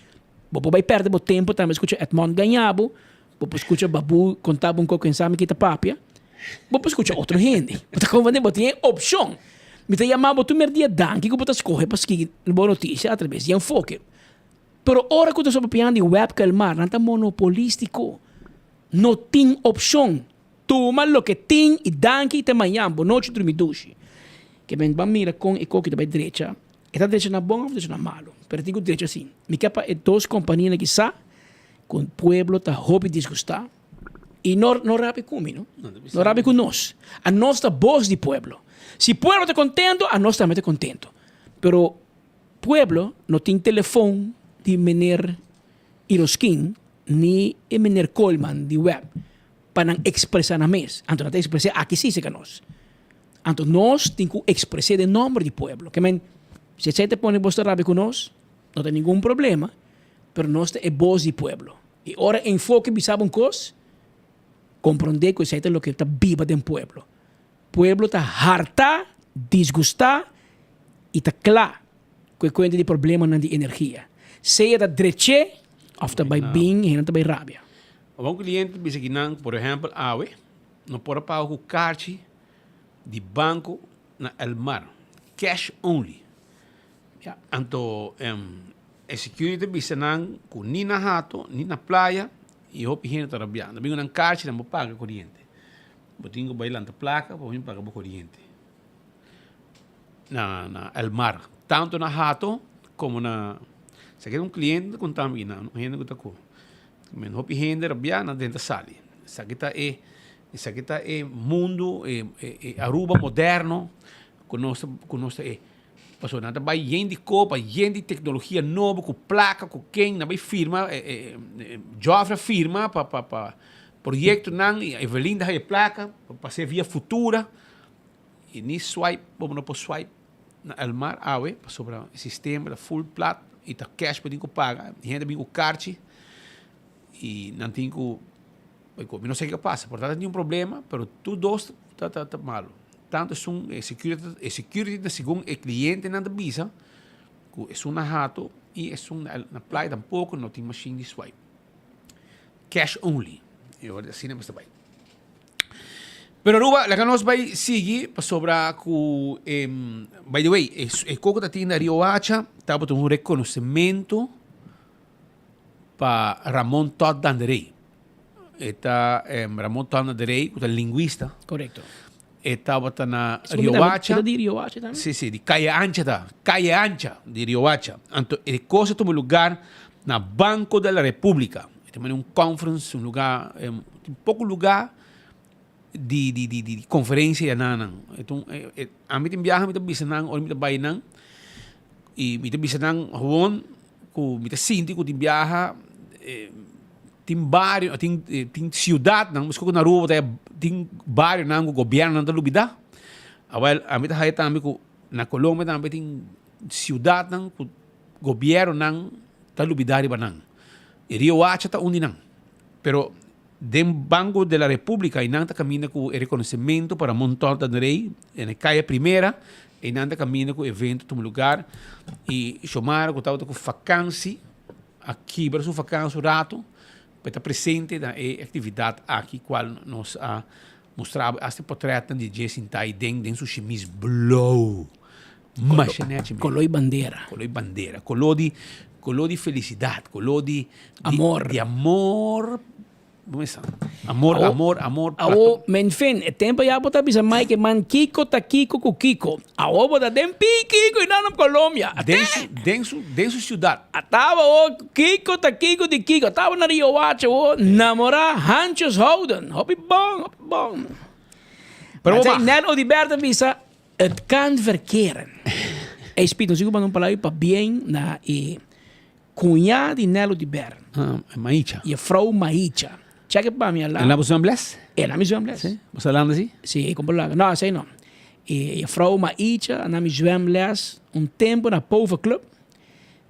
Bo por bai pèrdè bo tempu tambe skucha Edmond gaña bo, bo por skucha Babu konta bo un koko ken sa mi ki ta papia. Bo por skucha otro hende. Bo ta komprendé? Bo tin e opshon. Mi ta yama bo tur merdia danki ku bo ta skohe pa sigui bo notisia atraves di Enfoke. Pero ora ku ta so papiando di web ku Elmar, nan ta monopolistiko. No tin opshon. Tuma loke tin i danki i te mañan. Bo nochi drumi dushi. Ke men ban mira kon e koki ta bai drecha. E ta drecha na bon of drecha na malu? Pero e tin ku drecha si. Mi ke pa e dos kompanianan ki sa ku pueblo ta hopi disgustá i no no rabia ku mi no. No rabia ku nos. Anos ta bos di pueblo. Si pueblo ta kontento, anos tambe ta kontento. Pero pueblo no tin telefon di meneer Iroskin ni e meneer Koolman di web pa nan expresa nan mes. Anto nan ta expresa aki si cerca nos. Anto nos tin cu expresa den nomber di pueblo. Ke men, si esey ta pone bos ta rabia cu nos, no ta ningun problema, pero nos ta e bos di pueblo. Y ora enfoke bisa bo un cos, compronde cu esey ta loke ta biba den pueblo. Pueblo ta harta, disgusta y ta cla cu e cuenta di problemanan di energia. Sea ta dreche of ta bay bin y hende ta bay rabia. Ora un cliente bisa ki nan, por ehempel awe, no por a paga cu carchi di banco na Elmar, cash only. Anto e security ta bisa nan cu ni na Hato ni na Playa y hopi hende ta rabia. Nan bin cu nan carchi nan bo paga coriente. Bo tin cu bay lanta placa pa bo bin paga bo coriente na na Elmar. Tanto na Hato como na, esaki ta un cliente ta conta mi nan, un hende cu ta cu. Men hopi hende rabia nan den ta sali. Esaki ta e esaki ta e mundu e e Aruba moderno ku nos ta ku nos ta e pasobra nan ta bai yen di kopa yen di teknologia nobo ku plaka ku ken nan bai firma e e Joffre a firma pa pa pa proyektonan i Evelyn ta haya plaka pa pase via Futura i ni swipe bo no por swipe na Elmar awe pasobra e sistema ta full plat y ta cash bo tin cu paga y hende bin cu carchi y nan tin cu bay cu mi no sa kico a pasa por ta tin un problema pero tur dos ta ta ta malo tanto esun e security e security ta segun e clientenan ta bisa cu esun na hato y esun na playa tampoco no tin machine di swipe cash only y ora asina mester bay. Pero Aruba, laga nos bai sigui pasobra ku e, by the way, e, e koko ta tin na Rio Hacha tabata un rekonosementu pa Ramon Todd Danderey. E ta em, Ramon Todd Danderey, ku ta linguista. Korekto. E tabata na Rio Hacha. E ta di Rio Hacha tambe? Si, si, di Calle Ancha ta. Calle Ancha di Rio Hacha. Anto e kos a tuma lugar na Banco de la República. E ta manda un conference, un lugar, em, tin poko lugar di di di di conferencia ya nan. E ta un e e ami tin biaha mi ta bisa nan ora mi ta bai nan y mi ta bisa nan gewoon cu mi ta sinti cu tin biaha e tin bario tin tin ciudadnan mescos cu na Aruba ta tin barionan cu gobiernonan ta lubida. Awel ami ta haya tambe cu na Colombia tambe tin ciudadnan cu gobiernonan ta lubida riba nan. E Rio Hacha ta un di nan. Pero den Banco de la República einan ta caminda cu e reconocimento pa Ramon Torta de Rey en e Calle Primera, einan ta caminda cu evento tuma lugar y Xiomara cu tabata cu vakantie a kibra su vakantie un rato pa e ta presente na e actividad aki cual nos a mustra bo hasta e potretnan di dje sinta ayi den den su shimis blou. Masha nechi mi. Color y bandera. Color y bandera. Color di, color di felicidad, color di, Amor. Di amor. Bo mesa. Amor, Awo- amor, amor. Awo, men fin, e tempo ya bo ta bisa Mike man Kiko ta Kiko ku Kiko. Awo bo ta den pi Kiko y nan op Colombia. Ate! Den su, den su, den su ciudad. Ataba o Kiko ta Kiko di Kiko. Ataba na Riohacha o namora Hanchos Houden. Hopi bon, hopi bon. Pero bo Mas mag. Nel Odibert a bisa Het kan verkeren. Ey Speed, nos tin cu manda un palabra pabien na e cuña di Nel Oduber. Ah, Maicha. Juffrouw Maicha. Check e pa mi ala. El na bo zwemles? El na mi zwemles. Si? Bo sa landa si? Si, como laga. No, esey no. E juffrouw Maicha na mi zwemles un tempo na Pova Club.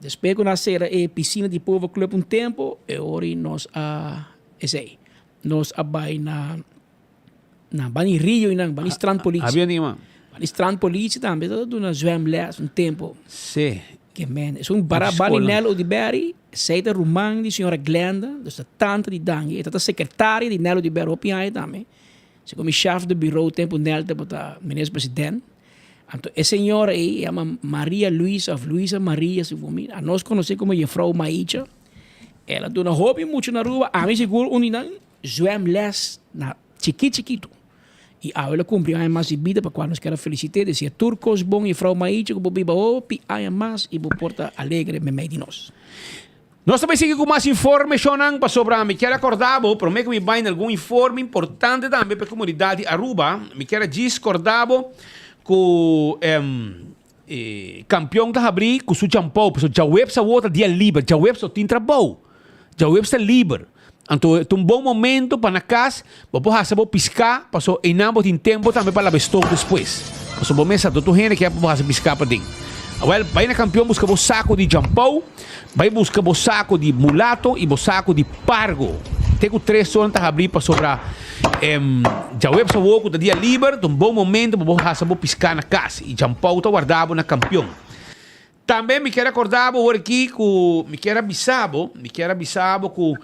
Despues cu nan a cera e piscina di Pova Club un tempo, e ora nos a esey. Nos a bay na Na bani rio y nan bani strand politie. Habia ni man. Bani strand politie tambe ta duna zwemles un tempo. Sí. Ke men es un bara bani Nel Odiberry, zij ta ruman di señora Glenda, dus ta tanta di Dangi, e ta ta secretaria di Nel Odiberry hopi aña tambe. Segun mi shaf de bureau tempu Nel tabata minister president. Anto e señora ei yama Maria Luisa of Luisa Maria segun mi. Anos konosé komo Jefrouw Maicha. El a duna hopi mucha na Aruba, ami sigur un di nan, zwemles na chikit chikitu. I awe el a kumpli un aña mas di bida pa kua nos kier a felisit'é, dese'é tur kos bon Jefrouw Maicha ku bo biba hopi aña mas i bo por ta alegre meimei di nos. Nos ta bai sigui ku mas informashonnan pasobra mi kier a korda bo, promé ku mi bai na algun informe importante tambe pa e komunidat di Aruba, mi kier a djis korda bo ku e kampion ta habrí ku su djampou, pasobra djaweps awor ta dia liber, djaweps no tin trabou, djaweps ta liber. Anto ta un bon momento pa na kas bo por hasi bo piská pasobra einan bo tin tempu tambe pa laba e stof despues. Pasobra bo mesa tur hende ke pa bo hasi piská paden. Awel bai na kampion buska bo sako di djampou, bai buska bo sako di mulato i bo sako di pargo. Te ku tres ora ta habrí pasobra djaweps awor ku ta dia liber ta un bon momento pa bo hasi bo piská na kas i djampou ta warda bo na kampion. Tambe mi kier a korda bo awor aki ku mi kier a bisa bo, mi kier a bisa bo ku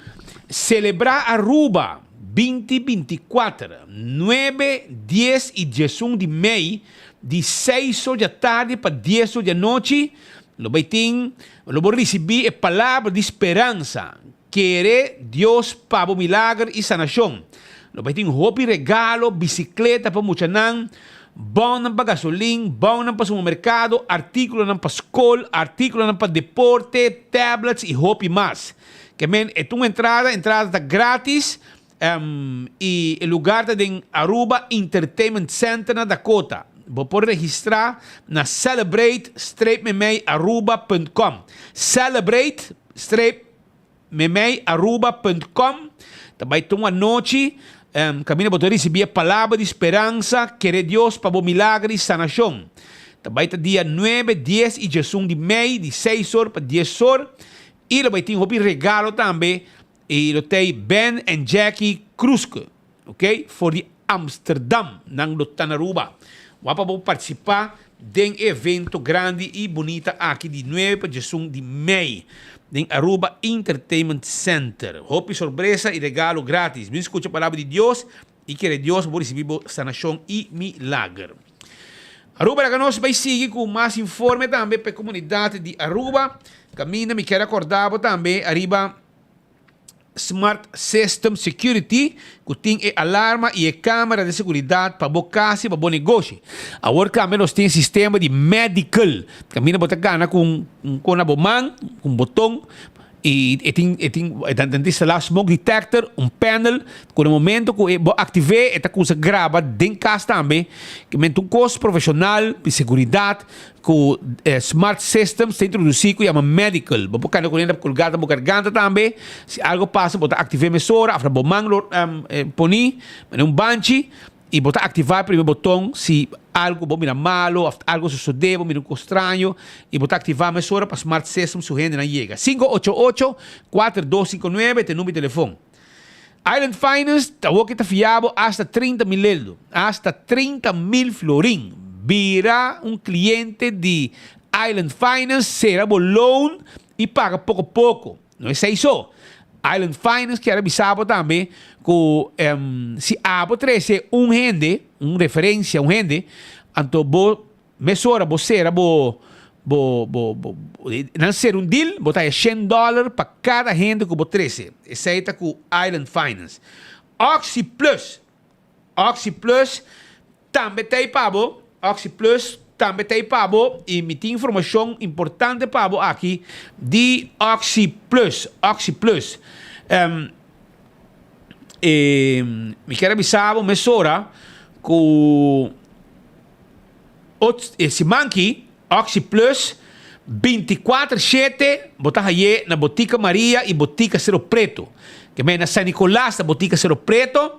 selebrá Aruba binti 24, nuebe, dies i diesun di mei di seis or di atardi pa dies or di anochi lo bai tin, lo bo risibí e palabra di speransa, kere Dios pa bo milager i sanashon. Lo bai tin hopi regalo, bisikleta pa muchanan, Bònnan pa gasolin, bònnan pa supermerkado, artíkulonan pa skol, artíkulonan pa deporte, tablets i hopi mas. Ke men e ta un entrada, entrada ta grátis i e lugar ta den Aruba Entertainment Center na Dakota. Bo por registrá na celebrate streep memei aruba punt com. Celebrate streep. Memei Aruba punt com ta bai ta un anochi kaminda bo ta risibí e palabra di speransa, kere Dios pa bo milager i sanashon. Ta bai ta dia nuebe, dies i diesun di mei, di seis or pa dies or, i lo bai tin hopi regalo tambe i lo tei Ben en Jackie Kroeske, ok, for di Amsterdam nan lo ta na Aruba. Wak pa bo partisipá den e evento grandi i bunita aki di nuebe pa diesun di mei den Aruba Entertainment Center. Hopi sorpresa i regalo gratis. Bin skucha palabra di Dios i kere Dios pa bo risibí bo sanashon i milager. Aruba laga nos bai sigui ku mas informe tambe pa e komunidat di Aruba. Kaminda mi kier a kòrda bo tambe ariba. Smart System Security ku tin e alarma i e kamera di seguridat pa bo kas i pa bo negoshi. Awor tambe nos tin e sistema di medical kaminda bo ta gana ku un kon na bo man, ku un boton i e tin e tin e ta instalá smoke detector, un panel ku na momento ku bo aktiv'é e ta kusa graba den kas tambe. Ke men ta un kos profeshonal di seguridat. Ku smart systems ta introdusí ku yama medical. Bo por kanda ku nenda kolgá ta bo garganta tambe. Si algo pasa bo ta aktiv'é mesora òf na bo man lo poní manera un banchi i bo ta aktivá e primer boton si algo bo mira malo òf algo sosodé bo mira un kos straño i bo ta aktivá mesora pa smart system su hendenan yega. 588 4259 ta e number di telefon. Island Finance ta awor ke ta fia bo hasta 30 mil eldo, hasta 30 mil florin. Bira un cliente di Island Finance, sera bo loan y paga poco poco. No esey so, Island Finance kier a bisa bo tambe cu si abo trece un hende, un referencia, un hende, anto bo Mesora bo sera bo bo bo bo nan sera un deal bo ta haya shen dollar pa cada hende cu bo trece. Esey ta cu Island Finance. Oxi Plus Oxi Plus tambe ta ey pa bo Oxi Plus tambe ta ey pa bo y mi tin informacion importante pa bo aki di Oxi Plus Oxi Plus mi kier a bisa bo mesora cu. Ot e siman ki, Oxi Plus, 24 shete, bo ta haye na Botica Maria y Botica Cero Preto. Ke men na San Nicolas na Botica Cero Preto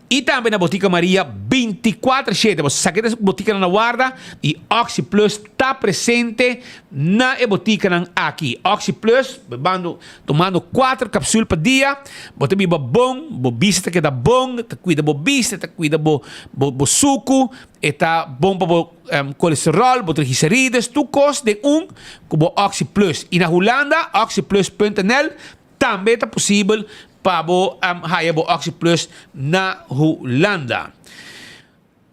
y tambe na Botica Maria 24 shete. Bo sa ke ta boticanan na warda y Oxi Plus ta presente na e boticanan aki. Oxi Plus, bebando, tomando 4 capsul pa dia, bo ta biba bon, bo bista ta keda bon, ta cuida bo bista, ta cuida bo bo sucu. E ta bon pa bo kolesterol, bo triglicerides, tur kos den un ku bo Oxi Plus. I na Hulanda, oxiplus punt nl, tambe ta posibel. pa bo haya bo Oxi Plus na Hulanda.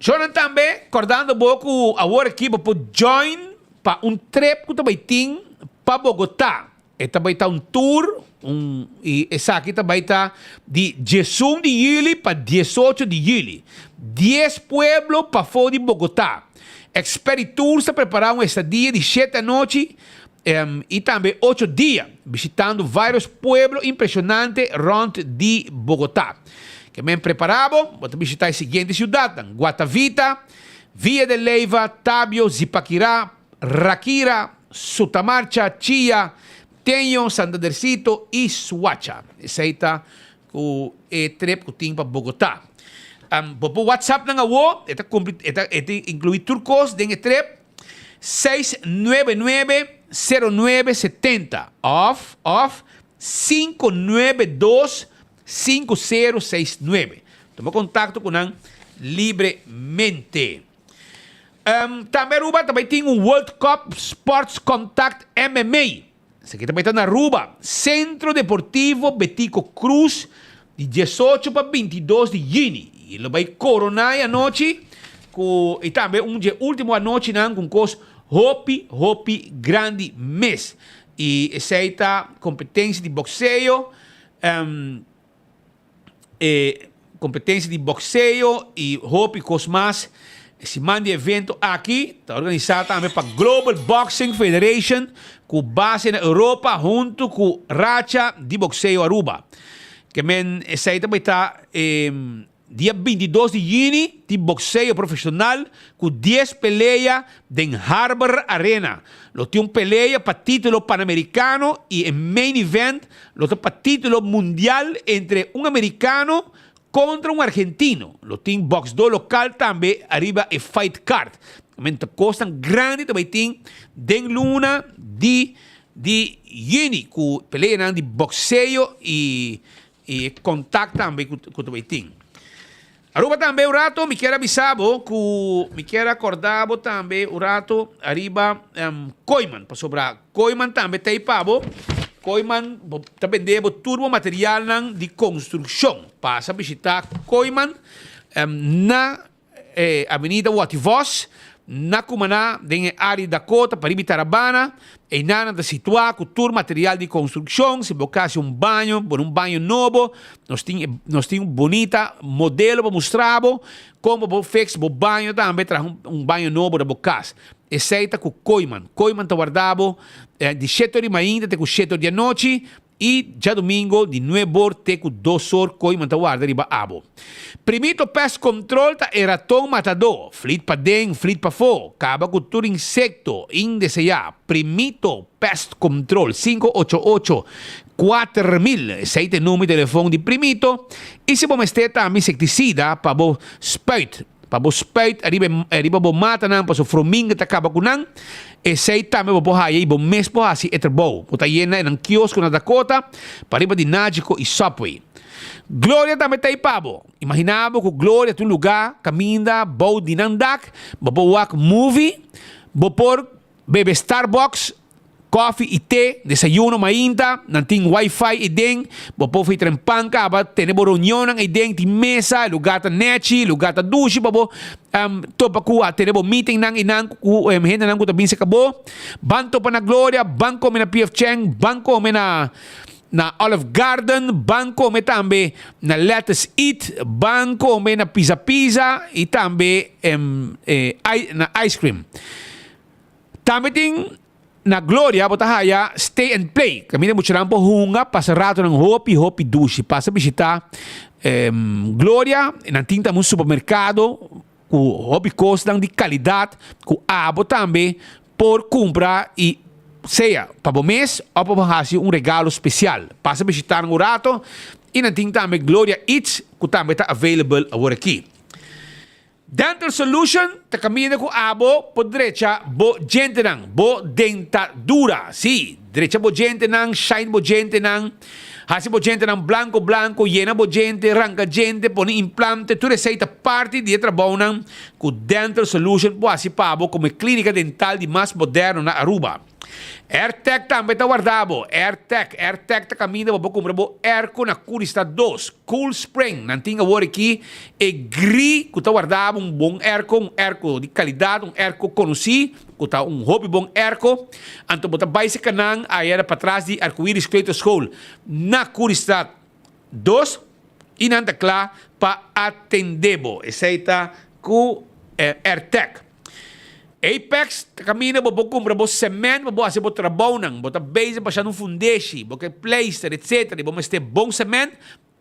Shownan tambe kordando bo ku awor aki bo por join pa un trip ku ta bai tin pa Bogotá. E ta bai ta un tour un i esaki ta bai ta di diesun di yüli pa diesocho di yüli. Dies pueblo pafó di Bogotá. Experi Tours ta prepará un estadia di shete anochi i tambe ocho dia, bishitando vários pueblo impreshonante rònt di Bogotá. Ke men prepará bo, bo ta bishitá e siguiente siudatnan, Guatavita, Villa de Leyva, Tabio, Zipaquirá, Raquira, Sutamarcha, Chía, Teño, Santandercito i Suacha. Esei ta ku e trip ku tin pa Bogotá. Bo por WhatsApp nan awo, e ta kumpli, e ta e ta inkluí tur kos den e trip, 699 0970 òf òf 592 5069. Tuma kontakto ku nan libremente. Tambe Aruba ta bai tin un World Cup Sports Contact MMA. Esaki ta bai ta na Aruba, Centro Deportivo Betico Croes di diesocho pa bintidos di juni. Y lo bai corona e anochi cu y tambe un dje ultimo anochinan cu un cos hopi hopi grandi mes. Y esey ta competencia di boxeo. E competencia di boxeo y hopi cos mas. E siman di evento aki ta organisa tambe pa Global Boxing Federation cu base na Europa hunto cu Racha di Boxeo Aruba. Ke men esey ta bay ta e dia bintidos di juni tin boxeo profesional cu dies pelea den Harbor Arena. Lo tin un pelea pa titulo Panamericano y e main event Lo ta pa título mundial entre un americano contra un argentino. Lo tin boxdor local tambe ariba e fight card. Men ta cosnan grandi ta bay tin den luna di di juni cu peleanan di boxeo y y contact tambe cu ta bay tin. Aruba tambe un rato mi kier a bisa bo cu mi kier a corda bo tambe un rato ariba Kooyman pasobra Kooyman tambe ta pa bo. Kooyman bo ta bende bo tur bo materialnan di construccion. Pasa bishita Kooyman na Avenida Watty Vos na Cumaná den e área di Dakota pariba di Tarabana. Einan nan ta situá ku tur material di konstrukshon. Si bo ke hasi un baño, pone un baño nobo, nos tin e nos tin un bunita modelo pa mustra bo kon bo por fix bo baño tambe, traha un un baño nobo na bo kas. Esei ta ku Kooiman. Kooiman ta warda bo di shete or di mainta te ku shete or di anochi. I djadumingo di nuebor te ku dosor koi man ta warda riba abo. Primito Pest Control ta e raton matadó, flit paden, flit pafó, kaba ku tur insekto indeseá. Primito Pest Control, 588 4000, esei ta e numero di telefon di Primito. I si bo mester tambe insektisida pa bo spuit, Pa bo spuit ariba e riba bo matanan pasobra frominga ta kaba ku nan, esei tambe bo por haya i bo mes por hasi e trabou. Bo ta yena e nan kiosko na Dakota, pariba di Nagico i Subway. Gloria tambe ta ei pa bo. Imaginá bo ku Gloria ta un lugá kaminda bou di nan dak bo por wak movie, bo por Bebe Starbucks, koffie y te, desayuno mainta, nan tin wifi eyden, bo por fui tren pan caba, tene bo reunionnan eyden, tin mesa, e lugar ta nechi, e lugar ta dushi pa bo topa cu tene bo meetingnan eynan cu hendenan cu ta bin cerca bo. Ban topa na Gloria, ban come na PF Chang, ban come na na Olive Garden, ban come tambe na Lettuce Eat, ban come na Pizza Pizza y tambe na Ice Cream. Tambe tin na Gloria bo ta haya Stay and Play, kaminda muchanan por hunga, pasa ratonan hopi hopi dushi. Pasa bishita Gloria, nan tin tambe un supermerkado ku hopi kosnan di kalidat ku abo tambe por kumpra i sea pa bo mes òf pa bo hasi un regalo spesial. Pasa bishita nan un rato i nan tin tambe Gloria Eats ku tambe ta available aworakí. Dental Solution ta kaminda ku abo por drecha bo djentenan, bo dentadura. Sí, drecha bo djentenan, shine bo djentenan, hasi bo djentenan blanko blanko, yena bo djente, ranka djente, pone implante, tur esei ta parti di e trabounan ku Dental Solution por hasi pa bo komo e klínika dental di mas moderno na Aruba. Airtec tambe ta warda bo. Airtec, Airtec ta kaminda bo por kumpra bo airco na Curista dos. Cool Spring, nan tin awor aki e gri ku ta warda bo un bon airco, un airco di kalidat, un airco konosí ku ta un hopi bon airco. Anto bo ta bai serka nan aya na patras di Arcoiris Kleuterschool na Curista dos i nan ta kla pa atende bo. Esei ta ku Airtec. Apex ta kaminda bo por kumpra bo sement pa bo hasi bo trabounan. Bo ta bezig bashando un fundeshi, bo ke pleister etc. I bo mester bon sement,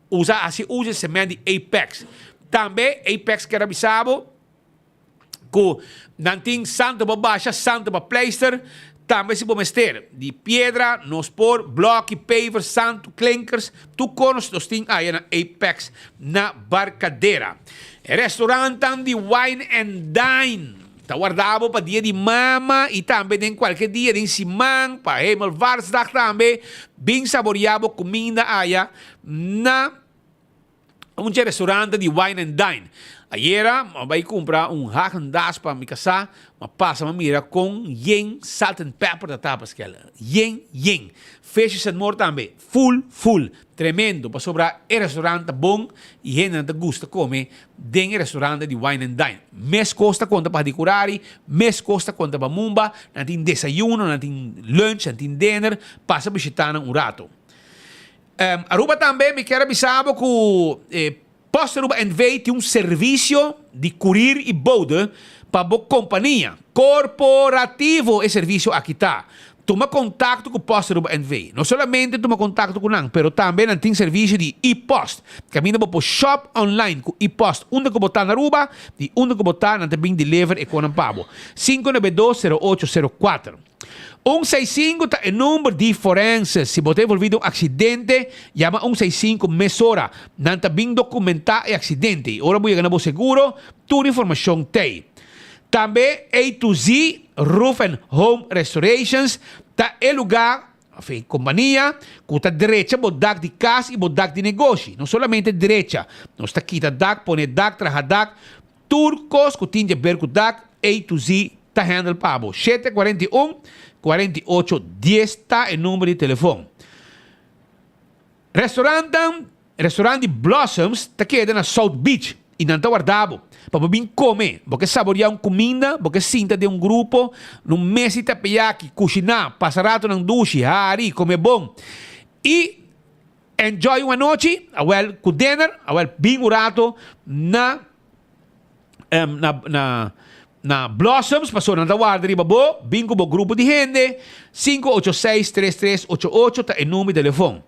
usa hasi uso di sement di Apex. Tambe Apex kier a bisa bo ku nan tin santo pa basha, santo pa pleister. Tambe si bo mester di piedra, nos por, bloki, paver, santo, klinkers, tur konos nos tin aya na Apex na Barcadera. E restaurantnan di Wine and Dine ta warda bo pa dia di mama y tambe den cualke dia den siman, pa Hemelvaartsdag tambe, bin saboria bo cuminda aya na un dje restaurante di Wine and Dine. Ayera mi a bay cumpra un Häagen-Dazs pa mi casa, mi a pasa mi a mira con yen salt and pepper ta tapa eskel. Yen yen. Fishes and More tambe, full full. Tremendo, pasobra e restaurant ta bon y hendenan ta gusta come den e restaurant di Wine and Dine. Mescos ta conta pa Hadicurari, mescos ta conta pa Mumba, nan tin desayuno, nan tin lunch, nan tin dinner, pasa bishita nan un rato. Aruba tambe mi kier a bisa bo cu Post Aruba NV tin un servicio di courier y bode pa bo compania corporativo. E servicio aki ta tuma contacto cu Post Aruba NV. No solamente tuma contacto cu nan, pero tambe nan tin servicio di e-post. Caminda bo por shop online cu e-post unda cu bo ta na Aruba y unda cu bo ta nan ta bin deliver e conan pa bo. 592 0804. Un seis sinku ta e number di forense. Si bo ta envolví den un aksidente, yama un seis sinku mesora. Nan ta bin dokumentá e aksidente i ora bo yega na bo seguro, tur informashon t'ei. Tambe A to Z Roof and Home Restorations ta e lugá òf e kompania ku ta drecha bo dak di kas i bo dak di negoshi. No solamente drecha, nos ta kita dak, pone dak, traha dak, Tur kos ku tin di aber ku dak, A to Z ta handle pa bo. Shete 41 48 dies ta e number di telefon. Restaurantnan, Restaurant di Blossoms ta keda na South Beach i nan ta warda bo pa bo bin kome. Bo ke saboria un kuminda, bo ke sinta den un grupo, na un mes di tapeyaki, kushiná, pasa ratonan dushi, hari, kome bon i Enjoy un anochi, awel cu dinner, awel bin un rato na na na na Blossoms pasobra nan ta warda riba bo, bin cu bo grupo di hende, 586 3388 ta e number di telefon.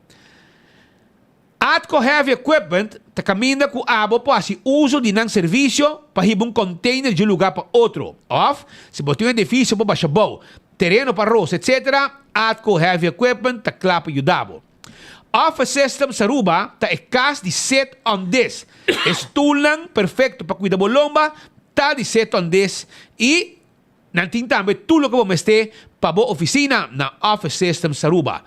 Atco Heavy Equipment ta caminda cu abo por haci uso di nan servicio pa hiba un container di un lugar pa otro, of si bo tin un edificio bo basha bou, tereno pa rosa etc. Atco Heavy Equipment ta cla pa yuda bo. Office Systems Aruba ta e kas di Sit on This. E stulnan perfekto pa kuida bo lomba ta di Sit on This i nan tin tambe tur loke bo mester pa bo ofisina na Office Systems Aruba.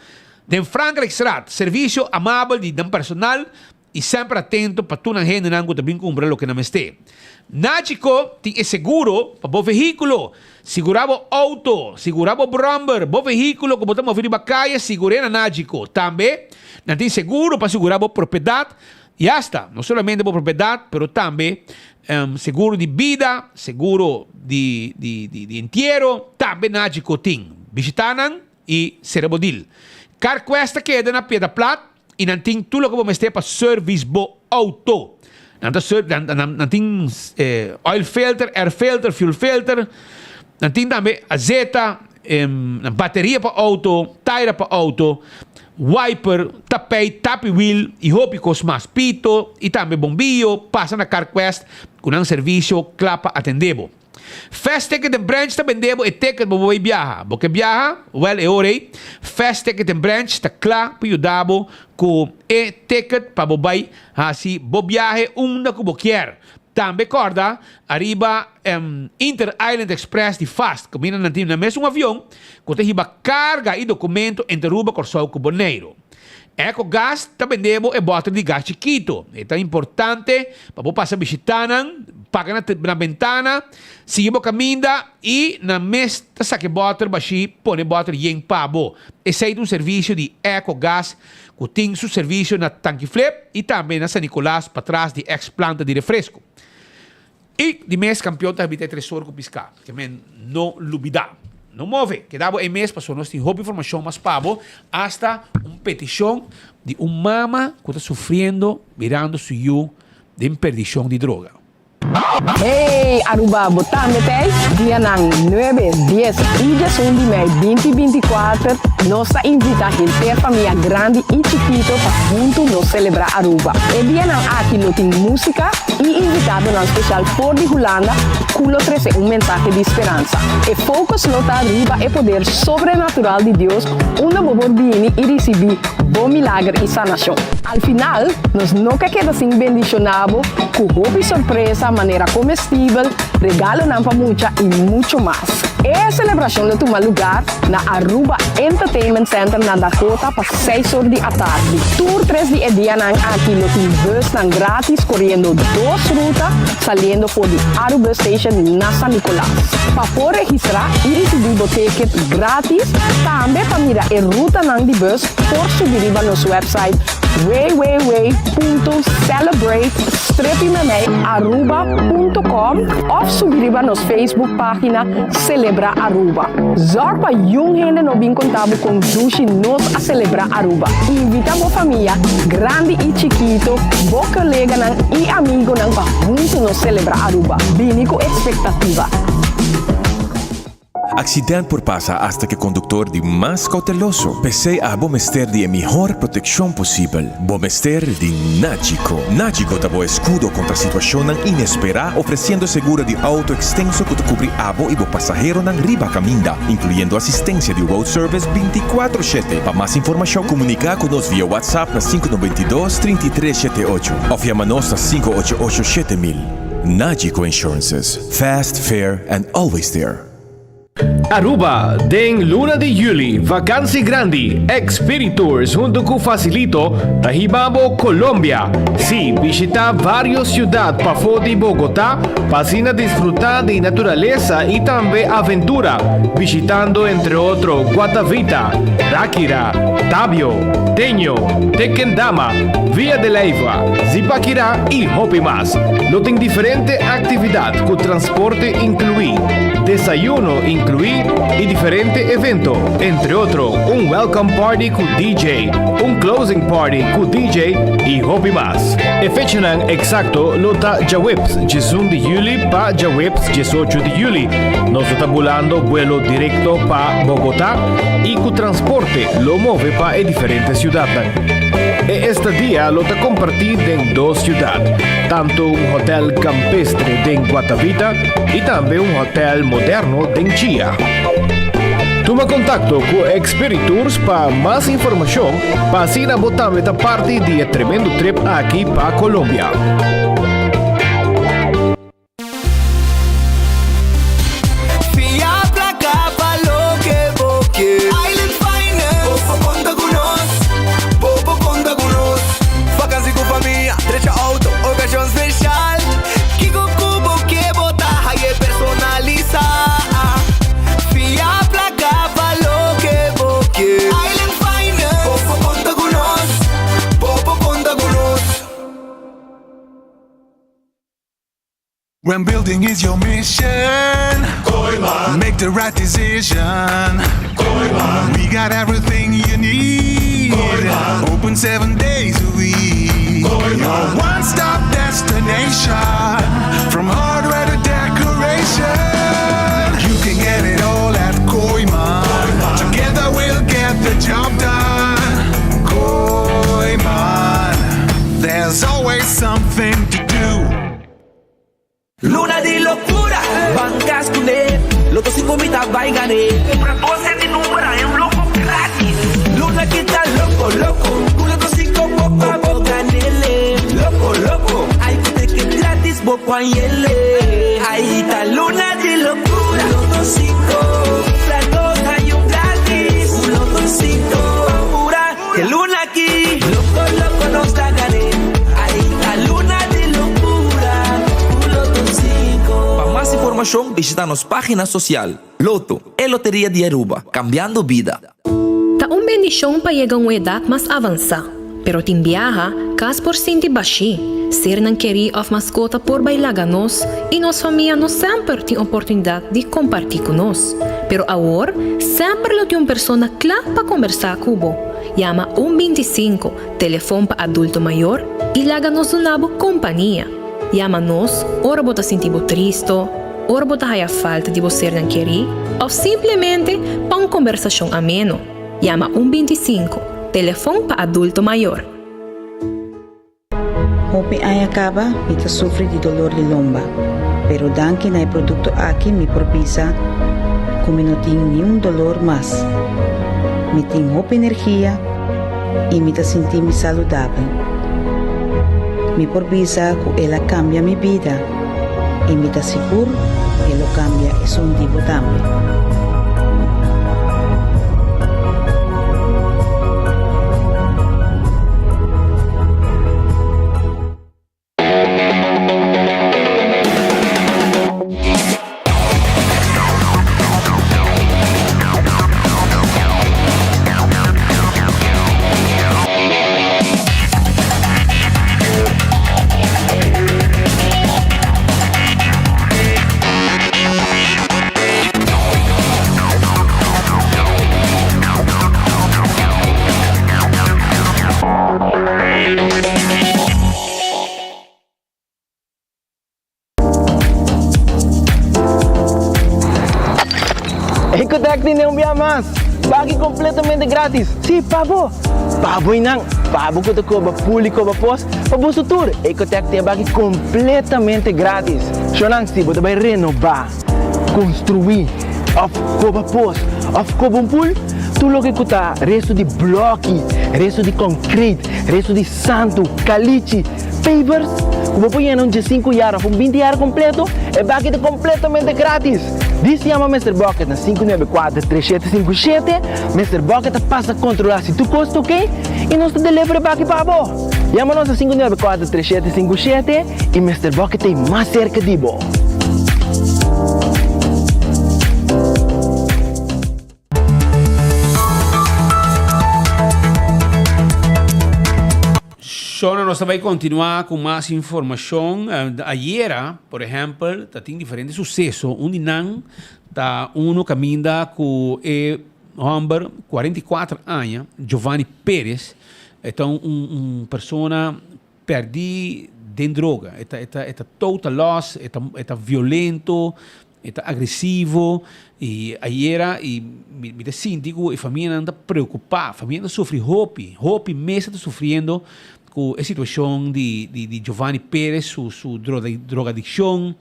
Den Frankrijkstraat, servisio amabel di nan personal i semper atento pa tur nan hendenan ku ta bin kumpra loke nan mester. Nagico tin e seguro pa bo vehíkulo. Sigurá bo outo, sigurá bo bròmber, bo vehíkulo ku bo ta move riba kaya, sigur'é na Nagico. Tambe nan tin seguro pa sigurá bo propiedat i asta no solamente bo propiedat pero tambe seguro di bida, seguro di di entiero tambe Nagico tin. Bishitá nan i sera bo deal. Carquest ta keda na Piedra Plat i nan tin tur loke bo mester pa service bo auto. Nan ta ser, nan, nan, nan tin eh, oil filter, air filter, fuel filter. Nan tin tambe azeta, em, bateria pa auto, taira pa auto, wiper, tapijt, tapi wiel i hopi kos mas. Pito i tambe bombillo. Pasa na Carquest ku nan servisio kla pa atende bo. Fast Ticket and Branch ta bende bo e ticket pa bo bay biaha. Bo ke biaha? Wel e ora ei Fast Ticket and Branch ta kla pa yuda bo ku e ticket pa bo bay hasi bo biahe unda ku bo kier. Tambe kòrda ariba Inter Island Express di Fast ku bina nan tin na mesun avion ku ta hiba karga i dokumento entre Aruba, Kòrsou ku Boneiru. Ecogas ta bende bo e bòter di gas chikito. E ta importante pa bo pasa bishitá nan, paga na na bentana, sigui bo kaminda i nan mes ta saka e bòter bashí pone e bòter yen pa bo. Esei ta un servisio di Ecogas ku tin su servisio na Tankiflip i tambe na San Nicolas patras di ex planta di refresco. I di mes kampion ta habita e tresor ku piská. Ke men no lubidá. No move, keda bo ei mes pasobra nos tin hopi informashon mas pa bo, asta un petishon di un mama ku ta sufriendo mirando su yu den perdishon di droga. Hey Aruba bo tambe t'ei? Dianan nuebe, dies i diesun di mei binti binti kuater nos ta invita henter famia grandi i chikito pa huntu nos celebra Aruba. E dianan aki lo tin musica i invitadonan special for di Hulanda cu lo trece un mensahe di speransa. E focus lo ta riba e poder sobrenatural di Dios unda bo por bini i ricibi bo milager i sanacion. Al final, nos no ke keda sin bendiciona bo cu hopi sorpresa manera comestibel, regalonan pa mucha y mucho mas. E celebracion lo tuma lugar na Aruba Entertainment Center na Dakota pa seis or di atardi. Tur tres di e dianan aki lo tin busnan gratis coriendo dos ruta saliendo for di Arubus Station na San Nicolas. Pa por registra y ricibi bo ticket gratis, tambe pa mira e rutanan di bus por subi riba nos website www.celebrate-aruba.com of subi riba nos Facebook pagina Celebra Aruba. Zorg pa yun hende no bin conta bo con dushi nos a celebra Aruba. Invita bo famia, grandi y chikito, bo coleganan y amigonan pa hunto nos celebra Aruba. Bini cu expectativa. Accident por pasa hasta cu e conductor di mas cauteloso. P'esey abo mester di e mihor proteccion posibel. Bo mester di Nagico. Nagico ta bo escudo contra situacionnan inespera, ofreciendo seguro di auto extenso cu ta cubri abo y bo pasaheronan riba caminda, incluyendo asistencia di road service binticuatro shete. Pa mas informacion comunica cu nos via WhatsApp na sinku 92 33 shete ocho of yama nos na 588 7000. Nagico Insurances. Fast, fair and always there. Aruba, Den luna di juli, vakansi grandi, Expiritours hunto cu Facilito ta hiba bo Colombia. Sí, bishita varios ciudad pafó di Bogotá pa asina disfruta di naturalesa y tambe aventura, bishitando entre otro Guatavita, Ráquira, Tabio, Teño, Tequendama, Villa de Leyva, Zipaquirá y hopi mas. Lo tin diferente actividad cu transporte inclui, desayuno inclui y diferente evento, entre otro un welcome party cu DJ, un closing party cu DJ y hopi mas. E fechanan exacto lo ta djaweps 11 di juli pa djaweps 18 di juli. Nos lo ta bulando buelo directo pa Bogota y cu transporte lo move pa e diferente ciudadnan. E estadia lo ta comparti den dos ciudad, tanto un hotel campestre den Guatavita y tambe un hotel moderno den Chia. Tuma contacto cu Expiritours pa mas informacion pa asina bo tambe ta parti di e tremendo trip aki pa Colombia. Fia placa pa loke bo ke. Island Finance. Bo por conta cu nos. Bo por conta cu nos. Vakantie cu famia, drecha auto, ocasion special. Kico cu bo ke bo ta haye personalisa. Fia placa pa loke bo ke. Island Finance. Bo por conta cu nos. Bo por conta cu nos. When building is your mission, make the right decision. We got everything you need. Open seven days a week. Your one stop destination. From hardware to decoration. You can get it all at Kooiman. Together we'll get the job done. Kooiman. There's always something to do. Luna di locura, ban cas cune, Lotto 5 mi ta bay gane. Cumpra dos set di number hay un loco gratis. Luna ki ta loco, loco, cu Lotto 5 bo pa bo ganele. Loco, loco, ay cu ticket gratis bo por hayele. Ay ta luna di locura, Lotto 5, cumpra dos hay un gratis. Cu Lotto 5, pura, e luna aki. informacion bishita nos pagina social. Lotto, e loteria di Aruba, cambiando bida. Ta un bendishon pa yega un edat mas avansá, pero tin biaha kas por sinti bashí, sernan kerí òf maskota por bai laga nos i nos famia no semper tin oportunidat di kompartí ku nos. Pero awor semper lo tin un persona kla pa kombersá ku bo. Yama un 25, telefon pa adulto mayor, i laga nos duna bo kompania. Yama nos ora bo ta sinti bo tristo, ora bo ta haya falta di bo sernan kerí òf simplemente pa un kombersashon ameno. Yama un 25, telefon pa adulto mayor. Hopi aña kaba mi ta sufri di dolor di lomba, pero danki na e produkto aki mi por bisa ku mi no tin niun dolor mas. Mi tin hopi energia i mi ta sinti mi saludabel. Mi por bisa ku el a kambia mi bida. I mi ta sigur e lo kambia esun di bo tambe. Ecotec tene un bia mas! Baki completamente gratis! Si, pa bo! Pa bo y nan! Pa bo cu ta coba pool y coba pos, pa boso tur! Ecotec tin e baki completamente gratis! Shownan, si bo ta bay renoba, construi, of coba pos, of coba un pool, tur loke cu ta resto di bloki, resto di concrete, resto di santu, kalichi, pavers, ku bo por yena un diesinku yar òf un binti yar kompleto, e baki ta kompletamente gratis! Dis yama Mister Bucket na 594 3757, Mister Bucket ta pasa kontrolá si tur kos ta oké i nos ta deliver e baki pa bo! Yama nos na 594 3757 i Mister Bucket ta ei mas serka di bo! Shona nos ta bai continua cu mas informacion. Ayera, por ehempel, ta tin diferente suceso. Un di nan ta uno caminda cu e homber 44 aña, Giovanni Perez, e ta un un persona perdi den droga. E ta e ta e ta total loss, e ta e ta violento, E ta agresivo y ayera y mi ta sinti cu e famianan ta preocupa, famianan ta sufri hopi, hopi mes ta sufriendo cu e situacion di di Giovanni Perez su su drogadiccion,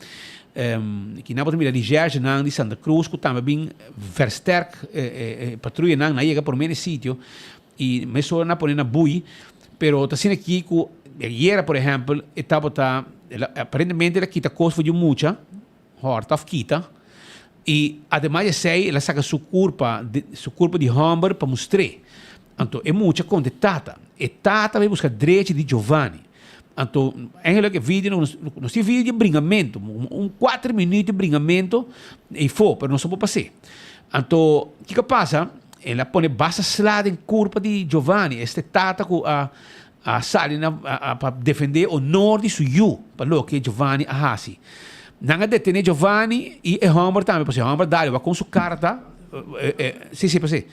kinan bo ta mira recherchenan di Santa Cruz cu tambe a bin versterk e patruyanan, nan a yega prome na e sitio y mesora nan a pone na bui, pero ta asina aki cu ayera por ehempel e tabata aparentemente el a kita cos for di un mucha. Hòrta òf kita, i ademas di esei el a saka su kurpa, su kurpa di hòmber pa mustr'é. Anto e mucha konta e tata. E tata bai buska drechi di Giovanni. Anto eigenlijk e video nos nos tin video di bringamentu, un kuater minuut di bringamentu eifó, pero nos no por pas'é. Anto kiko a pasa? El a pone basta sla den kurpa di Giovanni, este tata ku a A sali na pa defendé honor di su yu pa loke Giovanni a hasi. Nan a detené Giovanni i e hòmber tambe, pasobra e hòmber dal wak kon su kara ta, si si p'esei.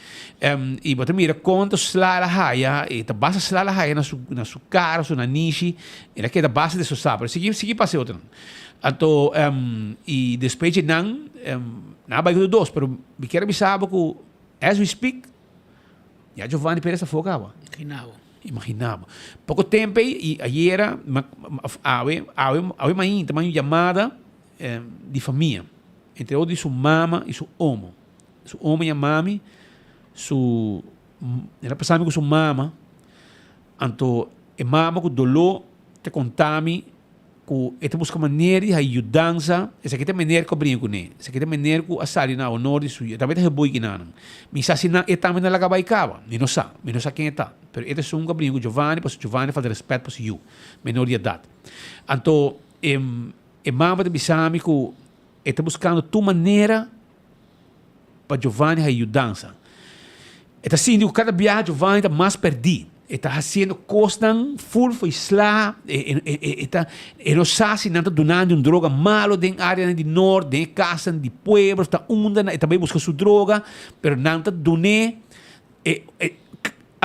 I bo ta mira konta sla el a haya, e ta basta sla el a haya na su na su kara, su nanishi, el a keda basta destrosá. Pero sigui sigui pasa e otronan. Anto i despues dje nan, nan a bai ku tur dos, pero mi kier a bisa bo ku as we speak, ya Giovanni Perez ta for kaba. Imaginabo. Imagina bo. Poko tempo ei i ayera, of awe, awe, awe mainta manda un yamada di famia. Entre otro di su mama i su omo. Su omo yama mi, su, el a pasa mi ku su mama, anto e mama ku doló ta konta mi ku e ta buska manera di haña yudansa, esaki ta e meneer ku a bringa kuné, esaki ta e meneer ku a sali na honor di su yu, e tambe ta heboy kinanan. Mi sa si nan e tambe na laga bai kaba, mi no sa, mi no sa ken e ta, pero e ta esun ku a bringa ku Giovanni pasobra Giovanni a falta rèspèt pa su yu, menor di edat. Anto e e mama ta bisa mi ku. E ta buskando tur manera pa Giovanni haya yudansa. E ta sinti ku kada biaha Giovanni ta mas pèrdí. E ta hasiendo kosnan ful for sla. E, e, e, e, ta, e no sa si nan ta dunando un droga malo den areanan di nort, den e kasnan di pueblo, ta unda e ta bai buska su droga, pero nan ta dun'é e, e,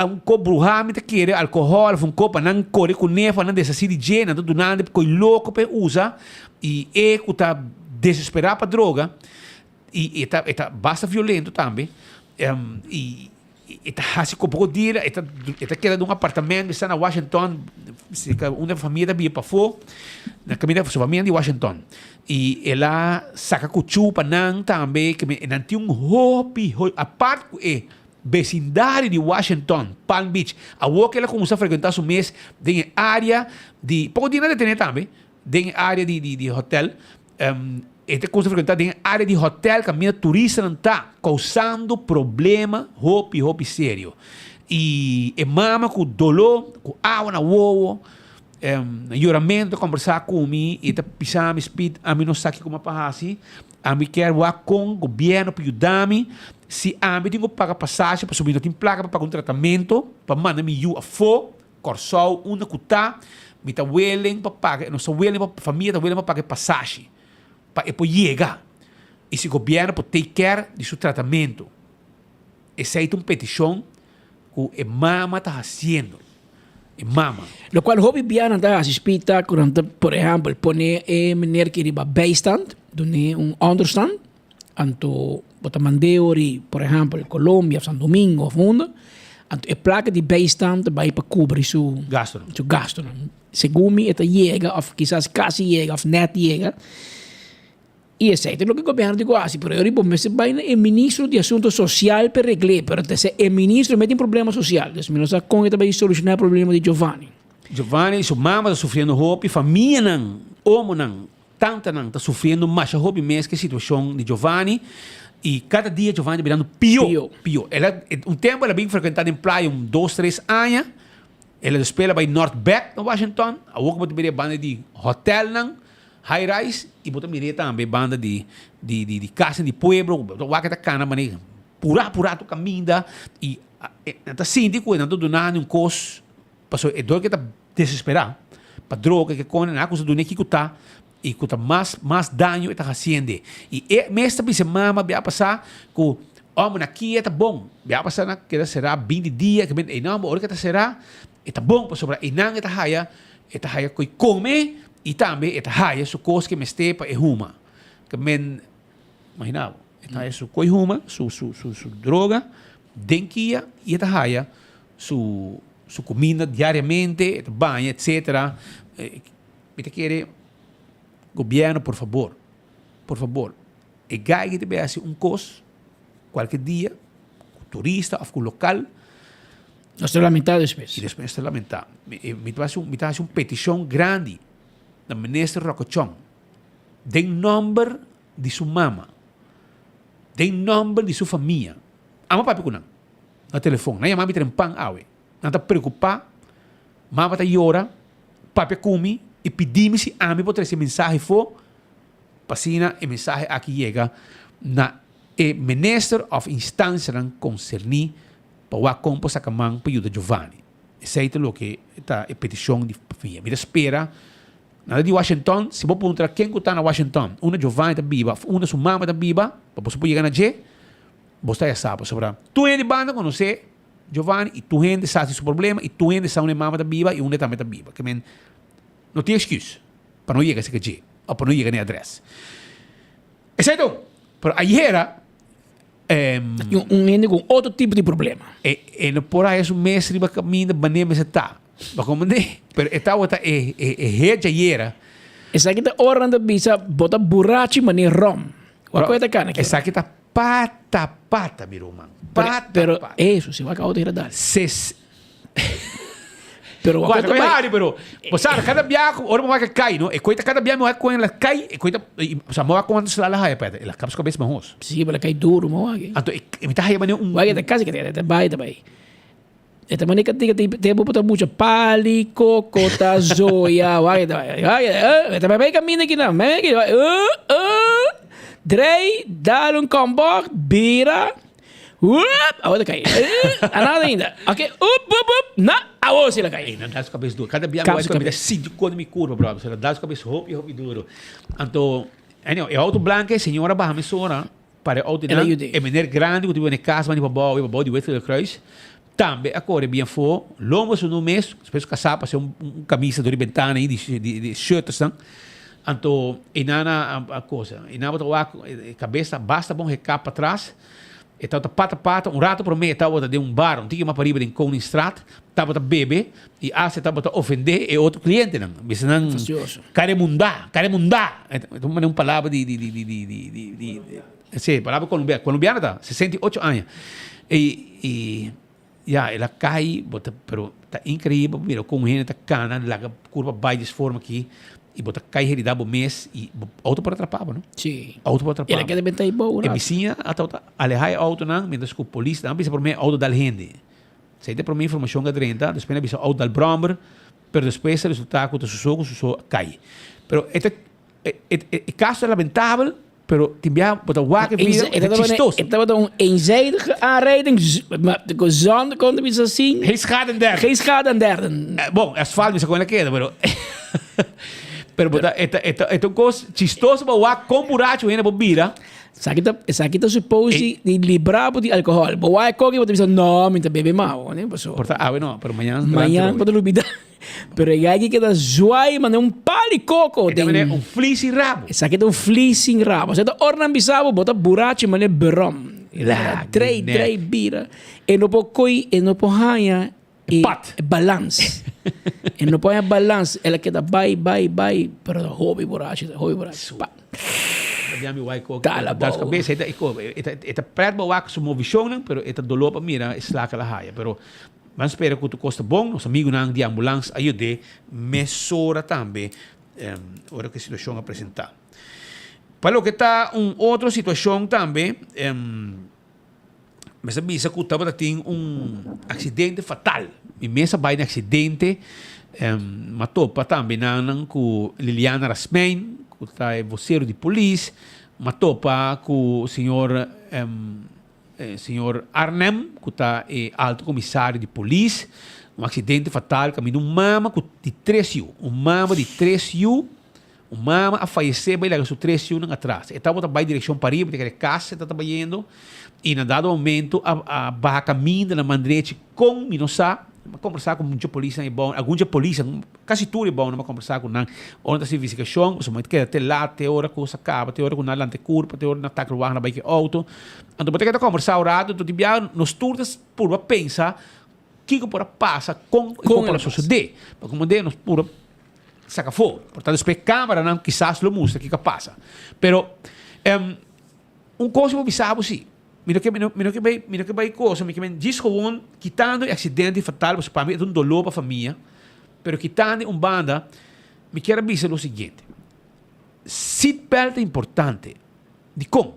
a un kop bruhá mi ta kere alkohòl of un kop pa nan kore kuné, pa nan deshasí di dje, nan ta dunando koi loko pa e usa i e ku ta desesperá pa droga i e ta e ta basta violento tambe i e ta hasi ku poko dia e ta e ta keda den un apartamento esta na Washington serka unda famia ta biba pafó na kaminda su famia di Washington i el a saka kuchú pa nan tambe nan tin un hopi apart ku e Besindario di Washington, Palm Beach, awor ku el a kuminsá frekuentá su mes den e área di, poko dia nan detené tambe, den e área di di di hotèl, e ta kuminsá frekuentá den e área di hotèl kaminda turistanan ta, kousando problema hopi hopi serio. I e mama ku doló, ku awa na wowo, na yoramentu ta kombersá ku mi i ta bisa mi, Speed, ami no sa kiko mi a pa hasi, Ami kier wak kon gobierno por yuda mi si ami tin ku paga pasashi pasobra mi no tin plaka pa paga un tratamento pa manda mi yu afó Kòrsou unda ku ta mi ta willing pa paga nos ta willing pa famia ta willing pa paga e pasashi pa e por yega i si gobierno por take care di su tratamento esei ta un petishon ku e mama ta hasiendo e mama. Locual hopi bianan ta haci spita cu nan ta, por ehempel, pone e meneer ki riba bijstand, dun'e un onderstand, anto bo ta mand'e ori, por ehempel, Colombia of San Domingo of unda, anto e placa di bijstand ta bay pa cubri su Gastonan. su gastonan. Segun mi e ta yega of kisas casi yega of net yega. I esei ta loke gobierno tin ku hasi, pero e ora bo mester bai na e ministro di asunto sosial pa e regl'é, pero ta esei e ministro mes tin problema sosial, dus mi no sa kon e ta bai solushoná e problema di Giovanni. Giovanni i su mama ta sufriendo hopi, famianan, omonan, tantanan ta sufriendo masha hopi mes ku e situashon di Giovanni i kada dia Giovanni ta birando pió, pió. El a, un tempu el a bin frekuentá den playa un dos, tres aña, el a despues el a bai North Beck na Washington, awor ku bo ta mira e banda di hotelnan, High rise y bo ta mir'é tambe banda di di di di casa di pueblo bo ta wak e ta cana manera pura pura tur caminda y nan ta sinti cu nan ta duna un cos pasobra e dor ke ta desespera pa droga ke con nan a cuminsa duna kico ta y cu ta mas mas daño e ta haciende y e mes ta bisa mama bia pasa cu homber na kia ta bon bia pasa nan keda cera binti dia e no ora ke ta cera e ta bon pasobra eynan e ta haya E ta haya koe kome i tambe e ta haya su kos ke mester pa e huma. Ke men, imagina bo, e ta haya su koe huma, su, su, su, su droga den kia i e ta haya su, su kuminda diariamente, e ta baña, etcetera. Mi ta kere gobierno por fabor, por fabor, e gai ke ta bay hasi un kos kualke dia ku turista of ku lokal, Nos ta lamentá despues. I despues ta lamentá. Mi ta hasi un, mi ta hasi un petishon grandi na Minister Rocco Chong den nòmber di su mama, den nòmber di su famia. Amo papia ku nan na telefon. Nan yama mi trempan awe. Nan ta preokupá, mama ta yora, papia ku mi i pidi mi si ami por trese mensahe afó pa asina e mensahe aki yega na e minister òf instansianan konserní Pa wak kon por saka man pa yuda Giovanni. Esei ta loke ta e petishon di famia. Mi ta spera nan ta di Washington, si bo puntra ken ku ta na Washington, unda Giovanni ta biba òf unda su mama ta biba, pa boso por yega na dje, bo ta ya sa pasobra tur hende banda konosé Giovanni i tur hende sa si su problema i tur hende sa unda e mama ta biba i unda e tambe ta biba. Ke men no tin excuse pa no yega serka dje òf pa no yega na e adrès. Esei ta un. Pero ayera. Un hende ku otro tipo di problema. E e no por haya su mes riba kaminda manera mester ta. Bo komprendé? Pero e tabata e e e hecha ayera. Esaki ta ora nan ta bisa bo ta burachi manera rom. Wak ku e ta kana ki ora? Esaki ta pata pata mi ruman. Pata Pero pata. eso si wak auto hera dal. Ses. Pero Cuatro ta bai. Pero, bo sa, cada bia, ora mo wak kai, no? E koita cada bia mo wak kon la kai, e koita, o sea, mo wak kon sla la haya peta, e la kap su kabes mahos. Sí, pero la kai duro mo wak. Anto, e, mi ta haya mane un Wak ta kasi ke ta bai, ta bai. E ta mane katika te te bo ta mucha pali, koko, ta zoya, wak ta bai. Wak, eh, ta bai bai camina ki na, bai ki, eh, eh. Drei, dal un kombocht, bira, Oep, awor ta kai. Anada ainda. Ok, oep, oep, oep. Na, awor si la kai. Ey, nan dal su kabes duro. Kada bia ku mi ta sinti kon mi kurpa, brother. So nan dal su kabes hopi, hopi duro. Anto, anyhow, e auto blanco e señora baha mesora para e auto El a nan. yud'é. E meneer grandi ku ta biba na e kas banda di pabou, e pabou di Wit Gele Kruis, tambe a kore bien afó. Lomba su no mes, despues su kasá pasa un un kamisa dor di bentana ei di di di shirtesnan. Anto, e nan a a kosa. E nan tabata wak e kabes ta basta bon hekap patras. E tabata pata pata, un rato promé e tabata den un bar un tiki mas pariba den Koningstraat, tabata bebe i asta e tabata ofendé e otro klientenan. Bisa nan, Fastioso. Karemundá, karemundá! E ta manda un palabra di di di di di di di di si, palabra kolombiano, kolombiano ta, 68 aña. I i ya, el a kai, bo ta, pero ta inkreibel pa mira kon hende ta kana laga kurpa bai di es forma aki. I bo ta kai herida bo mes i bo auto por atrapa bo, no? Sí. Auto por atrapa El a keda benta ei bou un E rato. bisiña a tabata aleha e autonan mientras ku polis nan a bisa prome auto dal hende. Esei ta e prome informashon ku a drenta, despues nan a bisa auto dal brommer, pero despues a resulta ku ta su so ku su so a kai. Pero e ta e e e kaso ta lamentabel, pero tin biaha bo ta wak e video e ta chistoso. E tabata un eenzijdige aanrijding, maar ku zonder kon ta bisa sin. Geen schade aan derden. Geen schade aan derden. Bon, asfalt bisa kon el a keda, pero pero bo ta e ta e ta e ta un kos chistoso pa wak kon buracho hende por bira. Esaki ta esaki ta suppose di di libra bo di alcohol. Bo wak e koki bo ta bisa no mi ta bebe mau, ne paso. Por ta awe no, pero mañan Mañan bo ta lubida. Pero e gai ki keda zwaai mane un pali koko E ta den. mane un fli sin rabo. Esaki ta un fli sin rabo. Esaki ta ora nan bisa bo, bo ta burachi mane berom. La Drei, nek. drei bira. E no por koi, e no por haña e Pat. e balans. E no por haña balans. El a keda bai, bai, bai, pero ta hopi burachi, ta hopi burachi. Pa. Bia mi wai koko. Tala Das bou. kabes, e ta, e ko, e ta, e ta pret bo wak su movishonnan, pero e ta doló pa mira e sla ku el a haya. Pero Ban spera ku tur kos ta bon. Nos amigunan di ambulans a yud'é mesora tambe ora ku e situashon a presentá. Pa loke ta un otro situashon tambe, mester bisa ku tabata tin un aksidente fatal. Mi mes a bai den aksidente, m'a topa tambe nan ku Liliana Rasmijn, ku ta e bosero di polis, m'a topa ku señor. Señor Arnhem, cu ta e alto comisario di polis, un accidente fatal caminda un mama cu di tres yu. Un mama di tres yu, un mama a fayece bay laga su tres yunan atras. E tabata bay direccion pariba, te kere cas e tabata bayendo, y na dado momento a a baha caminda na man drechi con mi no sa, mi a combersa cu mucho polisnan e bou, algun dje polisnan, Kasi tur e bounan a kombersá ku nan ora nan ta hasi investigashon, pasobra bo ta keda te lat, te ora kos a kaba, te ora ku nan a lanta e kurpa, te ora nan ta wak na bai ku e outo. Anto bo ta keda kombersá un ratu, anto di biaha nos tur ta purba pensa kiko por a pasa, kon i kon por a sosodé. Pa komo den nos purba saka afó. Por tanto despues kameranan kisas lo mustra kiko a pasa. Pero un kos mi por bisa bo si. Mi no ke, mi no, mi no ke bai, mi no ke bai cosa, mi ke men djis gewoon kitando e accidente fatal, pasobra pa mi e ta un dolor pa famia, pero kitando un banda, mi kier a bisa lo siguiente, seatbelt ta importante, dikon?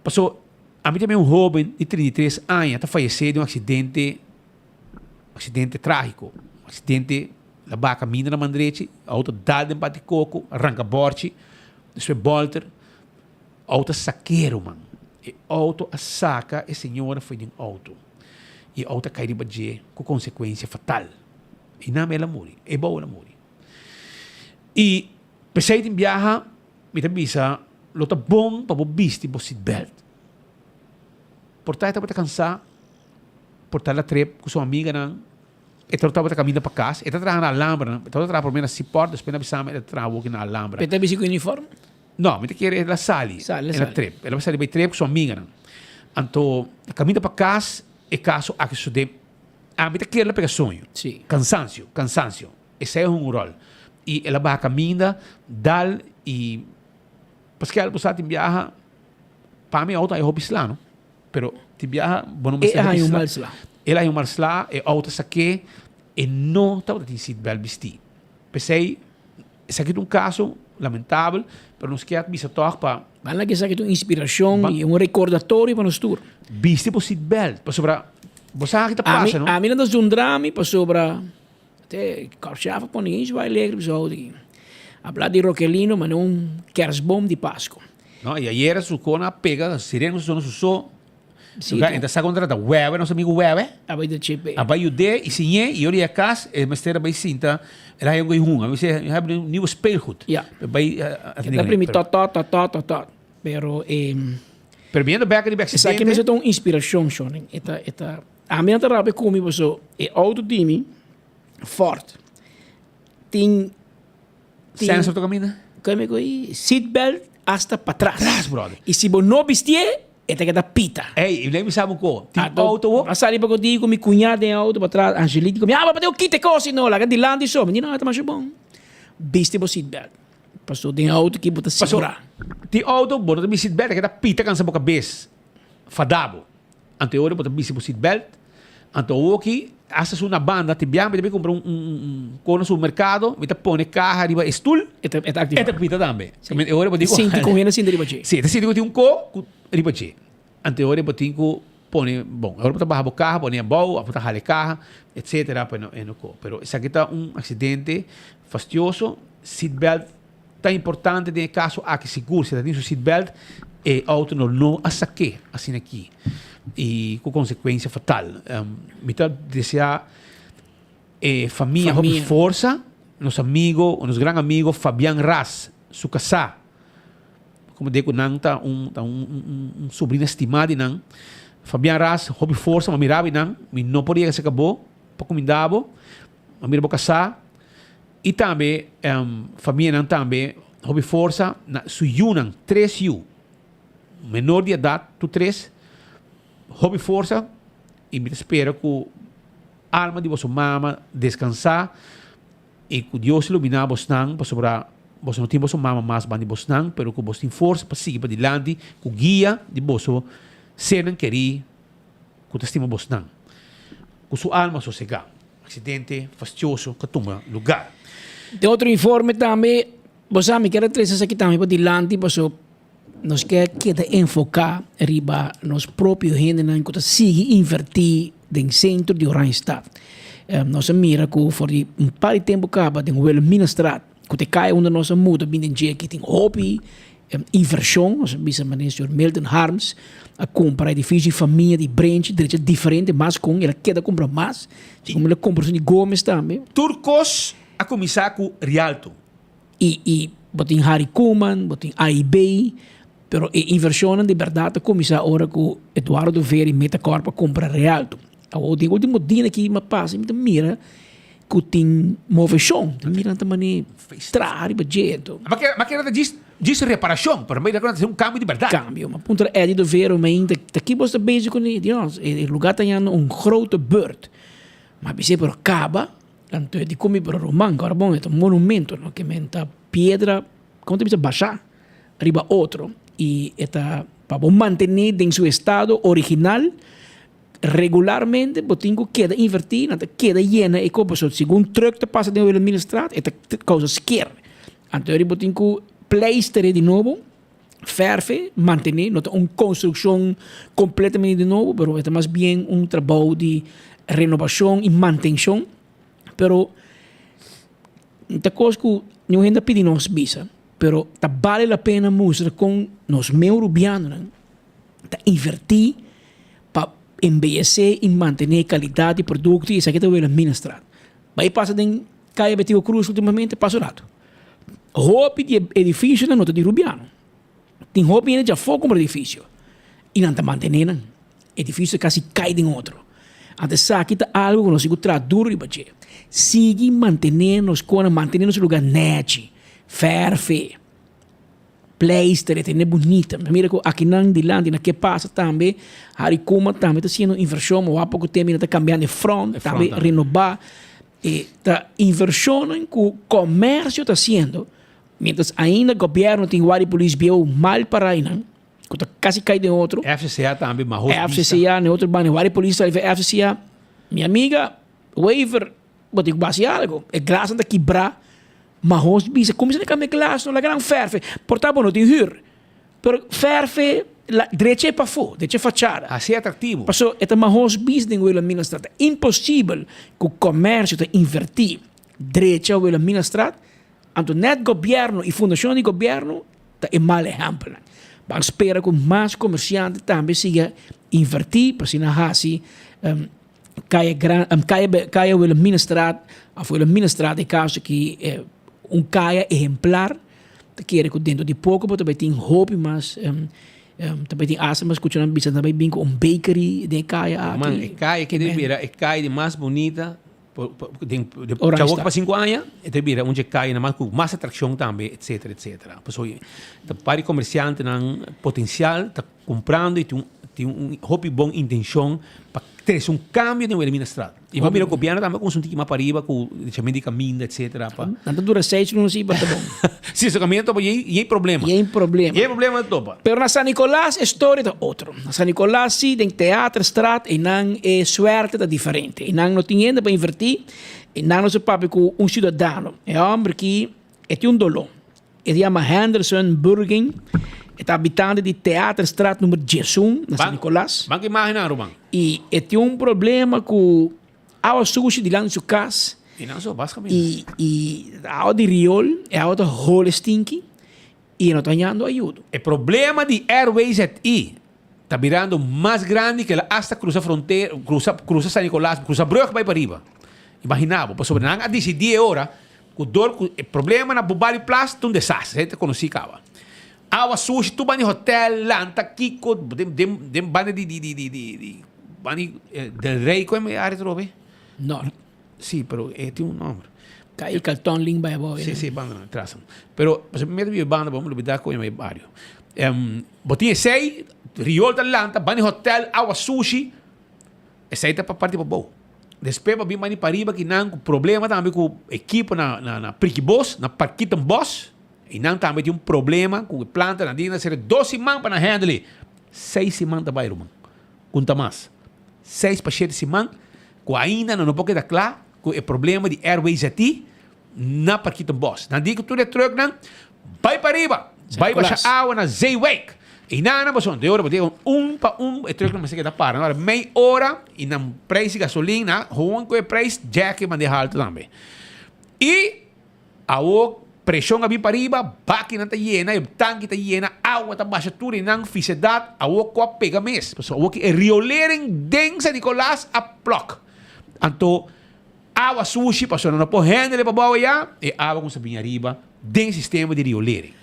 Pasobra ami ta mira un hoben di 33 aña ta fayece den un accidente, accidente tragico, accidente la baha caminda na man drechi, auto dal den parti coco, ranca borchi, despues bolter. Auto a sak'é ruman. E auto a saka e señora fo'i den auto. I e auto a kai riba dje ku konsekuensia fatal. I nan el a muri, e bou el a muri. I p'esei tin biaha mi ta bisa lo ta bon pa bo bisti bo seatbelt. Por ta e tabata kansá, por ta el a trep ku su amiganan, e tabata kaminda pa kas, e ta traha na Alhambra, e tabata traha promé na Seaport, despues nan a bisa mi el a traha awoki na Alhambra. E ta bisti ku uniform? No, mi ta kere el a sali. Sali, El a sali. trip. El a sali bai trip ku su amiganan. Anto, kaminda pa kas, e kaso aki sosodé. Ami ta kere el a pega soño. Sí. Kansansio, kansansio. Esei a hunga un ròl. I el a baha kaminda, dal i paske el bo sa tin biaha, pa mi outo a hopi sla no. Pero tin biaha bo no mester E a hopi haña un sla. mal sla. El a haña un mal sla, e outo a sak'é, e no tabata tin seatbelt bistí. P'esei Esaki ta un caso lamentabel, pero nos kier bisa toch pa. Ban laga esaki ta un inspiracion y un recordatorio pa nos tur. Bisti bo seat belt, pasobra bo sa aki ta pasa, no? Ami no ta zundra mi pasobra te Korpschef a pone eens bai alegre bisa houdt aki. Habla di Rokelino mane un kerstboom di Pasco. No, y ayera su cona a pega, sirena su zona su so. Sí, Lugar, enta sa contra ta Wewe, nos amigo Wewe. A bai de chepe. A bai yud'é y siñ'é y ora y a cas, e mester a bai sinta, el a haya un goy hunga. Mi sey, you have un nieuwe speelgoed. Ja. Bai, E ta primi tot tot tot tot tot tot. Pero e. Pero biniendo bek riba accidente. Esaki mester ta un inspiracion, Shonen. E ta, e ta, ami no ta rabia cu mi paso e auto di mi, Ford, tin Sensor ta caminda? Kome ku ei? Seatbelt hasta patras. Patras, brother. I si bo no bistié, e ta keda pita. Ey, i lei mi sa bo ko. Tin auto wo? A sali pa ku di ku mi kuñá den auto patras, Angelita di ku mi, ah, papá, kita e kos i no, laga dilanti so. Mi di, no, e ta masha bon. Bisti bo seatbelt. Paso den auto ki bo ta sigurá. Paso, tin auto, bo no ta bisti seatbelt, e keda pita kansa bo kabes. Fadá bo. Anto e ora bo ta bisti bo seatbelt. Anto awoki, hasta su na banda, tin biaha mi ta bin kumpra un un kos na supermerkado, mi ta pone kaha riba e stul, E ta e ta aktivá. E ta pita tambe. Si. E ora bo tin ku. Sinti ku hende sinti riba dje. Si, e ta sinti ku tin un ko ku riba dje. Anto e ora bo tin ku pone, bon, e ora bo ta baha bo kaha, pone abou, òf bo ta hala e kaha, etsetera, pa e no ko. Pero esaki ta un aksidente fastioso, seatbelt Ta importante den e caso aki sigur si ta tin su seat belt e auto no no a sake asina aki y cu consecuencia fatal. Mi ta desea e famia hopi forsa, nos amigo, nos gran amigo Fabian Ras, su casá, como de cu nan ta un ta un un sobrino estima di nan. Fabian Ras hopi forsa, mi a mira bi nan, mi no por yega cerca bo pa cuminda bo, mi a mira bo casá. I tambe famianan tambe hopi forsa na su yunan, tres yu, menor di edat tur tres, hopi forsa i mi ta spera ku alma di boso mama deskansa i ku Dios ilumina bosnan pasobra boso no tin boso mama mas banda di bosnan pero ku bos tin forsa pa sigui padilanti ku guia di boso sernan kerí ku ta stima bosnan ku su alma sosegá. Accidente fastioso ka tuma lugar. Den otro informe tambe, bo sa mi kier a trece esaki tambe pa dilanti paso nos kier keda enfoca riba nos propio hendenan cu ta sigui inverti den centro di Oranjestad. Nos a mira cu for di un par di tempo caba den Wilhelminastraat cu ta e caya unda nos a muda bin den dje aki tin hopi Inversion, nos a bisa manera señor Milton Harms a cumpra edificio di famia di Brenchi drecha diferente mas con el a keda cumpra mas, si como el a cumpra esun di Gomez tambe. Tur cos a cuminsa cu Rialto. Y y bo tin Harry Koeman, bo tin AIB, pero e inversionnan di berdad a cuminsa ora cu Eduardo Veri Metacorp a cumpra Rialto. Awor den ultimo dia aki mi a pasa mi ta mira cu tin movecion, ta mira nan ta mane traha riba dje anto. Ma kere ta djis djis reparacion, pero mi ta kere ta un cambio di berdad. Cambio, ma puntra Eddie de Vero mi ainda ta ki bo sta bezig cune? Di no, e lugar ta yanda un grote beurt. Ma bis'e pero caba, anto e di cu mi pero Roman, ora bon e ta un monumento no, ke men ta piedra, como ta bisa basha riba otro y e ta pa bo mantene den su estado original. Regularmente bo tin ku keda invertí, nan ta keda yena e kopo. So segun truck ta pasa den Wilhelminastraat e ta kousa sker. Anto bo tin ku pleister'é di nobo, fèrf'é, mantené. No ta un konstrukshon kompletamente di nobo, pero e ta mas bien un trabou di renobashon i mantenshon. Pero ta kos ku niun hende a pidi nos bisa, pero ta bale la pena mustra kon nos meu rubianonan ta invertí pa embeyesé i mantené kalidat di produkto i esaki ta Wilhelminastraat. Bai pasa den Kaya Betico Cruz ultimamente, pasa un rato. Hopi di e edifisionan no ta di Rubiano. Tin hopi hende djafó kumpra edifisio i nan ta mantené nan. Edifisio ta kasi kai den otro. Anto esaki ta algu ku nos tin ku traha duru riba dje. Sigui mantené nos kona, mantené nos lugá nèchi, fèrfé. Pleister e tene bunita. Mi mira ku akinan dilanti na ke pasa tambe Harry Koeman tambe ta hasiendo un invershon ma wak poko tempo ta kambiando e front tambe renobá e ta invershonnan ku komersio ta hasiendo mientras ainda gobièrnu tin wak di polis bieu mal para einan ku ta kasi kai den otro. FCCA tambe mahos bista. FCCA na e otro banda wak di polis ta FCCA mi amiga Wever bo tin ku basi algu e glasnan ta kibrá. Ma hos bisa, Kuminsa na kambia glas no, laga nan fèrfe. Por ta bo no tin hür, pero fèrfe la drecha e pafó, drecha e fachada. Hasi atraktivo. Paso e ta ma hos bisa den Wilhelminastraat. Ta imposibel ku komersio ta invertí drecha Wilhelminastraat, anto nèt gobièrnu i fundashon di gobièrnu ta e mal ehèmpelnan. Ban spera ku mas komersiante tambe siga invertí pa asina hasi Kaya Gran, Kaya Kaya Wilhelminastraat òf Wilhelminastraat e kaso aki un kaya ehemplar. Ta kere ku dentro di poko bo ta bai tin hopi mas ta bai tin asta mas kucha nan bisa ta bai bin ku un bakery den e kaya aki. Man, e kaya aki ta bira e kaya di mas bunita den Oranjestad. Chawok pa sinku aña e ta bira un dje kayanan mas ku mas atrakshon tambe etcetera etcetera. Pasobra ta par di komersiantenan potensial ta Kumprando i tin un tin un hopi bon intenshon pa trese un kambio den Wilhelminastraat. I bo mira gobièrnu tambe a kuminsá un tiki mas pariba ku dechamentu di kaminda etsetera pa. Nan ta dura seis luna si pa ta bon. Si, so kaminda topa yei yei problema. Yei problema. Yei problema ta topa. Pero na San Nicolas e storia ta otro. Na San Nicolas si den Theaterstraat einan e suerte ta diferente. Einan no tin hende pa invertí, einan nos a papia ku un siudadano. E hòmber ki e tin un doló. E ta yama Henderson Burgin, e ta habitante di Theaterstraat number diesun na San Nicolas. Ban ku imagennan, ruman. I e tin un problema ku awa sushi dilanti su kas. I nan so bas kaminda. I i awa di riol, e awa ta hole stinki i e no ta hañando ayudo. E problema di RWZI ta birando mas grandi ku el a asta krusa frontera, krusa krusa San Nicolas, krusa brug bai pariba. Imagina bo, pasobra nan a disidí e ora Ku dor ku e problema na Bubali Plas ta un desastre, hende ta konosí kaba. Awa sushi tur banda di hotel, lanta kiko, den den den banda di di di di di di banda di Del Rey kon e área atrobe? Nort. Sí, pero e tin un nòmber. Kai Carlton Link bai abou. Sí, sí, banda nan, tras. Pero pasobra mi ta biba banda bo mi lubidá kon e bario. Bo tin esei, riol ta lanta, banda di hotel, awa sushi. Esei ta pa parti pabou. Despues pa bin bani pariba ki nan ku problema tambe ku ekipo na na na Prikibos, na Parkietenbos. I nan tambe tin un problema ku e planta nan tin na sera dos siman pa nan handle e. Seis siman ta bai ruman. Kunta mas. Seis pa shete siman ku ainda nan no por keda kla ku e problema di RWZI na Parkietenbos. Nan di ku tur e trucknan bai pariba, bai basha awa na Zeewijk. I nan nan pasobra de ora bo tin un pa un e trucknan mester keda para. Ora mei ora i nan prijs di gasolin na gewoon ku e prijs jack e manda e haltu tambe. I awo preshon a bin pariba, bakinan ta yena, e tanki ta yena, awa ta basha tur i nan fisedat awo ku a pega mes. Pasobra awo ki e riolering den San Nicolas a plòk. Anto Awa sushi pasobra no por handle pa bou ya, e awa cuminsa bini ariba den sistema di riolering.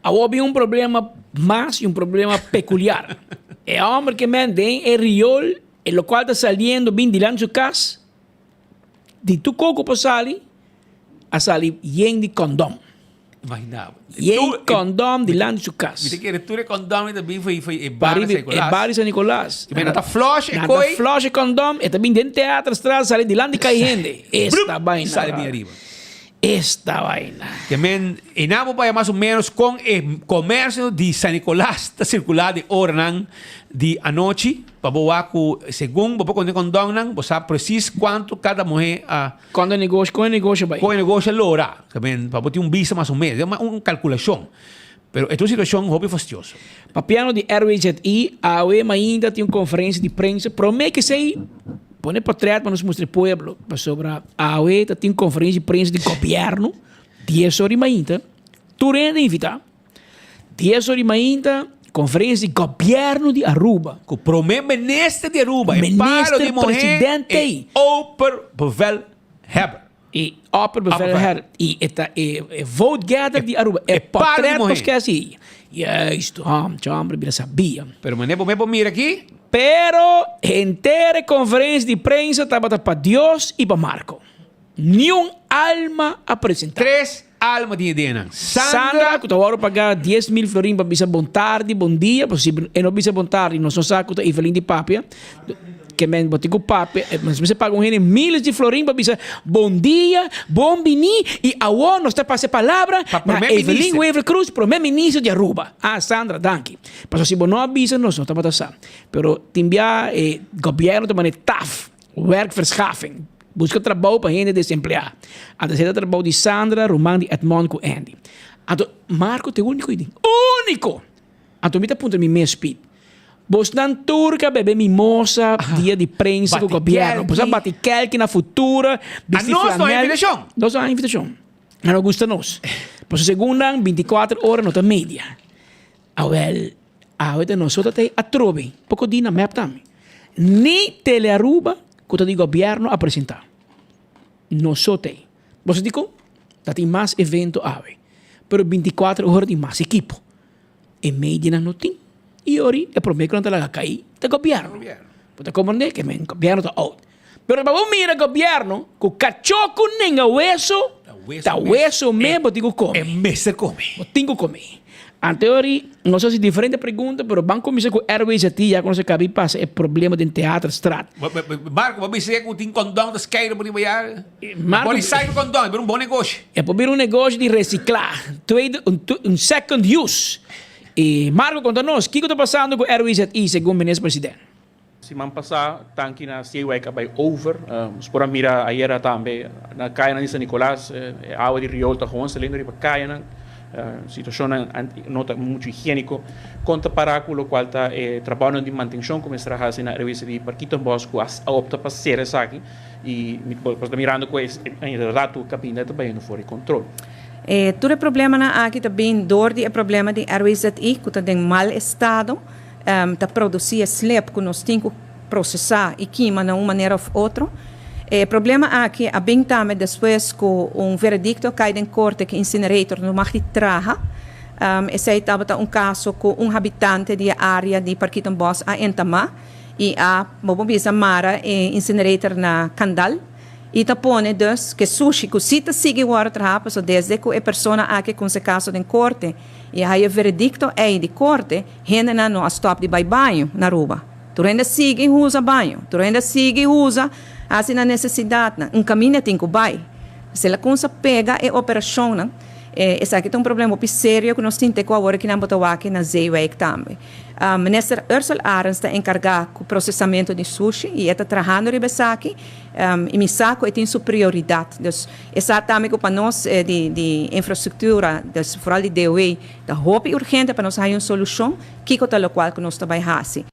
Awor bin un problema mas y un problema peculiar. E homber ke men den e riol, e locual ta saliendo bin dilanti su cas, di tur coco por sali, a sali yen di condom. Imagina bo. Yen kondom dilanti su kas. Mi ta kere tur e kondom ta bin foi foi e bar di San Nicolas. E bar di San Nicolas. Nan ta flush e koi. Nan ta flush e kondom, e ta bin den Theaterstraat sali dilanti kai hende. Esta baina. Sali bin ariba. Esta baina. Ke men e nan bo paya mas o menos kon e komersio di San Nicolas ta sirkula den oranan di anochi pa bo wak ku segun bo por konta e kondomnan bo sa presis kuantu kada muhe a Cuando e negoshi, con e negoshi a bai? Con e negoshi a lora. Ta ben, pa bo tin un bista mas o menos. E un calculacion. Pero e ta un situacion hopi fastioso. Papiando di RWZI, awe mainta tin un conferencia di prensa. Prome cu esey, pone portret pa nos mustra e pueblo. Pasobra awe ta tin conferencia di prensa di gobierno, dies ora di mainta. Tur hende invita. Dies ora di mainta, conferencia di gobierno di Aruba. Cu prome minister di Aruba, e palo di Minister muher, presidente. e opperbevelhebber. E opperbevelhebber. Y e ta e, e vote getter di Aruba. E, palo di portret muher. nos ke hasi. Juist, hom, chombre, bira sabia. Pero mane bo me por mira aki? Pero henter e conferencia di prensa tabata pa Dios y pa Marco. Niun alma a presenta. Tres alma tin e denan. Sandra, Sandra ku ta wòrdu pagá 10.000 florin pa bisa bon tardi, bon dia, pasobra si e no bisa bon tardi nos no sa ku ta Evelyn di papia, ke men bo tin ku papia, nos mester paga un hende miles di florin pa bisa bon dia, bon bini i awor nos ta pasa e palabra Pa na prome Evelyn minister. Wever Croes, prome minister di Aruba. Ah Sandra, danki. Pasobra si bo no a bisa nos no tabata sa. Pero tin bia e gobièrnu ta manda e taf, werkverschaffing. Buska trabou pa hende desempleá. Anto esei ta trabou di Sandra, ruman di Edmond ku Andy. Anto Marco ta e úniko i den. Úniko! Anto mi ta puntra mi mes, Piet, bosnan tur ka bebe mimosa dia di prensa ku gobièrnu? Boso a bati kèlki na Futura, bisti A nos no hay flanèl? invitashon. Nos no hay invitashon. Nan no gusta nos. Pasobra segun nan, binti kuater ora no ta media. Awèl. Awe ta nos ta tei atrobe, poko di na mep tambe. Ni Telearuba ku ta di gobièrnu a presentá. Nos so tei. Bo sa dikon? Ta tin mas evento awe, pero bintikuater ora tin mas ekipo. E medianan no tin. I ori e promé ku nan ta laga kai ta gobièrnu. Bo ta komprendé ke men gobièrnu ta out. Pero pa bo mira gobièrnu ku kachó ku nenga weso, ta weso mes bo tin ku kome. E mester kome. Bo tin ku kome. Anteori nos a hasi diferente pregunta, pero ban kuminsá ku RWZT ya ku nos a kaba di pasa e problema den Theaterstraat. Marco, bo bisa ku tin kondon ta skeiro por riba ya? Marco, Bo recycle kondon, e bira un bon negoshi. E por bira un negoshi di resiklá, tweede, un second use. I Marco konta nos, kiko ta pasando ku RWZI segun Minister President? Siman pasá tanki na Zeewijk a bai over. Nos por a mira ayera tambe na kayanan di San Nicolas e awa di riool ta gewoon saliendo riba kayanan. Situashonnan no ta muchu higiéniko. Kon ta pará ku lokual ta e trabounan di mantenshon ku mester a hasi na RWC di Parkietenbos ku a opta pa sera esaki i mi ta mirando ku en ratu kabinda ta bayendo for di kontrol. Tur e problemanan aki ta bin dor di e problema di RWZI ku ta den mal estado. Ta produsí e slip ku nos tin ku prosesá i kima na un manera òf otro. E problema aki a bin tambe despues ku un veredikto a kai den korte ku incinerator no mag di traha. Esei tabata un kaso ku un habitante di e área di Parkietenbos a entamá i a, bo por bisa, mara e incinerator na kandal i ta pone dus ku e sushi ku si ta sigui wòrdu traha pasobra desde ku e persona aki a kunse kaso den korte i a haya e veredikto ei di korte, Hendenan no a stòp di bai baño na Aruba. Tur hende a sigui usa baño. Tur hende a sigui usa hasi nan nesesidatnan. Un kaminda tin ku bai. Si el a kumsa pega e operashonnan, esaki ta un problema hopi serio ku nos tin te ku awor kinan bo ta wak na Zeewijk tambe. Minister Ursell Arends ta enkargá ku prosesamentu di sushi i e ta trahando riba esaki i mi sa ku e tin su prioridat. Dus e sa tambe ku pa nos di infrastruktura, dus foral di DOW, Ta hopi urgente pa nos haña un solushon, kiko ta lokual ku nos ta bai hasi.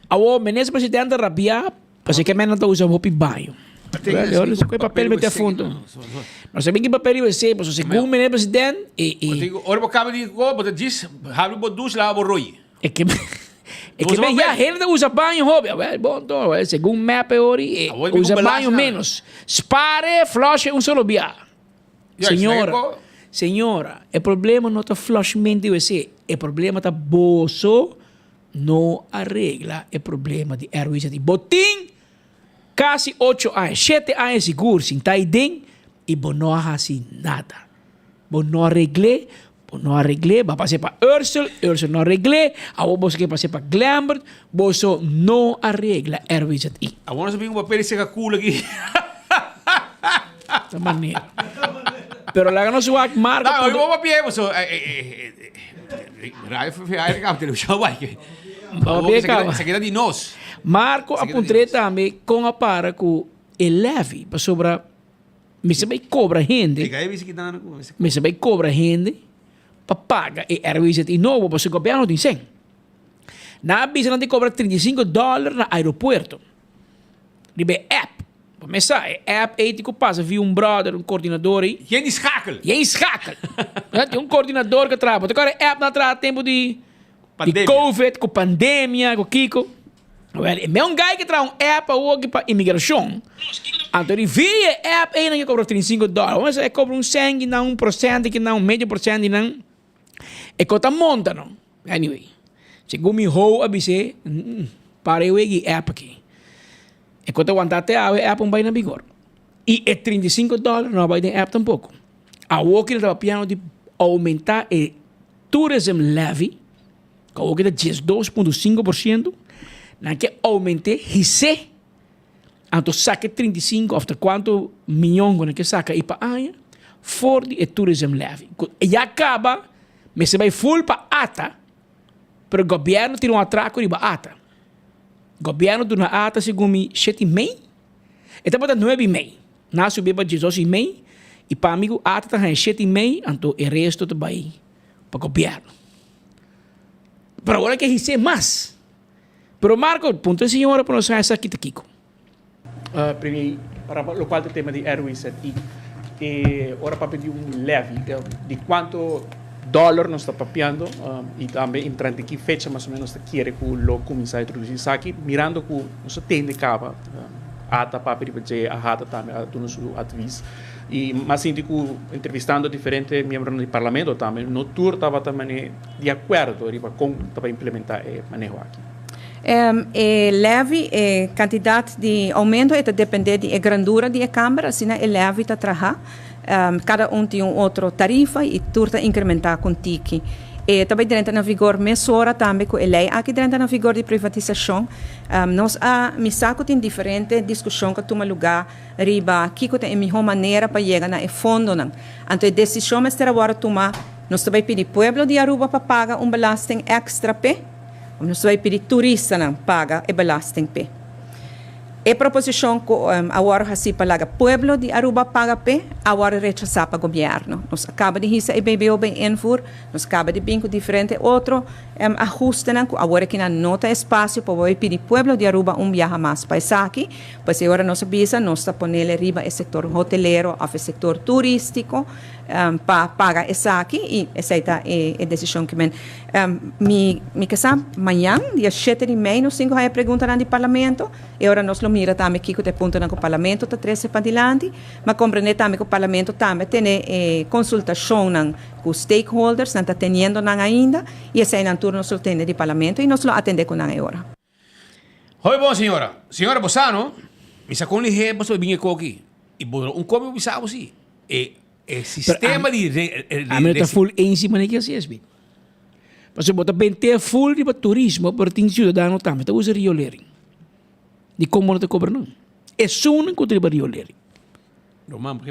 Awor minister presidente rabia pasobra ke men nan ta usa hopi baño. Ora su koe papel mete afunto. No sabi ki papel riba esei pasobra segun minister president e e. Ora bo kaba di ko bo ta djis habri bo douche laba bo roi. E ke e ke men ya hende ta usa baño hopi. Awel bon to segun mep e ori e usa baño menos. Spare flush un solo bia. Señora, señora, e problema no ta flushment di wc, e problema ta boso no a regla e problema di RWZI. Bo tin casi ocho aña, shete aña sigur sin ta aiden y bo no a haci nada. Bo no a regl'é, bo no a regl'é, bo a pas'é pa Ursel, Ursel no a regl'é, awor boso ke pas'é pa Glembert, boso no a regla RWZI. Awor nos a bin ku papel di seka kul aki. Ta manera. Pero laga nos wak Marco. No, hoy vamos pie, so, Radio FFA caba televisión bai que. Vamos caba. Se queda di nos. Marco a puntré tambe con a para cu e levy pasobra mi se bay cobra hende. Mi se bay cobra hende pa paga e RWZI nobo pasobra gobierno tin cen. Nan a bisa nan tin cobra 35 dollar na aeropuerto. Riba e app. Bo mes sa, e app ei tin ku pasa via un brother, un koordinador ei. Yen di schakel. Yen schakel. Tin un koordinador ku traha. Bo ta kòrda e app nan a traha tempu di di covid, ku pandemia, ku kiko. Wèl, e meun guy ke traha un app awoki pa imigrashon. Anto di via e app ei nan ke kobra 35 dòler. Bo mes sa e kobra un sèn kinan, un prosènt kinan, un medio prosènt kinan. E ko ta monta no. Anyway, segun mi hou a bis'é, para e wega e app aki. E ko ta wanta te awe e app un bai na bigor. I e 35 dòler no a bai den app tampoko. Awoki nan tabata piano di oumentá e tourism levy, ku awoki ta 12.5%, nan ke oument'é his'é, anto saka e 35 òf ta kuantu mion ku nan ke saka ei pa aña for di e tourism levy. Ku ya kaba Mester bai full pa ata, pero gobierno tira un atraco riba ata. Gobierno duna ata segun mi shete y mei, e tabata nuebe y mei, nan a subi pa diesdos y mei, y pa mi cu ata ta haña shete y mei, anto e resto ta bai pa gobierno. Pero awor a ke hise mas. Pero Marco, puntra e señora pa nos haña sa kita kico. Premier, para locual ta tema di RWZI, e ora papia di un levy, di cuanto dollar nos ta papiando y tambe entrante ki fecha mas o menos ta kere cu lo cuminsa introduci esaki mirando cu nos a tende caba ata papia riba dje ahata tambe a duna su advies y mas sinti cu entrevistando diferente miembronan di parlamento tambe no tur tabata mane di acuerdo riba con ta bay implementa e maneho aki. E levy, e cantidad di aumento e ta depende di e grandura di e camber, asina e levy ta traha. Cada un tin un otro tarifa y tur ta incrementa con tiki. E ta bay drenta na vigor mesora tambe cu e ley aki drenta na vigor di privatisacion. Nos a misa cu tin diferente discusion cu a tuma lugar riba kico ta e miho manera pa yega na e fondonan. Anto e decision mester a wordo tuma, nos ta bay pidi pueblo di Aruba pa paga un belasting extra p'e, of nos ta bay pidi turistanan paga e belasting p'e. E proposicion cu a wordo haci pa laga pueblo di Aruba paga p'e, a wordo rechasa pa gobierno. Nos a caba di hisa e BBO bay invoer, nos caba di bin cu diferente otro ahustenan cu awor aki nan no ta espacio pa bay pidi pueblo di Aruba un biaha mas pa esaki. Pues e ora nos a bisa nos ta ponele riba e sector hotelero of e sector turistico pa paga esaki y esey ta e decision cu men. Mi mi ke sa mañan dia shete di mei nos tin ku haya preguntanan di parlamento. E ora nos lo mira tambe kiko ta e puntonan ku parlamento ta trese padilanti. Ma komprende tambe ku parlamento tambe tene e konsultashonnan ku stakeholders, nan ta teniendo nan ainda i eseinan tur nos lo tende di parlamento i nos lo atende ku nan e ora. Hoi bon señora. Señora bo sa no? Mi sa kon lihé bo sa bin e koki. I bo un kopi bo bisa bo si. E e sistema di Ami no ta full eens di manera ki hasi esbi. Pasobra bo ta bent'é full riba turismo pero tin ciudadano tambe ta usa riolering. Dikon bo no ta kobra nan? Esunnan ku ta riba riolering. No man,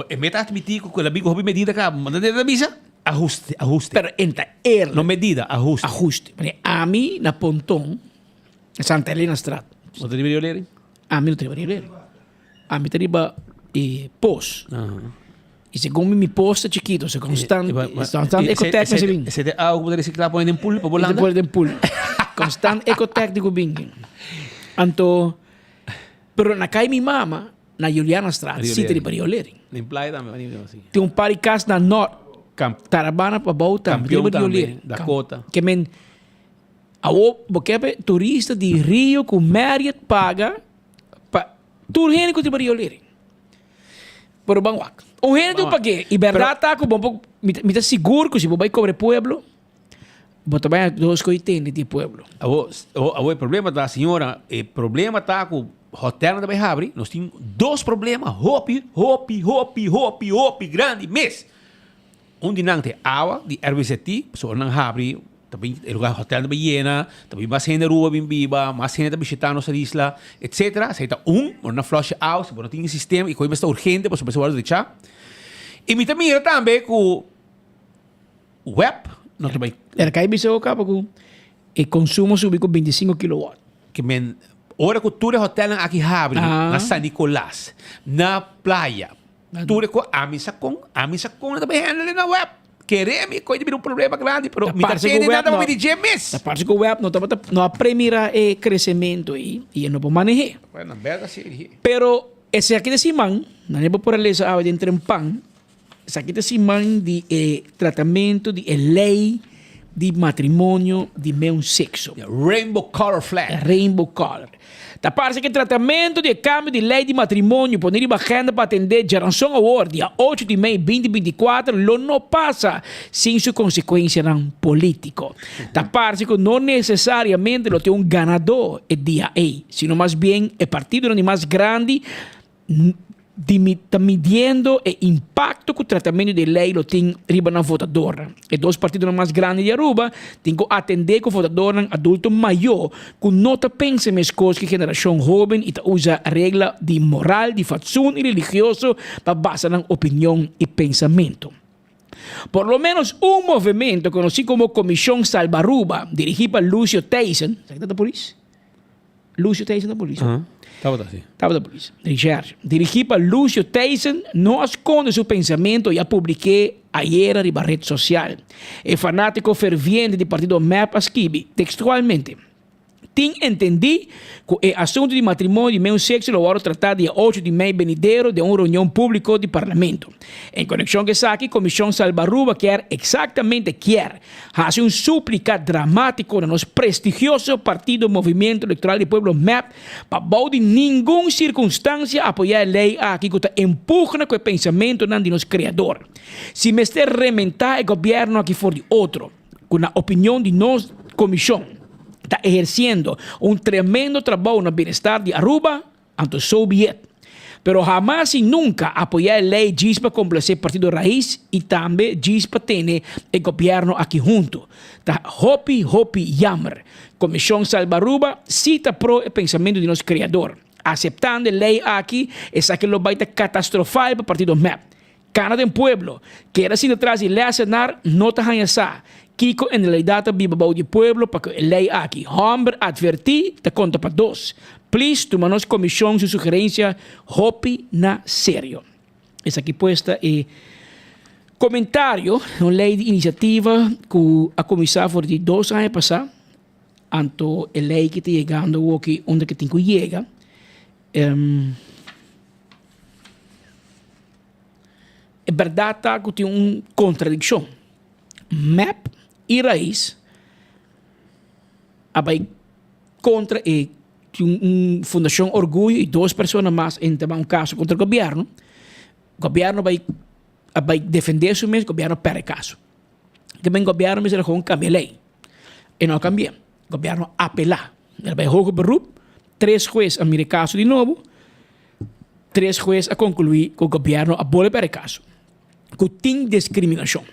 e meta admití ku el a bin ku hopi medida kaba. Bo ta bisa? Ahuste, ahuste. Pero en ta eerlijk. No medida, ahuste. Ahuste. Pasobra ami na Ponton, na Santa Elenastraat. Bo ta riba riolering? Ami no ta riba riolering. Ami ta riba e pos. Y segun mi, mi pos ta chikito, so constant, constant Ecotec mester bin. Ese ta awa ku bo ta recicla pone den pool pa bo landa? Pone den pool. Constant Ecotec di ku bin. Anto, pero na kai mi mama, na Julianastraat, si ta riba riolering. Den playa tambe, si. Tin un par di kas na Noord, Tarabana pa bou tambe, riba riolering. Dakota. Ke men, awo bo ke pa e turista di Rio ku Marriott paga Pa tur hende ku tin Rio Lere. Pero ban wak. Un hende tin pag'é. I bèrdat ta ku bo por, mi ta, mi ta sigur ku si bo bai kobra e pueblo, bo ta bai dos kos tende di e pueblo. Awo, awo e problema ta, señora, e problema ta ku hotelnan ta bai habri, nos tin dos problema hopi, hopi, hopi, hopi, hopi grandi mes. Un di nan ta e awa di RWZT, pasobra nan habri ta bin e lugar hotel ta bin yena, ta bin mas hende Aruba bin biba, mas hende ta bishita nos isla, etcetera. Esei ta un, bo no flush e awa si bo no tin e sistema i koe mester ta urgente pasobra mester wòrdu drecha. I mi ta mira tambe ku web no ta bai. Era kai bisa bo kaba ku e konsumo subi ku bintisinko kilowatt. Ke men ora ku tur e hotelnan aki habri na San Nicolas, na playa, Tur e ko ami sa kon, ami sa kon nan ta bay handle na web. Kere mi koe ta bira un problema grandi, pero mi ta tende nan ta papia di dje mes. Ta parse ku web no tabata, no a premira e kresementu ei i e no por maneh'é. Bueno, bèrda si e. Pero esaki ta siman, nan e bo por a lesa awe den Trempan, esaki ta siman di e tratamentu di e lei di matrimonio di meun sekso. Rainbow color flag. Rainbow color. Ta parse ku e tratamentu di e kambio di lei di matrimonio pone riba agenda pa atendé djaranson awor, dia ocho di mei binti 24, lo no pasa sin su konsekuensianan polítiko. Ta parse ku no nesesariamente lo tin un ganadó e dia ei, sino mas bien e partidonan di mas grandi di mi ta midiendo e impacto cu tratamento di e ley lo tin riba nan votadornan. E dos partidonan mas grandi di Aruba tin cu atende cu votadornan adulto mayo cu no ta pensa mescos cu e generacion hoben y ta usa regla di moral, di fatsoen y religioso pa basa nan opinion y pensamento. Por lo menos un movemento conoci como Comision Salba Aruba, dirigi pa Lucio Thijssen, esaki ta ta polis? Lucio Thijssen ta polis. Aha, tabata si. Tabata polis. Recherche. Dirigí pa Lucio Thijssen no a skonde su pensamentu i a publik'é ayera riba ret sosial. E fanátiko ferviente di partido mep a skibi, tekstualmente. Tin entendí ku e asuntu di matrimonio di meun sekso lo wòrdu tratá dia ocho di mei benidero den un reunion públiko di Parlamento. En konekshon ku esaki, Komishon Salba Aruba kier, eksaktamente kier, hasi un súplika dramátiko na nos prestigioso partido Movimiento Electoral di Pueblo, mep, pa bou di ningun sirkunstansia apoyá e lei aki ku ta empugna ku e pensamentunan di nos Kreador. Si mester rementá e gobièrnu aki for di otro, ku na opinion di nos komishon ta ehersiendo un tremendo trabou na bienestar di Aruba, anto so be it. Pero hamas i nunka apoyá e lei djis pa komplasé Partido Raiz i tambe djis pa tene e gobièrnu aki huntu. Ta hopi hopi jammer. Komishon Salba Aruba si ta pro e pensamentu di nos Kreador. Aseptando e lei aki, esaki lo bai ta katastrofal pa Partido mep. Kana den pueblo, keda sinta tras di lèsenar no ta haña sa kiko en realidat ta biba bou di pueblo pa ku e lei aki. Hòmber atvertí ta konta pa dos. Please tuma nos komishon su sugerensia hopi na serio. Esaki pues ta e komentario, un lei di inisiativa ku a kuminsá for di dos aña pasá, anto e lei ki ta yegando awoki unda ke tin ku yega. E bèrdat ta ku tin un kontradikshon. Mep i Rais a bai kontra e tin un fundashon Orguyo i dos persona mas a tuma un kaso kontra gobièrnu. Gobièrnu bai a bai defendé su mes, gobièrnu a pèrdè e kaso. Te men gobièrnu mester a gewoon kambia lei. E no a kambia. Gobièrnu a apelá. El a bai hoger beroep, tres hues a mira e kaso di nobo. Tres hues a konkluí ku gobièrnu a bolbe pèrdè kaso, ku tin diskriminashon.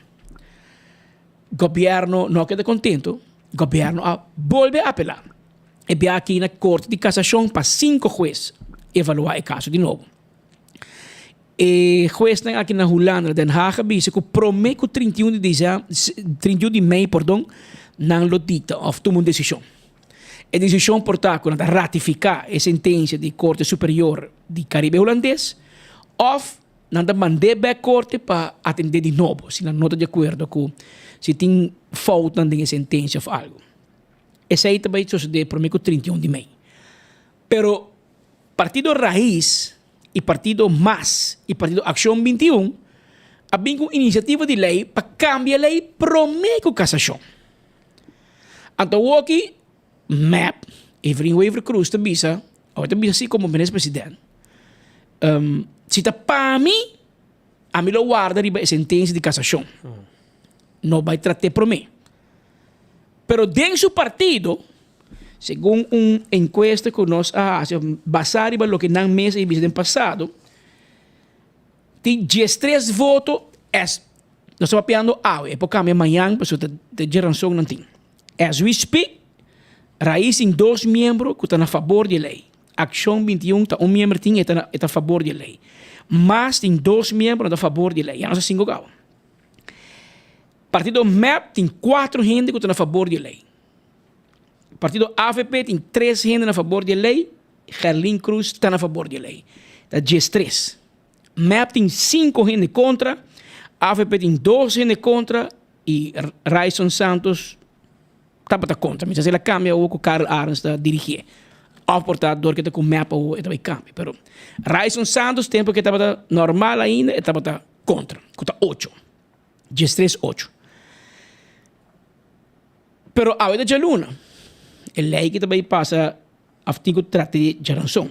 Gobièrnu no a keda kontentu, gobièrnu a bolbe apelá. E bia aki na Korte di Kasashon pa sinku hues evaluá e kaso di nobo. E huesnan aki na Hulanda, na Den Haag, a bisa ku promé ku 31 di desèm, 31 di mei, pordon, nan lo dikta òf tuma un desishon. E desishon por ta ku nan ta ratifiká e sentensia di Korte Superior di Karibe Hulandes òf nan ta mand'é bèk korte pa atendé di nobo si nan no ta di akuerdo ku si tin foutnan den e sentensia òf algu. Esei ta bai sosodé promé ku 31 di mei. Pero Partido Raiz i Partido Mas i Partido Akshon 21 a bin ku un inisiativa di lei pa kambia lei promé ku kasashon. Anto awoki mep, Evelyn Wever Croes ta bisa, awe ta bisa si komo minister president, si ta pa mi, ami lo warda riba e sentensia di kasashon. No bai trat'é promé. Pero den su partido, segun un enkuesta ku nos a hasi, basá riba loke nan mes a bisa den pasado, Tin diestres voto es nos ta papiando awe, e por cambia mañan pasobra ta ta dje ranson nan tin. As we speak, Raiz tin dos miembro cu ta na fabor di e ley. Accion 21 ta un miembro tin e ta na e ta fabor di e ley. Mas tin dos miembro nan ta fabor di e ley. Ya nos ta cinco caba. Partido mep tin cuatro hende cu ta na fabor di e ley. Partido avp tin tres hende na fabor di e ley. Gerlin Cruz ta na fabor di e ley. Ta diestres. Mep tin cinco hende contra, avp tin dos hende contra y Ryson Santos tabata contra. Mi sa si el a cambia awo cu Karel Arends ta dirigie. Of por ta dor cu ta cu mep awo e ta bay cambia. Pero Ryson Santos tempo cu e tabata normal ainda e tabata contra, cu ta ocho. Diestres ocho. Pero awe ta djaluna. E ley ki ta bay pasa Of tin ku trata di djaranson.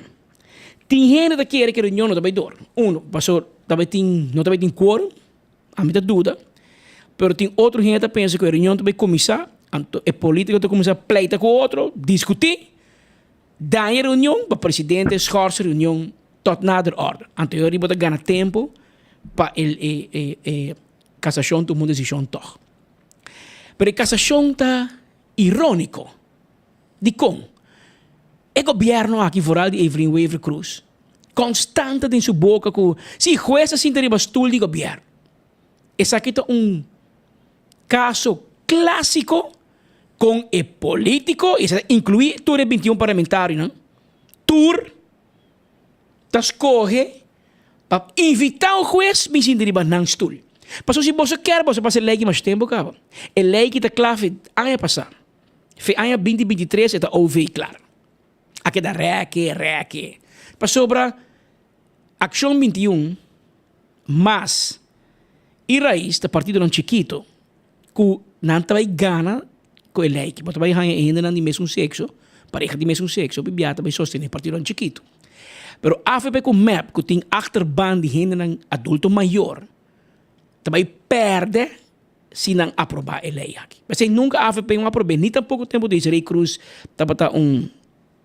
Tin hende ta kere ku e reunion no ta bai dor. Uno, pasobra ta bai tin, no ta bai tin quorum, ami ta duda. Pero tin otro hende ta pensa ku e reunion ta bai kuminsá, anto e politiko ta kuminsá pleita ku otro, diskutí, daña e reunion pa presidente schors e reunion tot nader order. Anto e ora bo ta gana tempu pa e e e kasashon tuma un desishon tòg. Pero e kasashon ta iróniko. Dikon? E gobièrnu aki, vooral di Evelyn Wever Croes, konstant ta den su boka ku si hues a sinta riba stul di gobièrnu. Esaki ta un kaso klásiko kon e polítiko, i esaki ta inkluí tur e 21 parlamentarionan, tur ta skohe pa invitá un hues bin sinta riba nan stul. Pasobra si boso kier boso pasa e lei ki mas tempu kaba. E lei ki ta kla aña pasá. Fe aña 2023 e ta OV klar. A keda rèke, rèke. Pasobra Akshon 21 mas i Rais ta partidonan chikito ku nan ta bai gana ku e lei aki. Bo ta bai haña e hendenan di mesun sekso, pareha di mesun sekso, bibia ta bai sostené partidonan chikito. Pero avp ku mep ku tin achterban di hendenan adulto mayor ta bai pèrdè si nan aprobá e lei aki. P'esei nunka avp no aprob'é, ni tampoko tempu Desiree Croes tabata un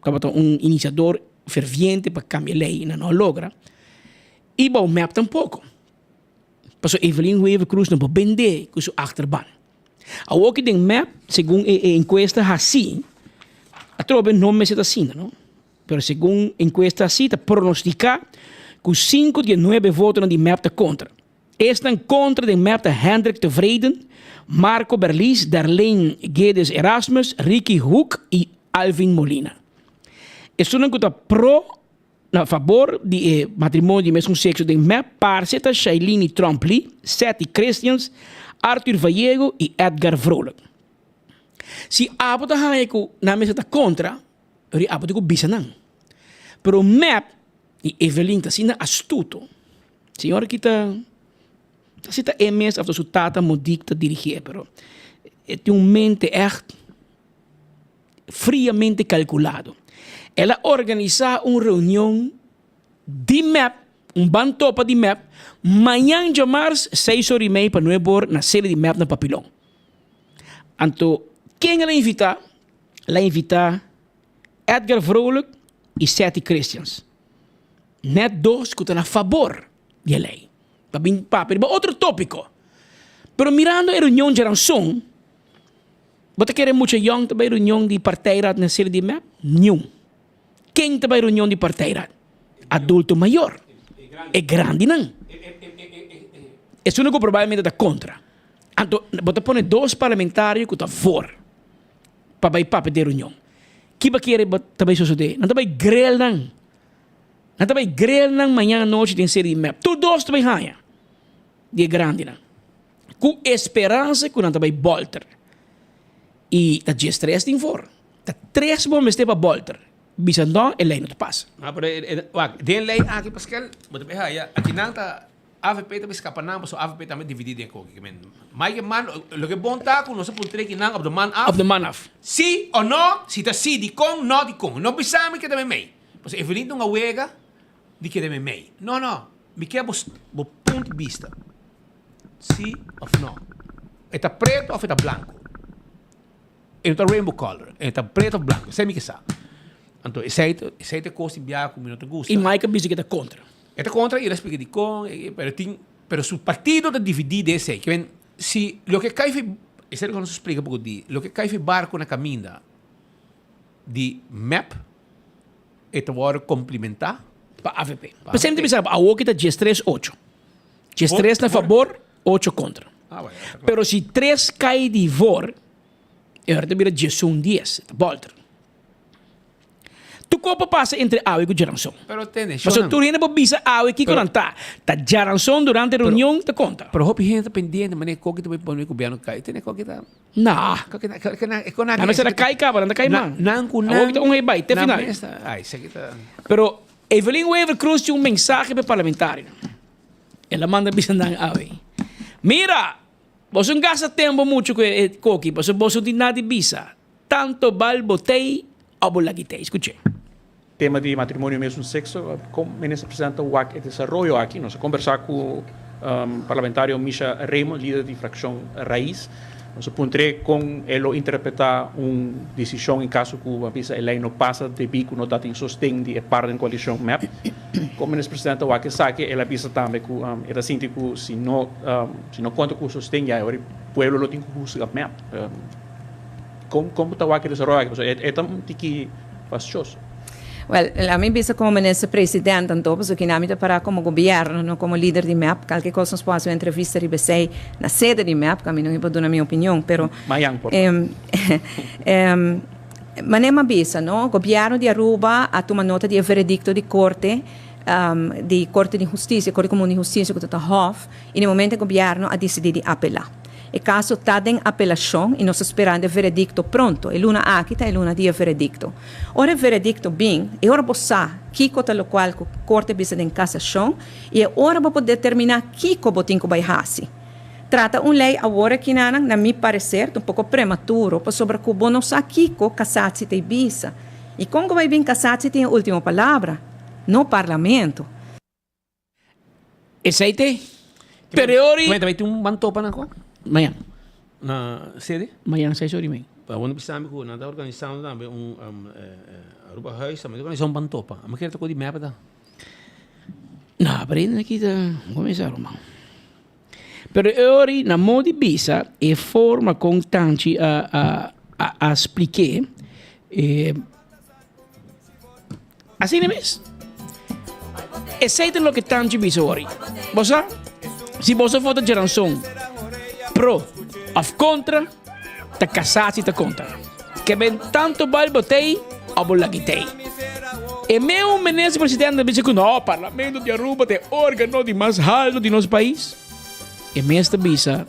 tabata un inisiador ferviente pa kambia e lei, nan no a logra. I bou mep tampoko. Pasobra Evelyn Wever Croes no por bendé ku su achterban. Awor ki den mep, segun e e enkuesta hasí, atrobe no mester ta asina, no. Pero segun enkuesta hasí ta pronostiká ku sinku di e nuebe votonan di mep ta kontra. Esnan kontra den mep ta Hendrik Tevreden, Marco Berlies, Darlene Guedes Erasmus, Ricky Hoek i Alvin Molina. Esunnan ku ta pro na fabor di e matrimonio di mesun sekso den mep parse ta Shailini Tromp-Lee, Setty Christians, Arthur Vallego i Edgar Vrolijk. Si abo ta haña ku nan mester ta kontra, ri abo tin ku bisa nan. Pero mep i Evelyn ta asina astuto. Señor aki ta si ta e mes of ta su tata Modic ta dirigié pero e tin un mente ègt friamente kalkulado. El a organisá un reunion di mep, un ban topa di mep, mañan djamars seis ora i mei pa nuebe or na sede di mep na Papilon. Anto ken el a invitá? El a invitá Edgar Vrolijk i Setty Christians. Net dos ku ta na fabor di e lei. Ta bin papia riba otro tópiko. Pero mirando e reunion djaranson, bo ta kere mucha yòn ta bai reunion di partijraad na sede di mep? Niun. Ken ta bai reunion di partijraad? Adulto mayor. E grandinan. Esun ku probablemente ta kontra. Anto bo ta pone dos parlamentario ku ta voor pa bai papia den reunion. Ki bo kere bo ta bai sosodé? Nan ta bai grel nan. Nan ta bai grel nan mañan anochi den sede di mep. Tur dos ta bai haña di e grandinan. Ku e speransa ku nan ta bai bolter. I ta djes tres tin for. Ta tres bo mester pa bolter. Bisa no, e lei no ta pasa. Ah, pero wak, den lei aki Pascal, bo ta bai haña, aki nan ta Avp ta bai skapa nan pasobra avp tambe dividí den koki. Ke men, Mike man, loke bon ta ku nos a puntra ki nan op de man af. Op de man af. Si o no, si ta si dikon, no dikon. No bisa mi keda meimei. Pasobra Evelyn ta un awega di keda meimei. No, no, mi ke bo bo punt di bista. Si of no. E ta preto of e ta blanco. E no ta rainbow color. E ta preto of blanco. Esei mi ke sa. Anto esei ta esei ta e kos di biaha ku mi no ta gusta. I Mike a bisa ku e ta kontra. E ta kontra i el a splika dikon, pero tin pero su partido ta dividí den esei. Ke men si loke kai fi esei loke nos a splika poko di loke kai fi barko na kaminda di mep e ta wòrdu komplimentá Pa avp. P'esei mi ta bisa awor ki ta diestres ocho. 13 na fabor, ocho kontra. Pero si tres kai di voor, e ora ta bira diesun dies, ta bolter. Tur kos por pasa entre awe ku djaranson. Pero tende, Pasobra tur hende por bisa awe kiko nan ta. Ta djaranson durante reunion ta konta. Pero hopi hende ta pendiente manera koki ta bai pone gobièrnu kai. Tende koki ta. Nah. Koki na, koki na, e kon Nan mester a kai kaba, nan ta kai man. Nan ku nan. Awor ki ta un hei bai, te final. Nan mester, ai, esaki ta. Pero Evelyn Wever-Croes tin un mensahe pa e parlamentarionan. El a manda bisa nan awe, Mira, boso no gasta tempo muchu ku e koki, pasobra boso no tin nada di bisa. Tanto bal bo tei o bo lagi tei. Skuch'é. Tema di matrimonio mesun sexo, con Minister President ta wak e desaroyo aki? Nos a conversa cu Parlamentario Misha Raymond, lider di fraccion Raiz. Nos a puntr'é con e lo interpreta un decision en caso cu a bisa e ley no pasa debí cu no ta tin sosten di e par den coalicion mep. Con Minister President ta wak esaki? El a bisa tambe cu e ta sinti cu si no si no conta cu sosten ya e ora e pueblo lo tin cu husga mep. Con con bo ta wak e desaroyo aki? Pasobra e ta un tiki fastioso. Wel, laat mi bisa como Minister President anto, pasobra kina mi ta para como gobierno, no como lider di mep. Kalke kos nos por hasi un entrevista riba esei na sede di mep, ka mi no por duna mi opinion, pero Mayan por. Manera mi a bisa, no, gobierno di Aruba a tuma nota di e veredicto di corte, di Corte di Husticia, Corte Comun di Husticia cu ta ta Hof, y na e momento e gobierno a dicidi di apela. E kaso ta den apelashon i nos ta sperando e veredikto pronto. E luna aki ta e luna di e veredikto. Ora e veredikto bin, e ora bo sa kiko ta lokual ku korte bisa den kasashon i e ora bo por determiná kiko bo tin ku bai hasi. Trata un lei awor akinanan, na mi pareser, ta un poko prematuro pasobra ku bo no sa kiko kasatsi ta e bisa. I kon ku bai bin kasatsi tin e ultimo palabra, no parlamento. Esei te. Pero e ori. Comenta, bai tin un ban topa na kua? Mañan. Na sede? Mañan seis ori mei. Pa wonder bisa mi ku nan ta organisando tambe un Aruba Huis tambe ta organisa un ban topa. Amo kere ta ku di mep ta. No, pero ainda aki ta kuminsá ruman. Pero e ori na modo di bisa e forma kon Tanchi a a a a splik'é e asina mes. Esei ta loke Tanchi bisa ori. Bo sa, si boso vota djeranson pro òf kontra, ta kasá si ta konta. Ke ben tanto bal bo tei òf bo lagi tei. E meu minister presidente ta bisa ku no, parlamento di Aruba ta e organo di mas halto di nos pais. E mes ta bisa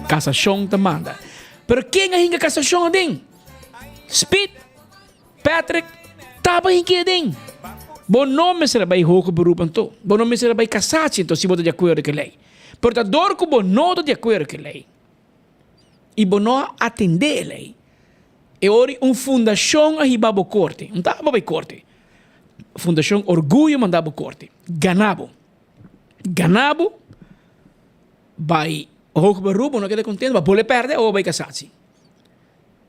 kasashon ta manda. Pero ken a hinka kasashon aden? Speed? Patrick? Taba hinka aden. Bo no mester a bai hoger beroep anto. Bo no mester a bai kasatie anto si bo ta di akuerdo ku e lei. Pero ta dor ku bo no ta di akuerdo ku e lei. I bo no a atendé e lei, e ora un fundashon a hiba bo korte. Un ta aba bai korte. Fundashon Orguyo manda bo korte. Gana bo. Gana bo bai hoger beroep, bo no keda kontento, bo a bole pèrdè o bo bai kasatsi.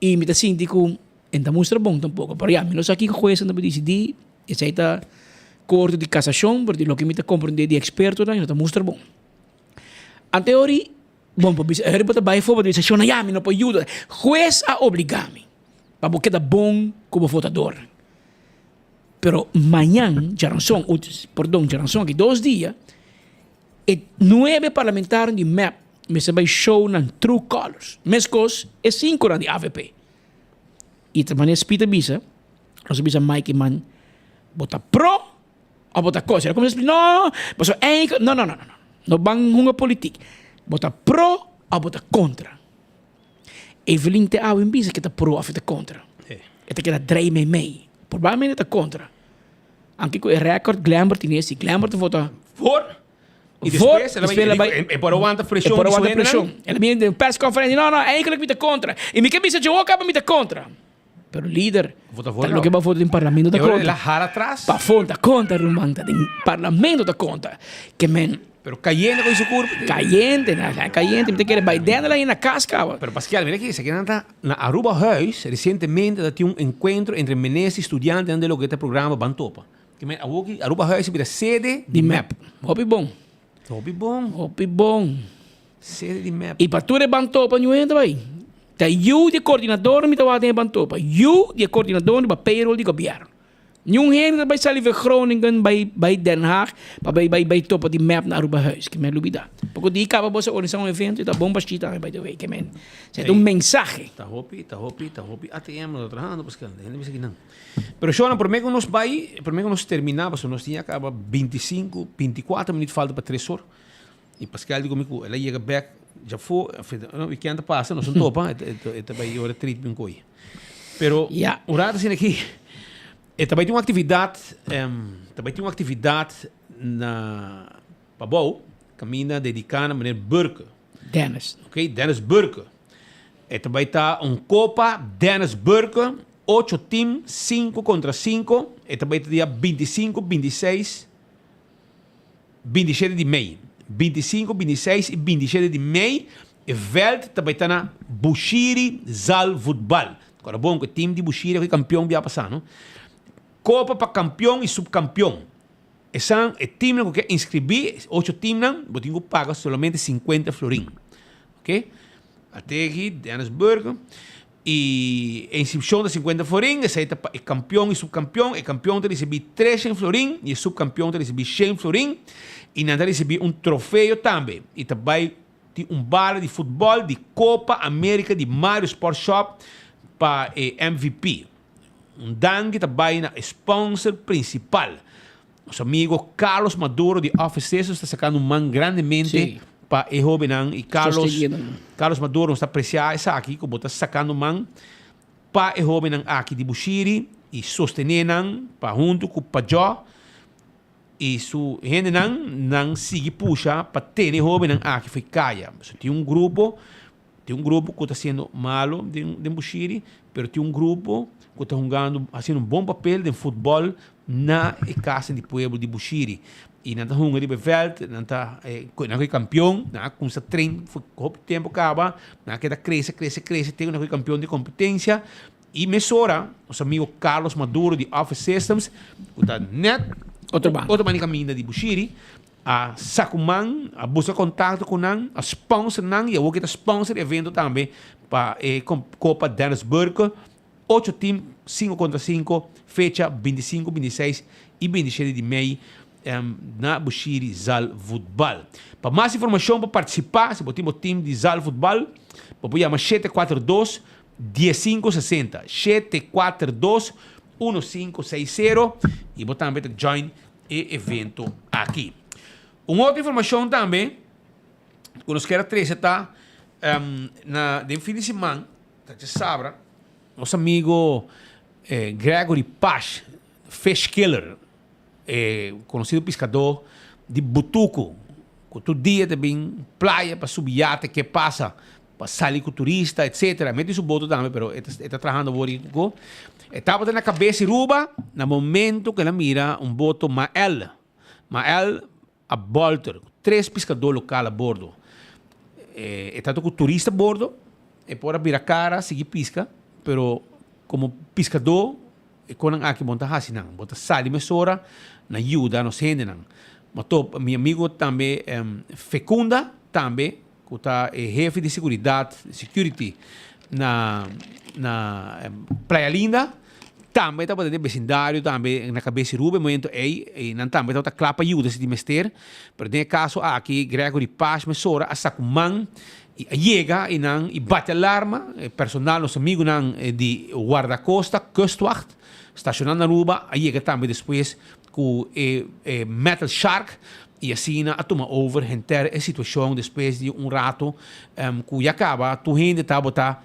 I mi ta sinti ku e no ta mustra bon tampoko. Pero ya, mi no sa kiko huesnan ta por disidí. Esei ta korte di kasashon, pero di loke mi ta komprendé di ekspertonan e no ta mustra bon. Anteori. Bon por bisa, bo ta bai for, bo ta bisa, Shona, ya, mi no por yuda. Hues a obliga mi pa bo keda bon ku bo votadornan. Pero mañan, djaranson, pordon, djaranson aki dos dia, e nuebe parlamentarionan di mep mester bai show nan true colors, meskos e sinkonan di avp. I ta manera Speed a bisa, nos a bisa Mike Eman, bo ta pro Of bo ta kos? El a kuminsá splika, no, pasobra eindelijk, no, no, no, no, no. No ban hunga politiek. Bo ta pro of bo ta kontra. Evelyn te awe in bisa ke ta pro of e ta kontra. E ta keda drei mei mei. Probablemente e ta kontra. Anke ku e record Glenbert tin esi. Glenbert ta vota Voor. Y despues el a bai, e por a wanta presion di su hendenan. El a bini den persconferencia, no, no, eigenlijk mi ta kontra. I mi ke bisa dje wou kaba mi ta kontra. Pero lider, ta loke bo vota den parlamento ta konta. El a hala atras. Pafó ta konta ruman, ta den parlamento ta konta. Ke men. Pero kayente ku su kurpa. Kayente, na kayente. Mi ta kere bai denter la na kas kaba. Pero Pascal, mira aki, esaki nan ta na Aruba Huis, resientemente ta tin un enkuentro entre minister y studiantenan de loke ta programa Ban Topa. Ke men awor ki Aruba Huis a bira sede di mep. Hopi bon. Hopi bon. Hopi bon. Sede di mep. I pa tur e ban topa ñu hende bai. Ta yu di e koordinador mi ta wak den e ban topa. Yu di e koordinador riba payroll di gobièrnu. Niun hende ta bai sali for Groningen bai bai Den Haag pa bai bai bai topa di mep na Aruba Huis. Ke men lubida. Poko di kaba bo sa organisa un evento i ta bon bashí tambe by the way. Ke men sa ta un mensahe. Ta hopi ta hopi ta hopi ATM lo ta trahando paske hende bisa kinan. Pero shownan prome ku nos bai prome ku nos termina pasobra nos tin ya kaba bintisinku bintikuater minüt falta pa tres or. I Pascal di ku mi ku el a yega bek djafó, weekend a pasa, nos a topa, e ta bai ora treat mi un koi. Pero un rato asina aki, e ta bai tin un aktividat, ta bai tin un aktividat na Pabou, kaminda dediká na meneer Burke. Dennis. Ok, Dennis Burke. E ta bai ta un kopa Dennis Burke, ocho team, sinku kontra sinku, e ta bai ta dia bintisinku, bintiseis. 27 di mei. 25, 26 i 27 di mei e vèlt ta bai ta na Bushiri Zal Voetbal. Kòrda bon ku e tim di Bushiri a koi kampion bia pasá no. Kopa pa kampion i supkampion. Esan e timnan ku ke inskribí, ocho timnan, bo tin ku paga solamente 50 florin. Oke. Ategi, Dennis Burger. E e inscripcion ta 50 florin, esei ta pa e campeon y subcampeon. E campeon ta ricibi 300 florin y e subcampeon ta ricibi 100 florin. Y nan ta ricibi un trofeo tambe. Y ta bay tin un bala di futbol di Copa America di Mario Sport Shop pa e MVP. Un danki ta bay na e sponsor principal. Nos amigo Carlos Maduro di Office Systems ta sacando un man grandemente. Sí. pa e hobennan y Carlos Carlos Maduro nos ta aprecia esaki cu bo ta sacando man pa e hobennan aki di Bushiri y sostene nan pa hunto cu Pajò y su hendenan nan sigui pusha pa tene e hobennan aki fo'i caya. So tin un grupo tin un grupo cu ta haciendo malo den den Bushiri pero tin un grupo cu ta hungando haciendo un bon papel den futbol na e casa di pueblo di Bushiri y nan ta hunga riba e veld nan ta nan a koe campeon nan a cuminsa train for hopi tempo caba nan a keda crece crece crece te cu nan a koe campeon di competencia y mesora nos amigo Carlos Maduro di Office Systems cu ta net otro banda otro banda di caminda di Bushiri a saca un man a busca contacto cu nan a sponsor nan y awor ki ta sponsor e evento tambe pa e Copa Dennis Burke Ocho team, sinku kontra sinku, fecha bintisinku, bintiseis i bintishete di mei na Bushiri Zal Voetbal. Pa mas informashon pa partisipá, si bo tin bo team di Zal Voetbal, bo por yama 742 1560, 742 1560 i bo tambe ta join e evento aki. Un otro informashon tambe ku nos kier a trese ta na den fin di siman, Ta djasabra, nos amigo Gregory Pash, fish killer, e conocido piscador di Butucu, cu tur dia ta bin playa pa subi yate ke pasa, pa sali cu turista, etcetera. Mete su boto tambe, pero e ta trahando awor y cu. E tabata na cabes di Ruba na momento cu el a mira un boto Mael. Mael a bolter cu tres piscador local a bordo. E tanto cu turista a bordo, e por a bira cara, sigui pisca, pero como piscador e conan aki bo no ta haci nan, bo ta sali mesora na yuda nos hendenan. Ma top, mi amigo tambe Fecunda tambe cu ta e hefe di seguridad, security, na na Playa Linda, tambe tabata den becindario tambe na cabes di Ruben e momento ey, y nan tambe tabata cla pa yuda si tin mester, pero den e caso aki Gregory Pash mesora a saca un man y a yega y nan y bati alarma, e personal nos amigunan di Guardacosta, Kustwacht, staciona na Aruba a yega tambe despues cu e Metal Shark y asina a tuma over henter e situacion despues di un rato cu ya caba tur hende tabata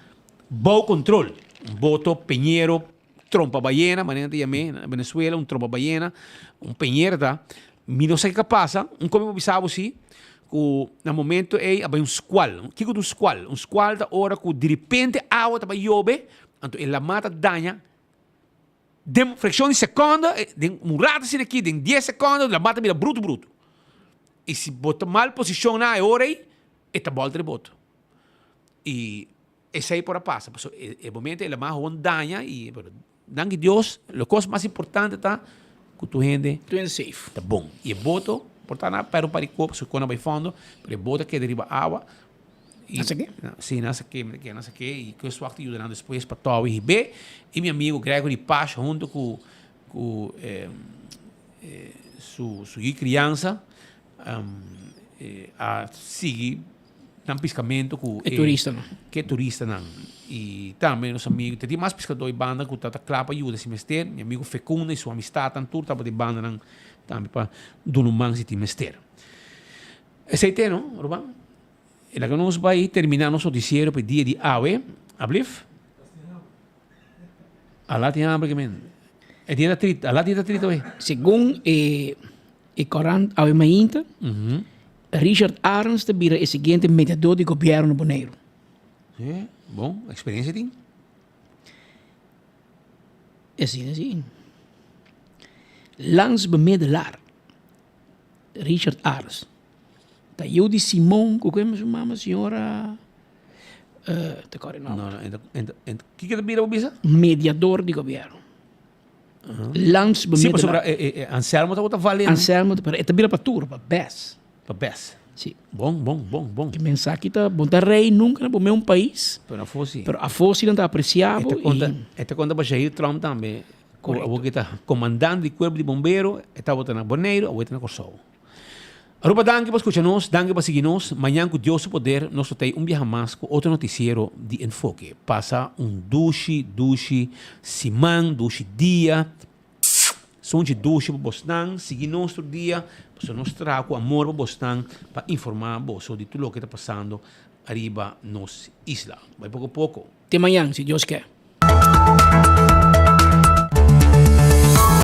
bou control. Un boto peñero trompa bayena, manera nan ta yam'e na Venezuela, un trompa bayena, un peñero ta. Mi no sa kico a pasa, un come por bisa bo si cu na momento ey a bay un scual. Kico ta un scual? Un scual ta ora cu diripente awa ta bay yobe, anto e lama ta daña Den fraccion di seconde, den un rato asina aki, den dies seconde, la mata bira bruto bruto. Y si bo ta mal posiciona e ora ey, e ta bolta di boto. Y esey por a pasa, pasobra e momento ey la mas hoon daña y pero danki Dios, lo cos mas importante ta cu tur hende Tur hende safe. ta bon. Y e boto por ta na pero paricó, pasobra con a bay fondo, pero e boto a keda riba awa. Y, ¿Nasa qué? Sí, nasa qué, me qué, nasa qué. Y que swak te ayudarán después pa Toby y B. Y mi amigo Gregory Pash junto cu, cu eh, eh, su, su crianza um, eh, a sigui nan piscamento cu e turistanan. Que turistanan. Y tambe nos amigo, te tin mas piscador y banda cu tata cla pa ayuda si mester. Mi amigo Fecunda y su amistad tan tur taba de banda nan tambe pa duna un man si tin mester. Esey te no, Ruban? E laga nos bai termina nos noticiero pa e dia di awe. Ablif? Ala tin hamber ke men. E dia ta trit, ala dia ta trit awe. Segun e e korant awe mainta, Richard Arends ta bira e siguiente mediador di gobierno na Boneiru. Sí, bon, experiencia tin. Asina si. Landsbemiddelaar Richard Arends. Ta yu di Simon ku kende su mama señora te kòrda e nòmber. No, no, enta, enta, kiko ta bira bo bisa? Mediador di gobièrnu. Landsbemiddelaar. Sí, pasobra e, e, e Anselmo tabata vale. Anselmo, pero e ta bira pa tur, pa bes. Pa bes. Sí. Bon, bon, bon, bon. Ke mensaki ta, bo ta rei nunka na bo mes un pais. Pero afó si. Pero afó si nan ta apresiá bo. E ta konta, e ta konta pa Jair Trump tambe. Ku awor ki ta komandante di kuerpo di bombero, e tabata na Boneiru, awor e ta na Kòrsou. Aruba danki pa skucha nos, danki pa sigui nos. Mañan ku Dios su poder nos lo ta ei un biaha mas ku otro notisiero di Enfoke. Pasa un dushi, dushi siman, dushi dia. Sunchi dushi pa bosnan, sigui nos tur dia, pasobra nos traha ku amor pa bosnan pa informá boso di tur loke ta pasando ariba nos isla. Bai poko poko. Te mañan, si Dios ke.